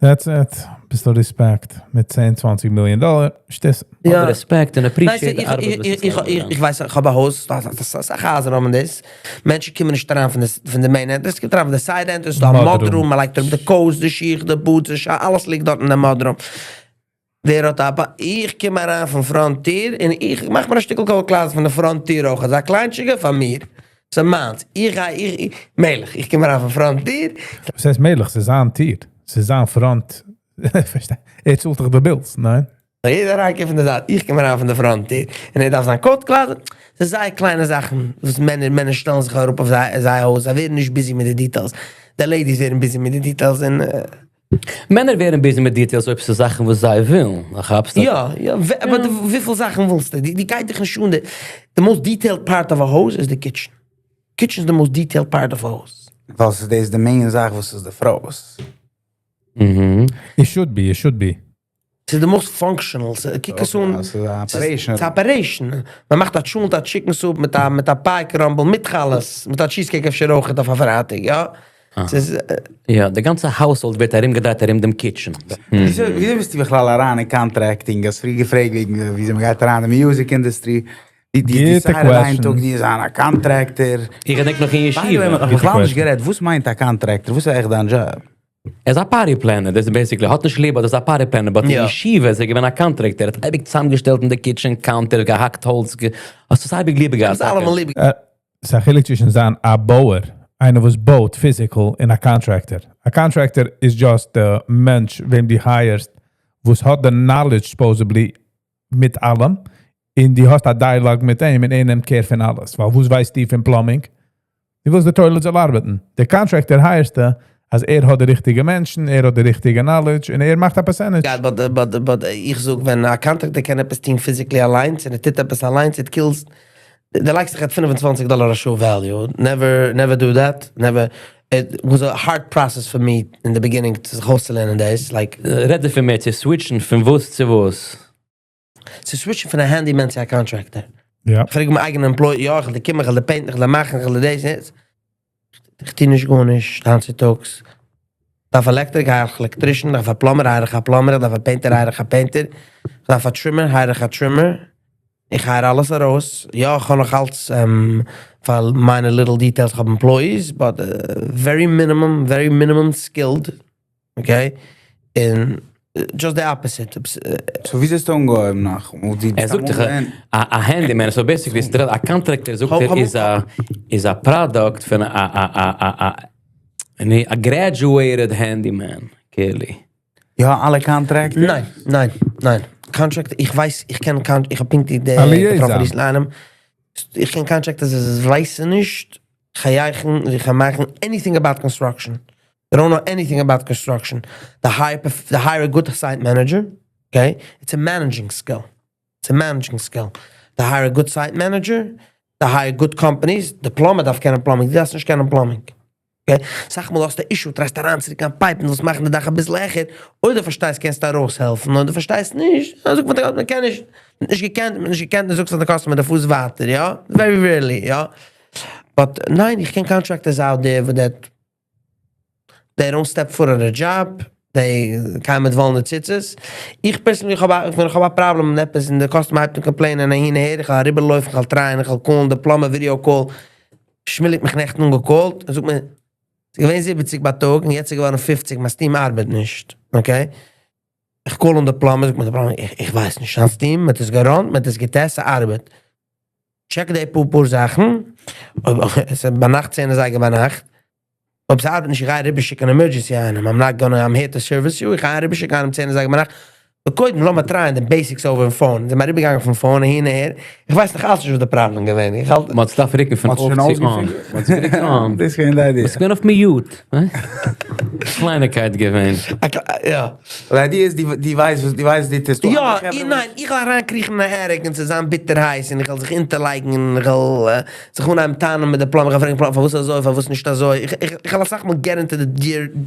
That's it. אביסל רעספעקט מיט צען צוואנציג מיליאן דאלער. שטות. אבער רעספעקט און appreciate די ארבעט וואס איז פארגעגאנגען. איך ווייס איך האב א הויז, אסאך הייזער האבן דאס, מענטשן קומען נישט אריין פון די main entrance, קומט אריין פון די side entrance, ס'דא א mud room, מ'לייגט אראפ די coats, די שיך, די boots, אלעס ליגט דארט אין די mud room. ווער האט א איך קום אריין פון front טיר און איך מאך מיר א שטיקל coat closet פון די front טיר אויך, אזא קליינטשיגע פאר מיר, ס'איז מיינס, איך גיי איך, מלך, איך קום אריין פון front טיר. וואס הייסט מלך? ס'איז זיין טיר, ס'איז זיין front, פארשטיי, ער צאלט דאך די bills, ניין? יעדער אריינקומט פון די זייט, איך קום אריין פון די front טיר, און ער דארף זיין coat closet, ס'איז זייער קליינע זאכן וואס מענער מענער שטעלן זיך אראפ אויף זייער הויז, זיי ווערן נישט busy מיט די details, די ladies ווערן busy מיט די details און. מענער ווערן busy מיט details אויב ס'איז זאכן וואס זיי ווילן, כאפסט? יא, יא, אבער וויפיל זאכן ווילסטו? די גייט דיך נישט אן די, די most detailed part of a הויז איז די kitchen. Kitchen איז די most detailed part of a הויז. ווייל ס'איז דאס די main זאך וואס איז די פרוי'ס. It should be, it should be. ס'איז די most functional, קוק עס אן, ס'איז א operation. ס'איז א operation, מען מאכט א טשולנט א chicken soup מיט א מיט א pie crumble מיט חלות, מיט א cheese cake אפשר אויכעט אויף א פרייטאג, יא? ס'איז. יא, די גאנצע household ווערט ארומגעדרייט ארום דעם kitchen. וויאזוי ביסטו בכלל אריין אין contracting? האסט פריער געפרעגט וועגן וויאזוי מ'גייט אריין אין די music industry. די decide איין טאג די זיין א contractor. איך געדענק נאך אין ישיבה. By the way, מ'האט בכלל נישט גערעדט, וואס מיינט א contractor? וואס איז עכט דיין דזשאב? ער איז א party planner, דאס איז basically, האט נישט ליב אבער איז א party planner, but אין ישיבה איז ער געווען א contractor, ער האט אייביג צוזאמגעשטעלט אין די kitchen counter, געהאקט האלץ, האסט עס אייביג ליב געהאט טאקע. ס'איז א חילוק צווישן זיין א בויער, איינער וואס בויט physical, און א contractor. א contractor איז just די מענטש וועם דו hire סט וואס האט די knowledge supposedly מיט אלעם, און דו האסט א dialogue מיט אים און ער נעמט care פון אלעס, ווייל וואס ווייסטו פון plumbing? דו ווילסט די toilet זאל ארבעטן, די contractor hire סטו אז ער האט די ריכטיגע מענטשן, ער האט די ריכטיגע knowledge און ער מאכט א percentage. גאט but but but איך זאג ווען א contractor קען עפעס טון physically אליינס און ער טוט עפעס אליינס it kills די לייגסט זיך at 25 דאלער א שעה value, never never do that, never, it was a hard process for me אין די beginning צו זיך אויסצולערנען דאס, like. רעד דערפון מער, צו switch ן פון וואס צו וואס? צו switch ן פון א handyman צו א contractor. איך פרעג מיין אייגענע employee, יא איך וועל דיר קומען, איך וועל דיר paint ן, איך וועל דיר מאכן, איך וועל דיר דאס, איך טו נישט גארנישט היינט צוטאגס. דארף electric, hire איך electrician, דארף א plumber, hire איך א plumber, דארף א painter, hire איך א painter, דארף א trimmer, hire איך א trimmer. איך hire אלעס ארויס. יא, איך האב נאך אלץ פאר מיינע little details, איך האב employees, but very minimum skilled, okay? And just the opposite. So ווי ביסטו אנגעהויבן נאך? ער זאגט דאך, א handyman, so basically, איז א contractor זאגט ער, איז א product פון א graduated handyman, clearly. יא, אלע contractors? ניין, ניין, ניין. Contract, איך ווייס, איך קען, איך האב פונקט די א liaison. געטראפן די איינעם. איך קען contractors, עס ווייסן נישט, חייכן, זיי קען מאכן anything about construction. They don't know anything about construction. They hire a good site manager, okay? It's a managing skill. It's a managing skill. They hire a good site manager, they hire good companies. The plumber דארף קענען plumbing, דו דארפסט נישט קענען plumbing. Okay? זאג מאל, האסט א issue, טרייסט אריין צוריק א pipe, און דאס מאכן די דאך א ביסל העכער. אדער דו פארשטייסט, קענסט ארויסהעלפן, אדער דו פארשטייסט נישט, דאן זאגט מען, מען קען נישט, נישט געקענט, נישט געקענט, דו זאגסט פאר די customer, דער פוס ווייטער, יא? Very rarely, יא? But ניין, איך קען contractors out there that they don't step foot on a job, they קומען מיט וואלענע ציצית. איך personally, איך האב א problem מיט עפעס, און די customer הייבט אן complain, און אהין אהער, איך וועל אריבערלויפן, איך וועל try ען, איך וועל call ן, די plumber video call. שמיליק מיך נעכטן אנגע call ט, ער זאגט מיר, ס'איז געווען 70 בייטאג, און יעצט איז געווארן 50, מיין steam ארבעט נישט, okay? איך call אן די plumber, זאגט מיר די plumber, איך ווייס נישט, זיין steam, מ'האט עס גע run ט, מ'האט עס גע test, ס'ארבעט. Check די פאר זאכן, אויב, עס איז ביינאכט, 10 אזייגער ביינאכט, אויב ס'ארבעט נישט, איך גיי אריבערשיקן אן emergency איינעם, I'm not gonna, I'm here to service you, איך גיי אריבערשיקן איינעם 10 אזייגער ביינאכט. קודם, לאמיר try ען the basics over the phone. זענען מיר אריבערגעגאנגען פון phone אהין אהער. איך ווייס נאך אלץ נישט, וואס די problem געווען. איך האלט מ'האט עס דארף רוקן פון מ'האט שוין off צו on. אויסגעפירט. מ'האט עס גערוקט on. דאס איז געווען די idea. וואס געווען אויף mute, קלייניקייט געווען. יא. די idea איז, די ווייסט, וואס די ווייסט, די טוסט. יא, איך, ניין, איך וועל אריינקריכן אין א attic און ס'זאל זיין ביטער הייס און איך וועל זיך אונטערלייגן און איך וועל זיך אנהייבן טענה'ן מיט די plumber, איך וועל פרעגן plumber, פארוואס אזוי, פארוואס נישט אזוי. איך וועל אסאך מאל get into the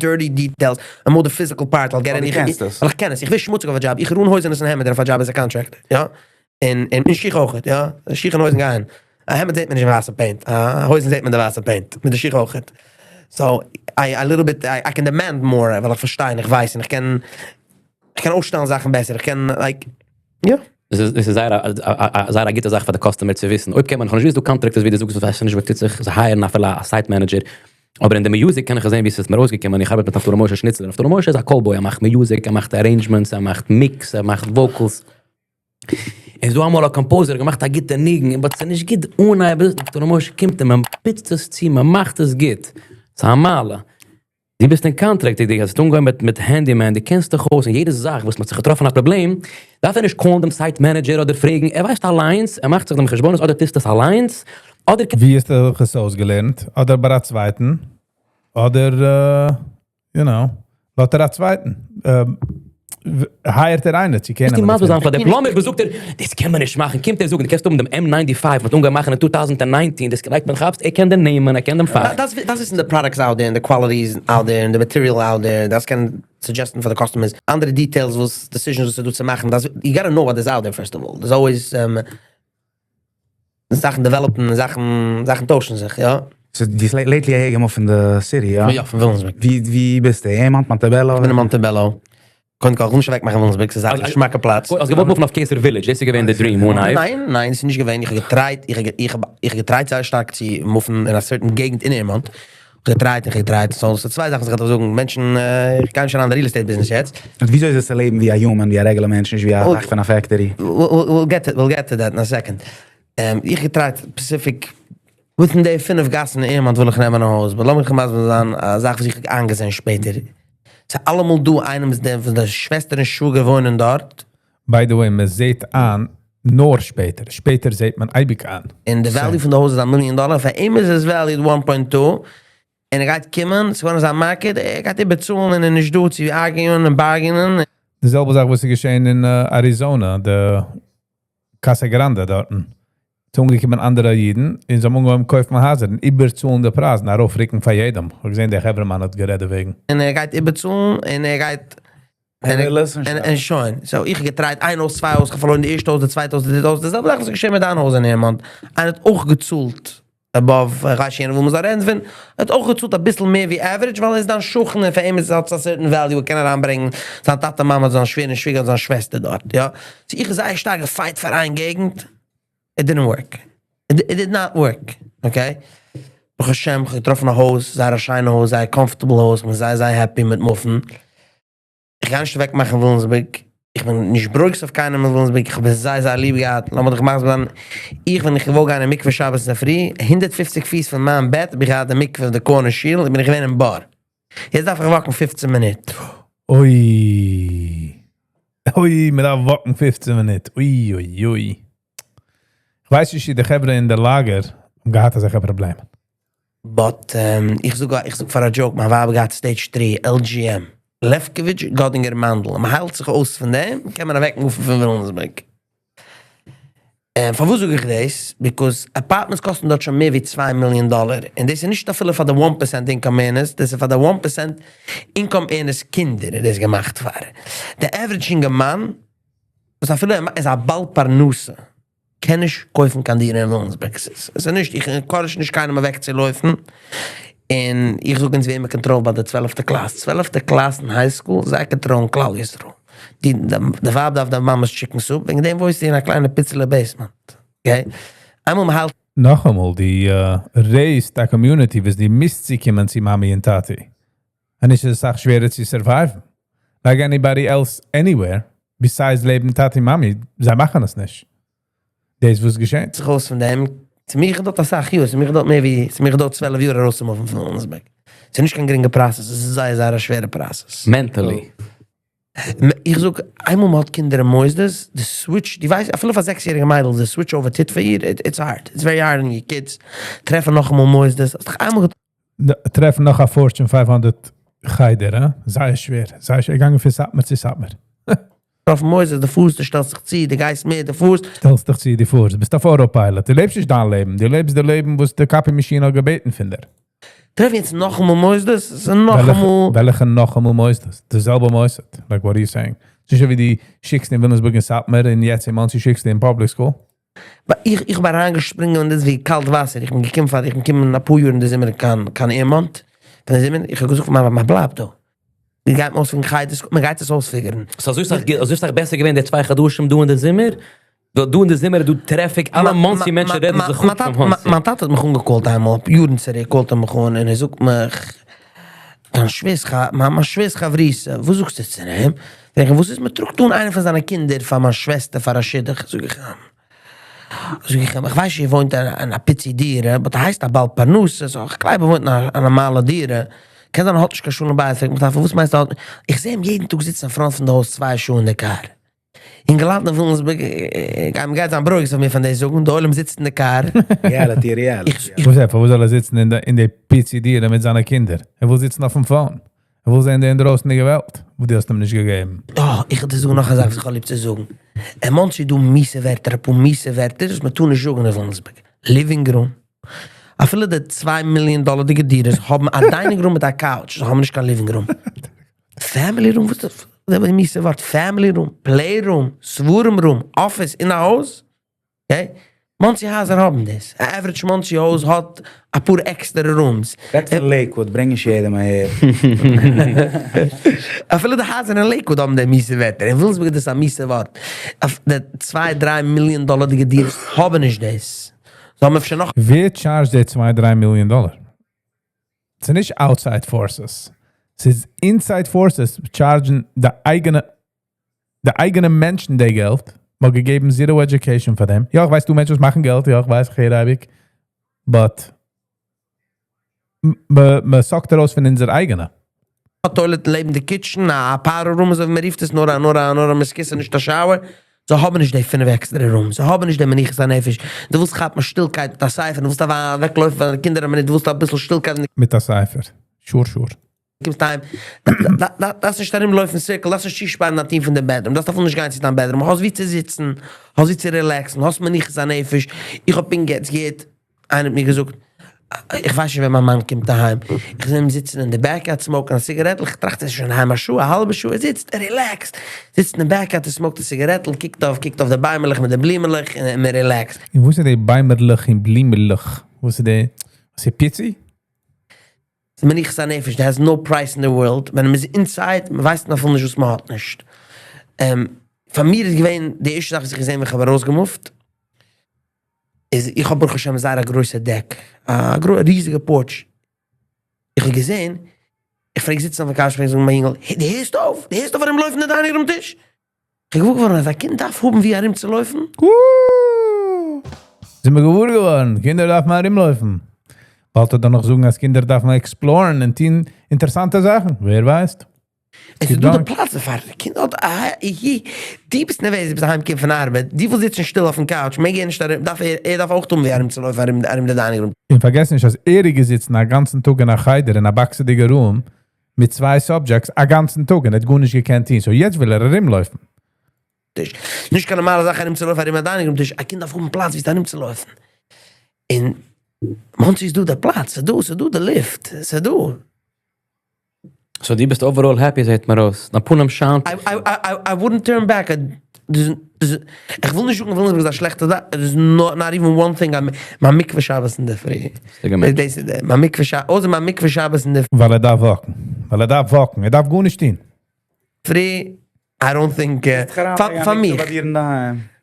dirty details, and more the physical part, I'll get in. דו איך, קענסט דאס. ווייל איך קען עס. איך וויל שמוציג אויף א job. איך run הויזן און העמד אויף א job as a contractor, יא? און שיך אויך, יא? שיך און הויזן גייען. א העמד זעט מען נישט ווייסע paint. א הויזן זעט מען די ווייסע paint. מיט די שיך אויך. So, I, a little bit, I can demand more, ווייל איך פארשטיי, איך ווייס, און איך קען אויסשטעלן זאכן בעסער. איך קען, like, יא. דאס איז זייער א גוטע זאך פאר די customer צו וויסן. אויב קען מען נאך נישט וויסן, דו contractors, ווי דו זאגסט, ווייסט נישט, וואס טוט זיך, זיי hire ן אפילו א site manager. אבער אין די music קען איך זען, ווי עס איז מיר אויסגעקומען. איך ארבעט מיט נפתלי משה שניצלער. נפתלי משה איז א callboy. ער מאכט music, ער מאכט arrangements, ער מאכט mix, ער מאכט vocals. און ס'דא אמאל א composer געמאכט א גוטע ניגון, אבער ס'איז נישט גוט אן א נפתלי משה קומט און מען פוצט עס צו, מען מאכט עס גוט. ס'איז א מעלה. דו ביסט אין contract, דו האסט אנגעהויבן מיט handyman, דו קענסט דיך אויס, און יעדע זאך וואס מ'האט זיך געטראפן א פראבלעם, דארף ער נישט call ן דעם site manager אדער פרעגן, ער ווייסט אליינס, ער מאכט זיך דעם חשבונות, אדער טוסט עס אליינס, אדער ווי איז דער עס אויסגעלערנט? אדער ביי א צווייטן, אדער, לאזט ער א צווייטן. Hire ט ער איינער, צו קענען. די מסביר זיין פאר דער plumber, וואס זאגט ער, דאס קען מען נישט מאכן. קומט ער זאגן, דו קענסט האבן דעם M95, מ'האט אנגעהויבן מאכן אין 2019, דאס לייגט מען כאפסט, ער קען דעם נעמען, ער קען דעם פאך. דאס איז the products out there and the qualities out there and the material out there. דאס קען suggesting for the customers. אנדערע details וואס decisions וואס דו צו מאכן. דאס, you gotta know what is out there first of all. There's always זאכן develop ן, זאכן טוישן זיך, יא. So, די lately אהערגעמופט פון די city, יא? יא, פון וויליאמסבורג. ווי ביסטו? אין Montebello? איך בין אין Montebello. קודם כל, איך וויל נישט אוועקמאכן וויליאמסבורג, ס'איז א געשמאקע פלאץ. האסט געוואלט move ן אויף קיסר Village, דאס איז געווען די dream, אן אייב? ניין, ניין, ס'איז נישט געווען. איך האב גע try ט, איך האב גע try ט זייער שטארק צו move ן אין א certain געגנט אין Airmont. איך האב גע try ט, איך האב גע try ט. So, ס'איז צוויי זאכן וואס איך וועל דיר זאגן. מענטשן, איך גיי נישט אריין אין די real estate business יעצט. און וויאזוי איז עס צו לעבן ווי א human, ווי א regular מענטש, נישט ווי א זאך פון א factory? We'll get to that in a second. איך גע try ט specific within די פינף גאסן אין Airmont וויל איך נעמען א הויז. אבער לאמיך מסביר זיין א זאך וואס איך האב איינגעזען שפעטער. ס'איז אלעמאל דא איינעם, דער פון די שוועסטער און שוואגער וואוינען דארט. By the way, מען זעט איין נאר שפעטער. שפעטער זעט מען אייביג איין. און די value פון די הויז איז א מיליאן דאלאר. פאר אים איז עס valued 1.2. און ער גייט קומען, ס'געווארן אזא market, ער גייט איבערצאלן און ער איז נישט דא צו argue ען און bargain ען. די זעלבע זאך וואס איז געשען אין Arizona, די Casa Grande דארט. ס'איז אנגעקומען אנדערע אידן, און זיי האבן אנגעהויבן קויפן הייזער און איבערצאלן די פרייזן, ארויפרוקן פאר יעדעם. איך האב געזען, דער חברהמאן האט גערעדט דערוועגן. און ער גייט איבערצאלן און ער גייט ער וויל עס נישט. און שוין. So, איך האב גע try ט איין הויז, צוויי הויז, איך האב פארלוירן די ערשטע הויז, די צווייטע הויז, די דריטע הויז. די זעלבע זאך איז געשען מיט דיין הויז אין Airmont. איינער האט אויך געצאלט. Above, איך ווייס נישט וואו מ'זאל רעדן פון, ער האט אויך געצאלט אביסל מער ווי average ווייל ער איז דיין שכן און פאר אים איז האט עס א certain value, ער קען אריינברענגן זיין טאטע מאמע, זיין שווער און שוויגער, זיין שוועסטער דארט, יא. So איך האב זייער שטארק געפייט פאר איין געגנט, it didn't work. It did not work, okay? ברוך השם, איך האב געטראפן א הויז, זייער א שיינע הויז, זייער comfortable הויז, איך בין זייער זייער happy מיט מופן. איך גיי נישט אוועקמאכן וויליאמסבורג, איך בין נישט ברוגז אויף קיינעם אין וויליאמסבורג, איך האב עס זייער זייער ליב געהאט, לאמיר דיך מסביר זיין, איך ווען איך געוואלט גיין אין מקווה שבת אינדערפרי, 150 פיס פון מיין בעט האב איך געהאט די מקווה אויף די corner שול, בין איך געווען אין בור. יעצט דארף איך walk ן 15 מינוט. אוי. אוי, מען דארף walk ן 15 מינוט. אוי, אוי, אוי. איך ווייס נישט, די חברה אין דער לאגער האבן געהאט אזעלכע פראבלעמען. But איך זאג פאר א joke, מיין ווייב געהאט stage 3, LGM. Lefkovich, Godinger, Mandel. מען היילט זיך אויס פון דעם, קען מען אוועקמופן פון וויליאמסבורג. פארוואס זאג איך דאס? Because apartments קאסטן דארט שוין מער ווי 2 מיליאן דאלאר. און דאס איז נישט אפילו פאר די 1% income earners, דאס איז פאר די 1% income earners קינדער, דאס איז געמאכט פאר. דער average אינגערמאן, וואס אפילו ער איז א בעל פרנסה, קען נישט קויפן קיין דירה אין וויליאמסבורג. עס איז נישט, איך encourage נישט קיינעם אוועקצולויפן. און איך זאג אונז וועמען control ביי די 12'טע class. 12'טע class אין high school, זיי control ן כלל ישראל. די ווייב דארף די מאמע'ס chicken soup, וועגן דעם וואוינסטו אין א קליינע פיצעלע basement. Okay? איינמאל מען האלט נאכאמאל, די raise די community, וואס די מוזט צוקומען צו מאמי און טאטי. און עס איז אסאך שווערער צו survive ן. Like anybody else anywhere, besides לעבן טאטי מאמי, זיי מאכן עס נישט. דאס וואס געשעט. זיך אויס פון דעם, צו מיר געדויערט אסאך יאר, צו מיר געדויערט מער ווי, צו מיר געדויערט 12 יאר ארויסצומופן פון וויליאמסבורג. ס'איז נישט קיין גרינגע process, עס איז זייער זייער א שווערע process. Mentally. איך זאג, איינמאל מען האט קינדער אין מוסדות, די switch, דו ווייסט, אפילו פאר 6-יעריגע מיידל, די switch over טוט פאר איר, it's hard, it's very hard on your kids. טרעפן נאכאמאל מוסדות, האסט דאך איינמאל טרעפן נאך א Fortune 500 חדר, הא? זייער שווער, זייער שווער. געגאנגען פון סאטמאר צו סאטמאר. געטראפן מוסדות, דו פארסט, דו שטעלסט זיך צו, דו גייסט מיט, דו פארסט. שטעלסט דיך צו, דו פארסט. ביסט אויף autopilot. דו לעבסט נישט דיין לעבן. דו לעבסט די לעבן, וואס די copy machine האט געבעטן פון דיר. טרעף יעצט נאכאמאל מוסדות, עס איז נאכאמאל וועלכע נאכאמאל מוסדות? די זעלבע מוסד. Like, what are you saying? ס'איז נישט ווי דו שיקסט אין וויליאמסבורג אין סאטמאר און יעצט אין מאנסי שיקסט אין public school. איך בין אריינגעשפרינגען אין דאס ווי קאלט וואסער. איך בין געקומען פאר, איך בין געקומען א פאר יאר אין די זומער קיין עירמאנט. פון די זומער, איך האב געזאגט פאר מיין ווייב, מען בלייבט דא. מען גייט אויספיגערן חדר, מען גייט עס אויספיגערן. So אזוי איז דאך בעסער געווען די 2 חדשים דא אין די זומער? ווייל דא אין די זומער איז דא traffic, אלע מאנסי מענטשן רעדן זיך אפ פון מאנסי. מיין טאטע האט מיך אנגעקאלט איינמאל, יארן צוריק, קאלט ער מיך אן און ער זאגט מיך, דיין שווער'ס, מיין שווער'ס חברותא, וואס זאגסטו צו אים? פרעג איך, וואס איז, מען טראגט אן איינער פון זיינע קינדער פאר מיין שוועסטער פאר א שידוך? זאג איך אים, זאג איך אים, איך ווייס איר וואוינט אין א פיצי דירה, but ער הייסט א בעל פרנסה, so איך גלייב ער וואוינט אין א נארמאלע דירה. קען זיין ער האט נישט קיין שלום בית, פרעגט מיך טאטע, וואס מיינסטו האט? איך זע אים יעדן טאג זיצן אין front פון די הויז 2 שעה אין די קאר. אין געלאנט אין וויליאמסבורג, גיי מ'גייט זיין ברוגז אויף מיר פון דאס זאגן, די עולם זיצט אין די קאר. Reality, reality. וואס איז, וואו זאל ער זיצן אין די פיצי דירה מיט זיינע קינדער? ער וויל זיצן אויפן phone. ער וויל זען די אינדרויסנדיגע וועלט, וואו דו האסט אים נישט געגעבן. Oh, איך וועל דיר זאגן נאך א זאך וואס איך האב ליב צו זאגן. אין מאנסי דא מיאוסע ווערטער, אפאר מיאוסע ווערטער, וואס מען טאר נישט זאגן אין וויליאמסבורג. Living room. אפילו די 2 מיליאן דאלערדיגע דירות האבן א dining room מיט א couch, זיי האבן נישט קיין living room. Family room, וואס איז דאס? די מיאוסע ווארט, family room, play room, ספרים room, office אין א הויז. Okay? מאנסי הייזער האבן דאס. א average מאנסי הויז האט אפאר עקסטערע rooms. רעדט פון Lakewood, ברענג נישט יעדעם אהער. אפילו די הייזער אין Lakewood האבן די מיאוסע ווערטער. אין וויליאמסבורג איז דאס א מיאוסע ווארט. די 2-3 מיליאן דאלערדיגע דירות האבן נישט דאס. זיי האבן אפשר נאך ווער charge די 2-3 מיליאן דאלער? ס'איז נישט outside forces. ס'איז inside forces charge ן די אייגענע מענטשן די געלט. מ'האט געגעבן zero education פאר דעם. יא, איך ווייס, דו מענטשן וואס מאכן געלט. יא, איך ווייס, איך הער אייביג. But מען suck ט ארויס פון אונזער אייגענע. א toilet לעבן די kitchen, א powder room, אזוי ווי מען רופט עס, נאר א מיסקיסע, נישט א shower. זיי האבן נישט די פינף עקסטערע rooms, זיי האבן נישט די מנוחת הנפש. דו ווילסט כאפן שטילקייט מיט א ספר, דו ווילסט אוועקלויפן פון די קינדער, דו ווילסט אביסל שטילקייט. מיט א ספר. Sure. קומסט אהיים, דארפסט נישט ארומלויפן circle, דארפסט נישט צושפארן דיין טיר פון די bedroom, דארפסט אפילו נישט גיין צו דיין bedroom, האסט וואו צו זיצן, האסט וואו צו relax ן, האסט מנוחת הנפש. איך האב פונקט יעצט געהערט, איינער האט מיר געזאגט, איך ווייס נישט ווען מיין מאן קומט אהיים, איך זע אים זיצן אין די backyard, smoke ן א ציגארעטל, איך טראכט ער איז שוין אהיים א שעה, א האלבע שעה, ער זיצט, ער relax ט, זיצט אין די backyard, ער smoke ט א ציגארעטל, קוקט אויף די ביימעלעך מיט די בלימעלעך, און ער relax ט. און וואס איז די ביימעלעך און בלימעלעך? וואס איז די, וואס איז פיצי? ס'איז מנוחת הנפש, there has no price in the world, ווען מ'איז inside, מ'ווייסט אפילו נישט וואס מ'האט נישט. פאר מיר איז געווען די ערשטע זאך וואס איך געזען ווען איך האב ארויסגעמופט, איז איך האב ברוך השם זייער א גרויסע deck, א ריזיגע porch. איך האב געזען, איך פלעג זיצן אויפן couch, פלעג איך זאגן מיין יונגל, דו הערסט אויף? דו הערסט אויף ארומלויפן די dining room טיש? איך בין געוואר געווארן אז א קינד דארף האבן וואו ארומצולויפן. זענען מיר געוואר געווארן, קינדער דארפן ארומלויפן. באלד וועט ער נאך זאגן, אז קינדער דארפן explore ן און טון אינטערעסאנטע זאכן. ווער ווייסט? עס איז דא די פלאץ דערפאר. קינד האט א דו ביסט נערוועז, דו ביסט אהיימגעקומען פון ארבעט, דו ווילסט זיצן שטיל אויפן couch, מעג ער נישט ארום, דארף ער, ער דארף אויך האבן וואו ארומצולויפן ארום ארום די dining room. און פארגעס נישט, אז ער איז געזיצן א גאנצן טאג אין א חדר, אין א באקסעדיגע room, מיט צוויי subjects א גאנצן טאג און ער האט גארנישט געקענט טון. So יעצט וויל ער ארומלויפן. טיש. נישט קיין נארמאלע זאך ארומצולויפן ארום א dining room טיש, א קינד דארף האבן פלאץ וואו ארומצולויפן. אין מאנסי איז דא דער פלאץ, ס'איז דא, ס'איז דא די לופט, ס'איז דא. So דו ביסט overall happy, זעט מיר אויס. דיין פנים שיינט. I wouldn't turn back. איך וויל נישט זאגן, איך וויל נישט זאגן, ס'איז א שלעכטע זאך. There's not even one thing. מיין מקווה שבת אין דער פרי. דאס איז דער, מיין מקווה שבת, אויסער מיין מקווה שבת אין דער ווייל ער דארף walk ן. ווייל ער דארף walk ן. ער דארף גארנישט טון. פרי, I don't think, פאר מיך.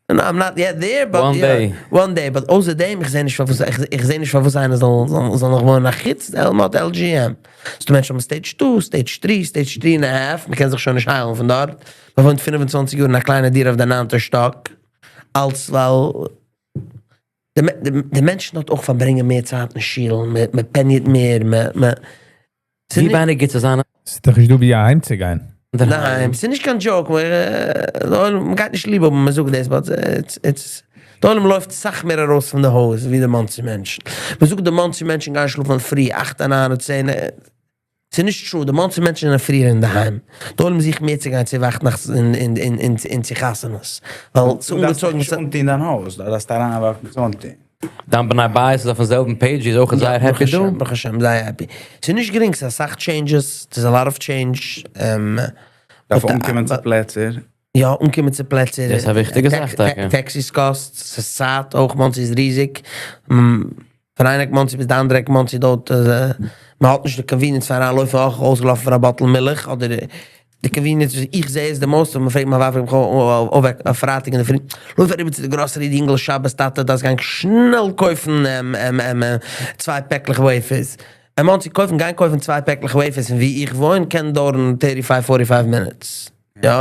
No, I'm not yet there, but One day. One day, but אויסער דעם, איך זע נישט פארוואס, איך זע נישט פארוואס איינער זאל נאך וואוינען א חוץ, מ'האט LGM. ס'דא מענטשן האבן stage 2, stage 3, stage 3 and a half, מ'קען זיך שוין נישט היילן פון דארט. מ'וואוינט 25 יאר אין א קליינע דירה אויף דער ניינטע שטאק. אלץ ווייל די מענטשן דארט אויך פארברענגען מער צייט אין שול, מ'פעניעט מער, ווי ווייניג גוט צו זיין. ס'איז דאך נישט דא ווי אהיימצוגיין. ניין, ס'איז נישט קיין joke, מ'גייט נישט ליב האבן, מ'זאגט דאס, but it's, דער עולם לויפט סאך מער ארויס פון די הויז ווי די מאנסי מענטשן. מ'זאגט די מאנסי מענטשן גייען שלאפן פרי, 8, 9, 10. ס'איז נישט true, די מאנסי מענטשן זענען פריער אינדערהיים. דער עולם זוכט מער צו גיין צו וואכטנאכט און צו חתונות. ווייל ס'איז אנגעצויגן. דו דארפסט נישט אנטון דיין הויז, דו דארפסט אריינוואקן צו אנטון. דיין בני בית איז אויפן זעלבן page, איז אויך זייער happy דא? ברוך השם, זייער happy. ס'איז נישט גרינג, ס'איז אסאך changes, ס'איז a lot of change. דארף אנקומען צו פלעצער. יא, אנקומען צו פלעצער. דאס איז א וויכטיגע זאך טאקע. Taxis קאסט, ס'איז צייט אויך, מאנסי איז ריזיג. פון איין עק מאנסי ביז די אנדערע עק מאנסי דארט, מען האט נישט די convenience פון אריינלויפן אויך אויסגעלאפן פאר א bottle מילך, אדער די convenience וואס איך זע איז די most, ווען מען פרעגט מיין ווייב, איך אויפוועק אויף פרייטאג אינדערפרי, לויף אריבער צו די grocery, די אינגל שבת טאטע דארפסט גיין שנעל קויפן צוויי פעקלעך wafers. אין מאנסי קויפן, גיין קויפן צוויי פעקלעך wafers פון וואו איך וואוין קען דויערן 35, 45 minutes. יא,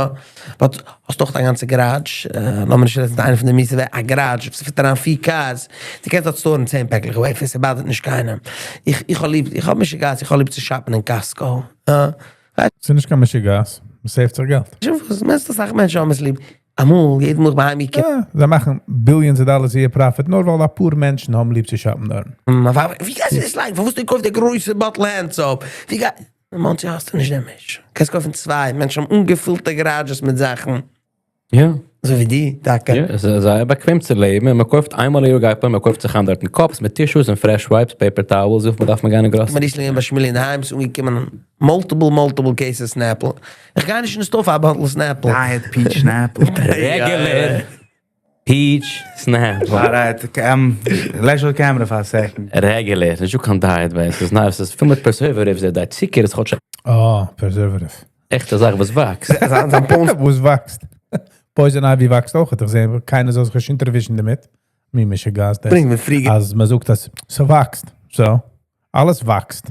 but האסט דאך א גאנצע garage, לאמיר נישט רעדן איינע פון די מיאוסע, א garage, וואס fit אריין פיר cars, דו קענסט דארט store ן 10 פעקלעך wafers, ס' bother ט נישט קיינעם. איך האב ליב, איך האב משוגעת, איך האב ליב צו shop ן אין Costco. ס'איז נישט קיין משוגעת, מ' save ט זיך געלט. וואס מיינסטו אסאך מענטשן האבן עס ליב? אמאל, יעדן מאל איך בין אהיימגעקומען. יא, זיי מאכן billions of dollars a year profit, נאר ווייל א פאר מענטשן האבן ליב צו shop ן דארט. ווי גייסטו דאס לייגן? פארוואס דו קויפסט די גרויסע bottle hand soap? ווי גיי... אין מאנסי האסטו נישט דעם מענטש. קענסט קויפן צוויי, מענטשן האבן אנגעפילטע garages מיט זאכן. יא. אזוי ווי די, טאקע. יא, עס איז זייער באקוועם צו לעבן, און מען קויפט איינמאל א יאר גייט מען, מען קויפט זיך איין דארטן cups מיט tissues און fresh wipes, paper towels, וויפיל דארף מען גיין אין grocery? כ'בין recently געווען ביי שמילי אינדערהיים, ס'איז אנגעקומען multiple, multiple cases Snapple. איך גיי נישט אין store פאר א bottle Snapple. Diet peach Snapple. Regular peach Snapple. Alright, לעש די camera פאר א second. Regular, נישט דא קיין diet, ווייל עס איז ניי, עס איז פול מיט preservatives, דער diet צוקער איז כאטש אה, preservative. עכטע זאך וואס וואקסט. זיין פאון. וואס וואקסט? Poison ivy וואקסט אויך, איך זע, קיינער זאל זיך נישט אונטערווישן דערמיט. מיר משוגעת דאס. ברענג מיר פרי. אז מען זאגט אז ס'וואקסט. So, אלעס וואקסט.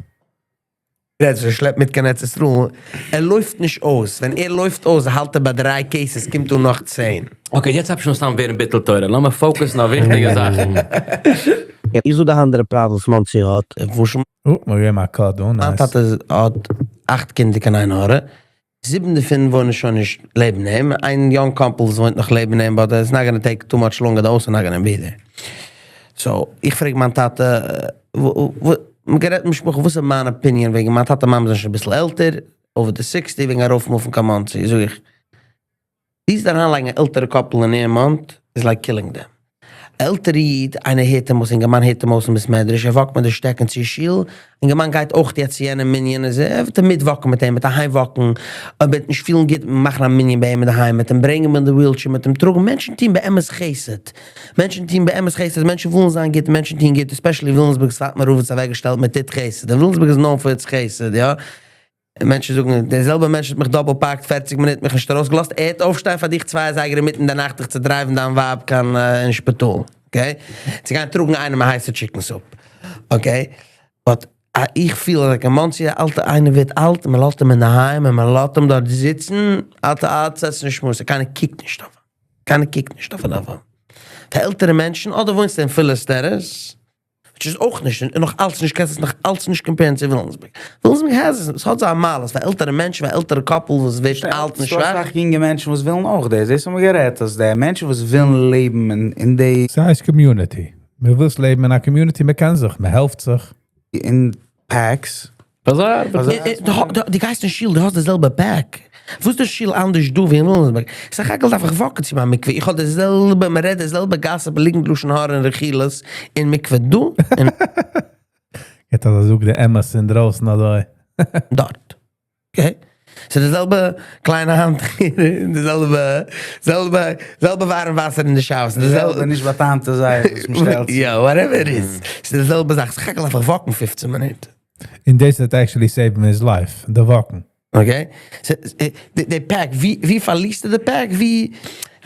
רעדט זיך, שלעפט מיט קיין ארץ ישראל. ער לויפט נישט אויס. ווען ער לויפט אויס, האלט ער ביי דריי cases, קומט אן נאך 10. Okay, יעצט האב איך שוין סתם ווערן ביטול תורה. לאמיר focus ן אויף וויכטיגע זאכן. איך זאג די אנדערע problem וואס מאנסי האט. וואס Oh, מיר געבן א cut דא, מיין nice. טאטע האט אכט קינדער קיין עין הרע. זיבן דערפון וואוינען שוין נישט לעבן אים. איין young couple וואוינט נאך לעבן אים, but it's not gonna take too much longer, they're also not gonna be there. So, איך פרעג מיין טאטע, מיר גערעדט מיט משפחה, וואס איז מיין opinion וועגן מיין טאטע און מאמע זענען שוין אביסל עלטער, over the 60, וועגן ארויפמופן קיין מאנסי, זאג איך, דיס אריינלייגן א עלטערע couple אין Airmont is like killing them. עלטערע איד, איינער הערט אים אויס, אינגערמאן הערט אים אויס אין בית מדרש, ער וואקט מיט די שטעקן צו שול, אינגערמאן גייט אויך יעצט צו יענעם מנין, איז ער וועט אים מיט וואקן מיט אים, מיט אהיים וואקן, אויב ער וועט נישט פילן גוט, מאכן א מנין ביי אים אינדערהיים, מיט אים ברענגען מיט די wheelchair, מיט אים טראגן, מענטשן טוהן באמת חסד, מענטשן טוהן באמת חסד, מענטשן ווילן זיין גוט, מענטשן טוהן גוט, especially וויליאמסבורג סאטמאר רב האט עס אוועקגעשטעלט מען טוט חסד, און וויליאמסבורג איז known for its חסד, יא. און מענטשן זאגן, דער זעלבער מענטש האט מיך double parked 40 מינוט, מיך נישט ארויסגעלאזט, ער וועט אויפשטיין פאר דיך 2 אזייגער אינמיטן די נאכט דיך צו drive ן דיין ווייב קיין אין שפיטאל, okay? צו גיין טראגן איינעם א הייסע chicken soup, okay? But איך פיל אז אין מאנסי, א אלטע איינער ווערט אלט, מען לאזט אים אינדערהיים און מען לאזט אים דארט זיצן, אלטע אלט זעצן שמועסן, קיינער קוקט נישט אויף אים, קיינער קוקט נישט אויף אים. פאר עלטערע מענטשן, אדער וואוינסטו אין Phyllis Terrace, which איז אויך נישט, און נאך אלץ נישט, קענסט עס נאך אלץ נישט compare ן צו וויליאמסבורג. וויליאמסבורג has עס, עס האט זיין מעלות, פאר עלטערע מענטשן, פאר עלטערע couple וואס ווערט אלט און שוואך. ס'דא אסאך יונגע מענטשן וואס ווילן אויך דאס, דאס האבן מיר גערעדט, אז די מענטשן וואס ווילן לעבן אין די ס'הייסט community. מען וויל לעבן אין א community, מען קען זיך, מען העלפט זיך. אין packs. באזאר. דו גייסט אין שול, דו האסט די זעלבע pack. וואס איז די שול אנדערש דא ווי אין וויליאמסבורג? סך הכל דארף איך walk ן צו מיין מקווה, איך האב די זעלבע, מען רעדט די זעלבע gossip, ליגנט, לשון הרע און רכילות אין מקווה דא און יעצט אז ער זאגט די אמת אינדרויסן אזוי. דארט. Okay? ס'איז די זעלבע קליינע האנט, די זעלבע, זעלבע, זעלבע ווארעם וואסער אין די showers, די זעלבע נישט באטעמטע זייף וואס מען שטעלט צו. יא, whatever it is. ס'איז די זעלבע זאך, סך הכל דארף איך walk ן 15 מינוט. און דאס האט actually saved his life, די walk ן. Okay? די pack, ווי פארלירסטו די pack? ווי,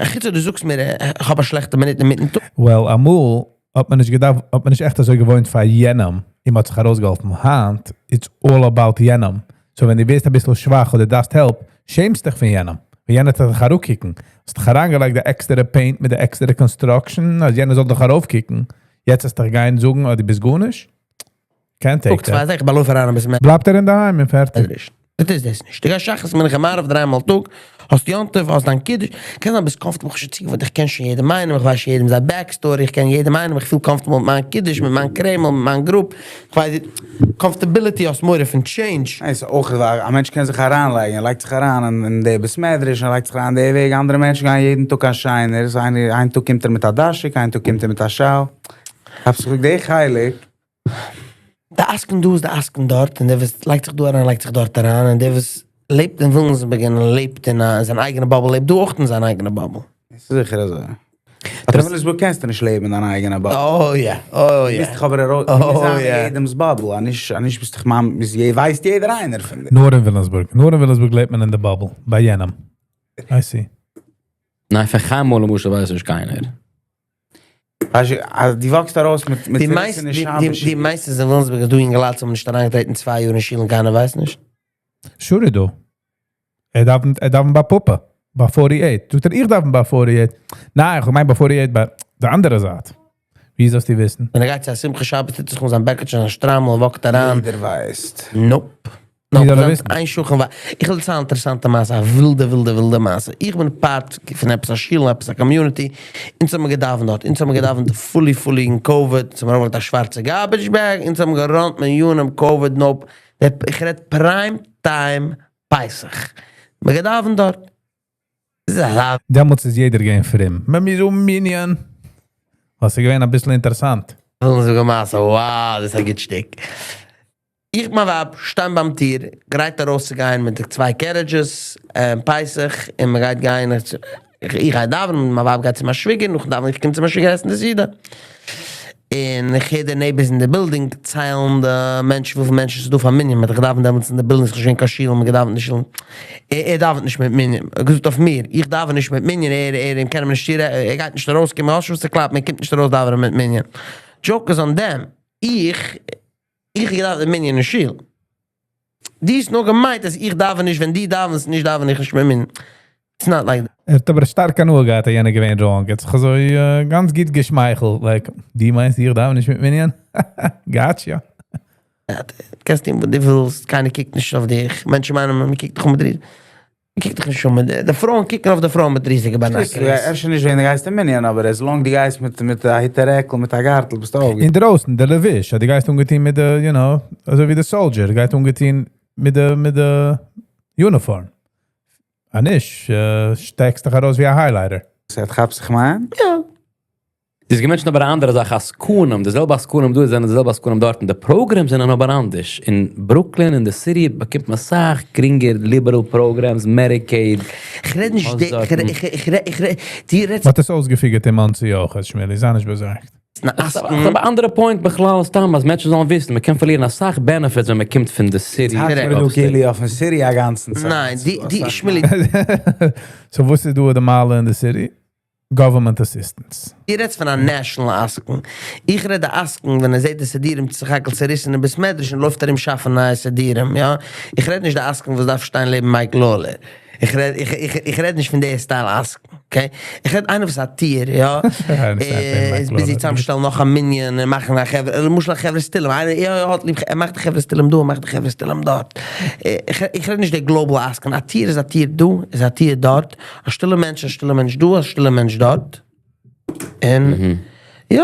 חוץ אויב דו זאגסט מיר, איך האב א שלעכטע מינוט אינמיטן טאג. Well, אמאל האט מען נישט געדארפט, האט מען נישט עכט אזוי געוואוינט פאר יענעם, און מ'האט זיך ארויסגעהאלפן. היינט, it's all about יענעם. So ווען דו ווערסט אביסל שוואך אדער דארפסט help, שעמסט דיך פון יענעם. ווייל יענער וועט דיך אראפקוקן. האסט דיך אריינגעלייגט די עקסטערע paint מיט די עקסטערע construction, אז יענער זאל דיך ארויפקוקן. יעצט וועסטו דיך גיין זאגן, אז דו ביסט גארנישט? Can't take that. איך באלויף אריין אביסל מער. בלייבט ער אינדערהיים און פערטיג. דאס איז דאס נישט. דו גייסט שחרית מנחה מעריב דריי מאל טאג, האסט יום טוב, האסט דיין קידוש, קען זיין ביסט comfortable, איך האב שוין צוגעוואוינט, איך קען שוין יעדעם איינעם, איך ווייס שוין יעדעם זיין backstory, איך קען יעדעם איינעם, איך פיל comfortable מיט מיין קידוש, מיט מיין קרעמל, מיט מיין group, איך ווייס, comfortability האסט מורא פון change. ניין, ס'איז אויך ווייל א מענטש קען זיך אריינלייגן, ער לייגט זיך אריין אין די בית מדרש, ער לייגט זיך אריין אין די וועג, אנדערע מענטשן גייען יעדן טאג קיין שיינער, איין טאג קומט ער מיט א דאשיק, איין טאג קומט ער מיט א שאל. כאפסט זיך די חלק. די עסקן דא איז די עסקן דארט, און דער וואס לייגט זיך דא אריין לייגט זיך דארט אריין, און דער וואס לעבט אין וויליאמסבורג און לעבט אין זיין אייגענע bubble, לעבט דא אויך אין זיין אייגענע bubble. ס'איז זיכער אזוי. אבער אין וויליאמסבורג קענסטו נישט לעבן אין דיין אייגענע bubble. Oh yeah, oh yeah. ביסט דאך אבער ארויס, דו מוזט זיין אין יעדעמ'ס bubble, אז נישט ביסט דאך ממש, ווייסט יעדער איינער פון דיר. נאר אין וויליאמסבורג, נאר אין וויליאמסבורג לעבט מען אין די bubble, ביי יענעם. I see. ניין, פון חיים למשל ווייסט נישט קיינער. אז דו walk סט ארויס מיט די מיינסט די מיינסט אין וויליאמסבורג איז דא אינגעלייט האבן נישט אריינגעטרעטן 2 יאר אין שול און קיינער ווייסט נישט? Sure דא. ער דאוונט, ער דאוונט ביי פאפא, ביי 48. זאגט ער, איך דאוון ביי 48. ניין, איך מיין ביי 48 ביי די אנדערע זייט. ווי זאלסטו וויסן? ווען ער גייט צו א שמחה שבת, טוט זיך אן זיין בעקיטשע און זיין שטריימל און walk ט אריין. יעדער ווייסט. Nope. ווי זאל ער וויסן? איין שכן ווייסט. איך וויל דערציילן אן אינטערעסאנטע מעשה, א ווילדע, ווילדע, ווילדע מעשה. איך בין part פון עפעס א שול, עפעס א community. אונז האבן געדאוונט דארט. אונז האבן געדאוונט fully, fully אין COVID. אונז האבן ארויפגעלייגט א שווארצע garbage bag. אונז האבן געראנט מניינים COVID, nope. איך רעד prime time פסח. מיר געדאוונט דארט. דעמאלטס איז יעדער געווען פרום. מען מוז האבן מנין. וואס איז געווען אביסל אינטערעסאנט. ווילן זאגן מעשה, wow, דאס איז א גוט שטיק. איך מיין ווייב שטיין ביים טיר, גרייט ארויסצוגיין מיט די צוויי carriages, פסח, און מען גייט גיין, איך גיי דאווענען, מיין ווייב גייט צו מיין שוויגער, נאכן דאווענען איך קום צו מיין שוויגער עסן די סעודה. און איך הער די neighbors אין די building ציילן די מענטשן, וויפיל מענטשן ס'איז דא פאר מנין, מ'האט געדאווענט דעמאלטס אין די building, ס'איז נישט געווען קיין שול, מ'האט געדאווענט אין די שול. ער דאווענט נישט מיט מנין, ער האט געזאגט אויף מיר, איך דאווען נישט מיט מנין, ער, ער, אים קען מען נישט צורעדן, ער גייט נישט ארויסקומען, האסט נישט וואס צו קלאפן, ער קומט נישט ארויס דאווענען מיט מנין. Joke is on them. איך, איך האב געדאווענט מיט מנין אין שול. די האסט נאר געמיינט אז איך דאווען נישט, ווען דו דאווענסט נישט דאווען איך נישט מיט מנין. It's not like that. ער האט אבער שטארק הנאה געהאט, אז יענער געווען wrong. ער האט זיך אזוי גאנץ גוט געשמייכלט, like, דו מיינסט איך דאווען נישט מיט מנין? Gotcha. קענסט טון וואס דו ווילסט, קיינער קוקט נישט אויף דיך. מענטשן מיינען מען קוקט דיך אן מיט ריזיגע, מען קוקט דיך נישט אן מיט, די פרויען קוקן אויף די פרויען מיט ריזיגע binoculars. אפשר נישט ווען דו גייסט אין מנין, אבער as long דו גייסט מיט א היתר רעקל, מיט א גארטל, ביסטו אויך. אינדרויסן, די לבוש, אז דו גייסט אנגעטון מיט די, you know, אזוי ווי די soldier, גייט אנגעטון מיט די uniform. אז נישט, שטעקסט דיך ארויס ווי א highlighter. ס'האט כאפסט זיך מיין? יא. דאס געמענטשן אבער א אנדערע זאך, עסקנים, די זעלבע עסקנים דא זענען די זעלבע עסקנים דארטן, די programs זענען אבער אנדערש, אין ברוקלין אין די city באקומט מען אסאך גרינגער liberal programs, Medicaid, איך רעד נישט די, איך רעד, איך רעד, איך רעד, דו רעדסט. מ'האט עס אויסגע figure ט אין מאנסי אויך, שמילי, זיי נישט באזארגט. איך האב א אנדערע point בכלל סתם אז מענטשן זאלן וויסן, מען קען פארלירן אסאך benefits ווען מען קומט פון די city. האקט מען דא כאילו אויפן city א גאנצן צייט. ניין, די, די, שמילי. So וואס איז דא די מעלה אין די city? Government assistance. דו רעדסט פון א national עסקן. איך רעד די עסקן ווען ער זעט די סידורים סך הכל צעריסן אין בית מדרש און לויפט ארום שאפן נייע סידורים, יא? איך רעד נישט די עסקן וואס דארף שטיין לעבן Mike Lawler. איך רעד, איך, איך, איך רעד נישט פון די style עסקן, okay? איך רעד איינער וואס א טיר, יא? איז busy צוזאמשטעלן נאך א מנין און מאכן א חברה, למשל א חברה תהלים, איינער, יא, ער האט ליב, ער מאכט די חברה תהלים דא, ער מאכט די חברה תהלים דארט. איך, איך רעד נישט די global עסקן. א טיר איז א טיר דא, איז א טיר דארט. א שטילע מענטש, א שטילע מענטש דא, א שטילע מענטש דארט. און יא,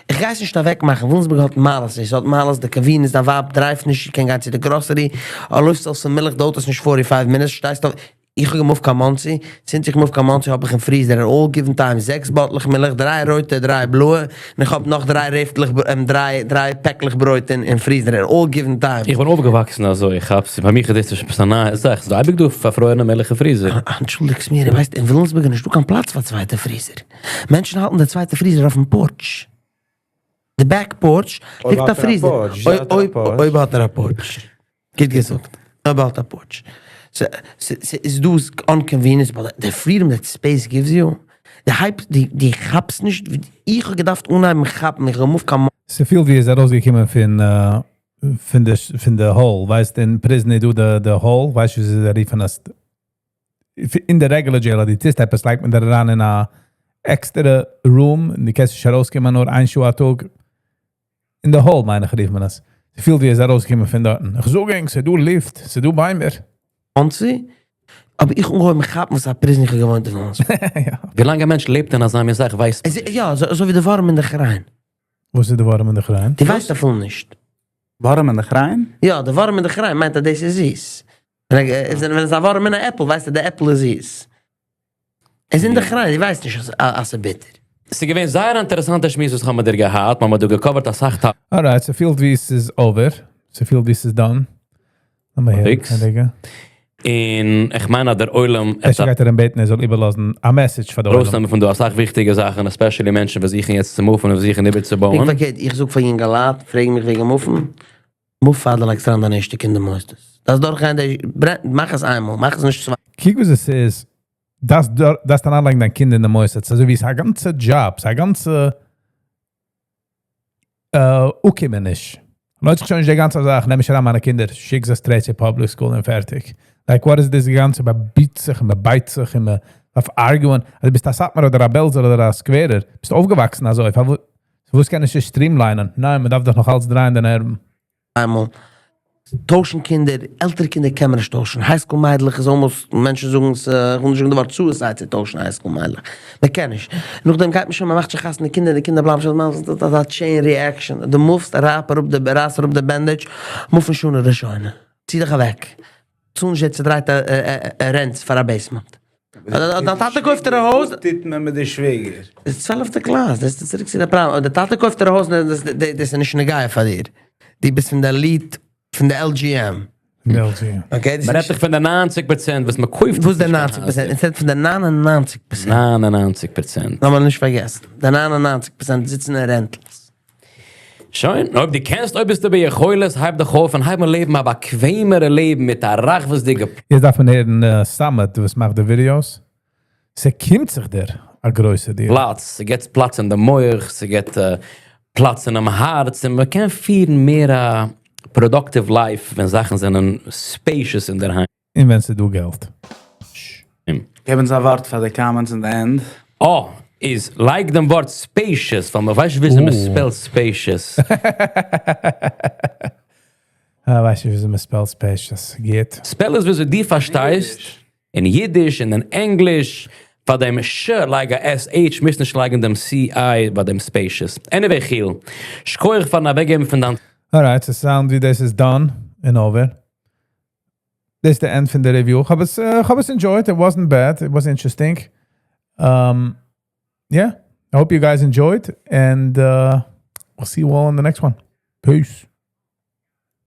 איך גיי עס נישט אוועק מאכן, וויליאמסבורג האט מעלות, עס האט מעלות, די convenience, דיין ווייב drive ט נישט, זי קען גיין צו די grocery, לויפסט אויס פון מילך, דויערט עס נישט 45 minutes, שטייסט אויף, איך האב גע move ט קיין מאנסי, since איך move קיין מאנסי האב איך אין freezer at all given time זעקס באטלעך מילך, דריי רויטע, דריי בלויע, און איך האב נאך דריי רעפטלעך, דריי פעקלעך ברויט אין freezer at all given time. איך בין אויפגעוואקסן אזוי, איך כאפ, ביי מיך איז דאס נישט עפעס א נייע זאך, ס'איז דא אייביג דא פארפרוירענע מילך אין freezer. אנטשולדיגסט מיר, איר ווייסט אין וויליאמסבורג איז נישטא קיין פלאץ פאר צווייטע freezer. מענטשן האלטן די צווייטע freezer אויפן porch. די back porch ליגט א freezer. אויב האט ער א porch. גוט געזאגט. אויב האט א porch. ס'איז דא inconvenience, but the freedom that space gives you, די hype, די כאפסט נישט, איך האב געדארפט אנהייבן כאפן, איך האב גע move ט קיין. ס'פילט ווי ער איז ארויסגעקומען פון פון די פון די hole, ווייסט אין prison איז דא די hole, ווייסט ווי זיי רופן עס, אין די regular jail אז דו טוסט עפעס לייגט מען דיר אריין אין א עקסטערע room, און דו קענסט נישט ארויסקומען נאר איין שעה א טאג. אין די hole מיין איך רופט מען עס. ס'פילט ווי ער איז ארויסגעקומען פון דארטן. איך זאג ענק, ס'איז דא לופט, ס'איז דא ביימער. מאנסי, אבער איך אנגעהויבן כאפן וואס א prison איך האב געוואוינט אין מאנסי. ווי לאנג א מענטש לעבט אין אזא מין זאך ווייסט מען נישט. יא, אזוי ווי די ווארעם אין די חריין. וואס איז די ווארעם אין די חריין? דו ווייסט אפילו נישט. ווארעם אין די חריין? יא, די ווארעם אין די חריין מיינט אז דאס איז זיס. ווען עס איז א ווארעם אין א עפל ווייסטו די עפל איז זיס. עס איז אין די חריין, דו ווייסט נישט אז ס'איז ביטער. ס'איז געווען זייער א אינטערעסאנטע שמועס וואס כ'האב מיט דיר געהאט, מ'האמיר דא גע cover ט אסאך Alright, ס'פילט ווי ס'איז over, ס'פילט ווי ס'איז done. לאמיר הערן topics. א רגע. און איך מיין אז דער עולם אפשר גייט ער אים בעטן ער זאל איבערלאזן א message פאר די עולם. ארויסנעמען פון דא אסאך וויכטיגע זאכן, especially מענטשן וואס זוכן יעצט צו move ן און וואס זוכן איבערצובויען. פונקט פארקערט, איך זאג פאר יונגעלייט, פרעגן מיך וועגן move ן, move פאר דו לייגסט אריין דיין ערשטע קינד אין מוסדות. דארפסט דורכגיין די, מאך עס איינמאל, מאך עס נישט צוויי. קוק וואס עס איז, דארפסט אריינלייגן דיין קינד אין די מוסד, ס'איז אזוי ווי ס'איז א גאנצע דזשאב, ס'איז א גאנצע אנקומעניש. לוינט זיך שוין נישט די גאנצע זאך, נעם איך אריין מיינע קינדער, שיק זיי straight צו public school און פערטיג. Like what is this גאנצע מ'ביט זיך און מ'בייט זיך און מ'דארף argue ען, אז דו ביסט א סאטמאר אדער א בעלזער אדער א סקווערער, ביסט אויפגעוואקסן אזוי, פארוואס קען נישט streamline ען? ניין, מ'דארף דאך נאך אלץ דרייען די נערוון. איינמאל, טוישן קינדער, עלטערע קינדער קען מען נישט טוישן, high school מיידלעך איז almost, מענטשן זאגן ס, איך וויל נישט זאגן די ווארט suicide צו טוישן high school מיידלעך, מען קען נישט, נאכדעם גייט מען שוין, מען מאכט שוין חתונה קינדער, די קינדער בלייבן שוין, מען מאכט אזא chain reaction, דו move סט, רייב אראפ די, רייס אראפ די bandage, move פון שנה ראשונה, צי דיך אוועק, צאל נישט די צודרייטע rents פאר א basement. דיין טאטע קויפט דיר א הויז. וואס טוט מען מיט די שוועגער? דאס איז צוועלפטע קלאס, דאס איז צוריק צו די פראבלעם, אויב די טאטע קויפט דיר א הויז, דאס איז נישט נוגע פאר דיר, דו ביסט פון די elite, פון די LGM. פון די LGM. Okay, דאס איז מען רעדט דאך פון די 90% וואס מען קויפט. וואס די 90%? אונז רעדט פון די 99%. 99%. לאמיר נישט פארגעסן, די 99% זיצן אין rentals. שוין, אויב דו קענסט, אויב ביסטו ביכולת, הייב דיך אויף און הייב אן לעבן א באקוועמערע לעבן מיט א רחבות'דיגע. יעצט דארף מען הערן סאמעט וואס מאכט די videos. ס'קומט זיך דיר א גרויסע דירה. פלאץ, ס'געט פלאץ אין די מח, ס'געט פלאץ אינעם הארץ, און מ'קען פירן מער א productive life ווען זאכן זענען spacious אינדערהיים. און ווען ס'איז דא געלט. געב אונז א ווארט פאר די comments אין די end. אה, איז לייג דעם ווארט spacious, ווייל מ'ווייסט נישט וויאזוי מ'spell ט spacious. אה, ווייסט נישט וויאזוי מ'spell ט spacious. גוט. Spell עס וויאזוי דו פארשטייסט, אין אידיש און אין ענגליש. פאר דעם ש לייג א SH, מוזט נישט לייגן דעם CI ביי דעם spacious. Anyway, חיל. שכוח פארן אוועקגעבן פון דיין. Alright, ס' sound ווי דאס איז done and over. דאס איז די end פון די review. איך האב עס, איך האב עס enjoyed, it wasn't bad, it was interesting. Yeah. I hope you guys enjoyed, and we'll see you all in the next one. Peace.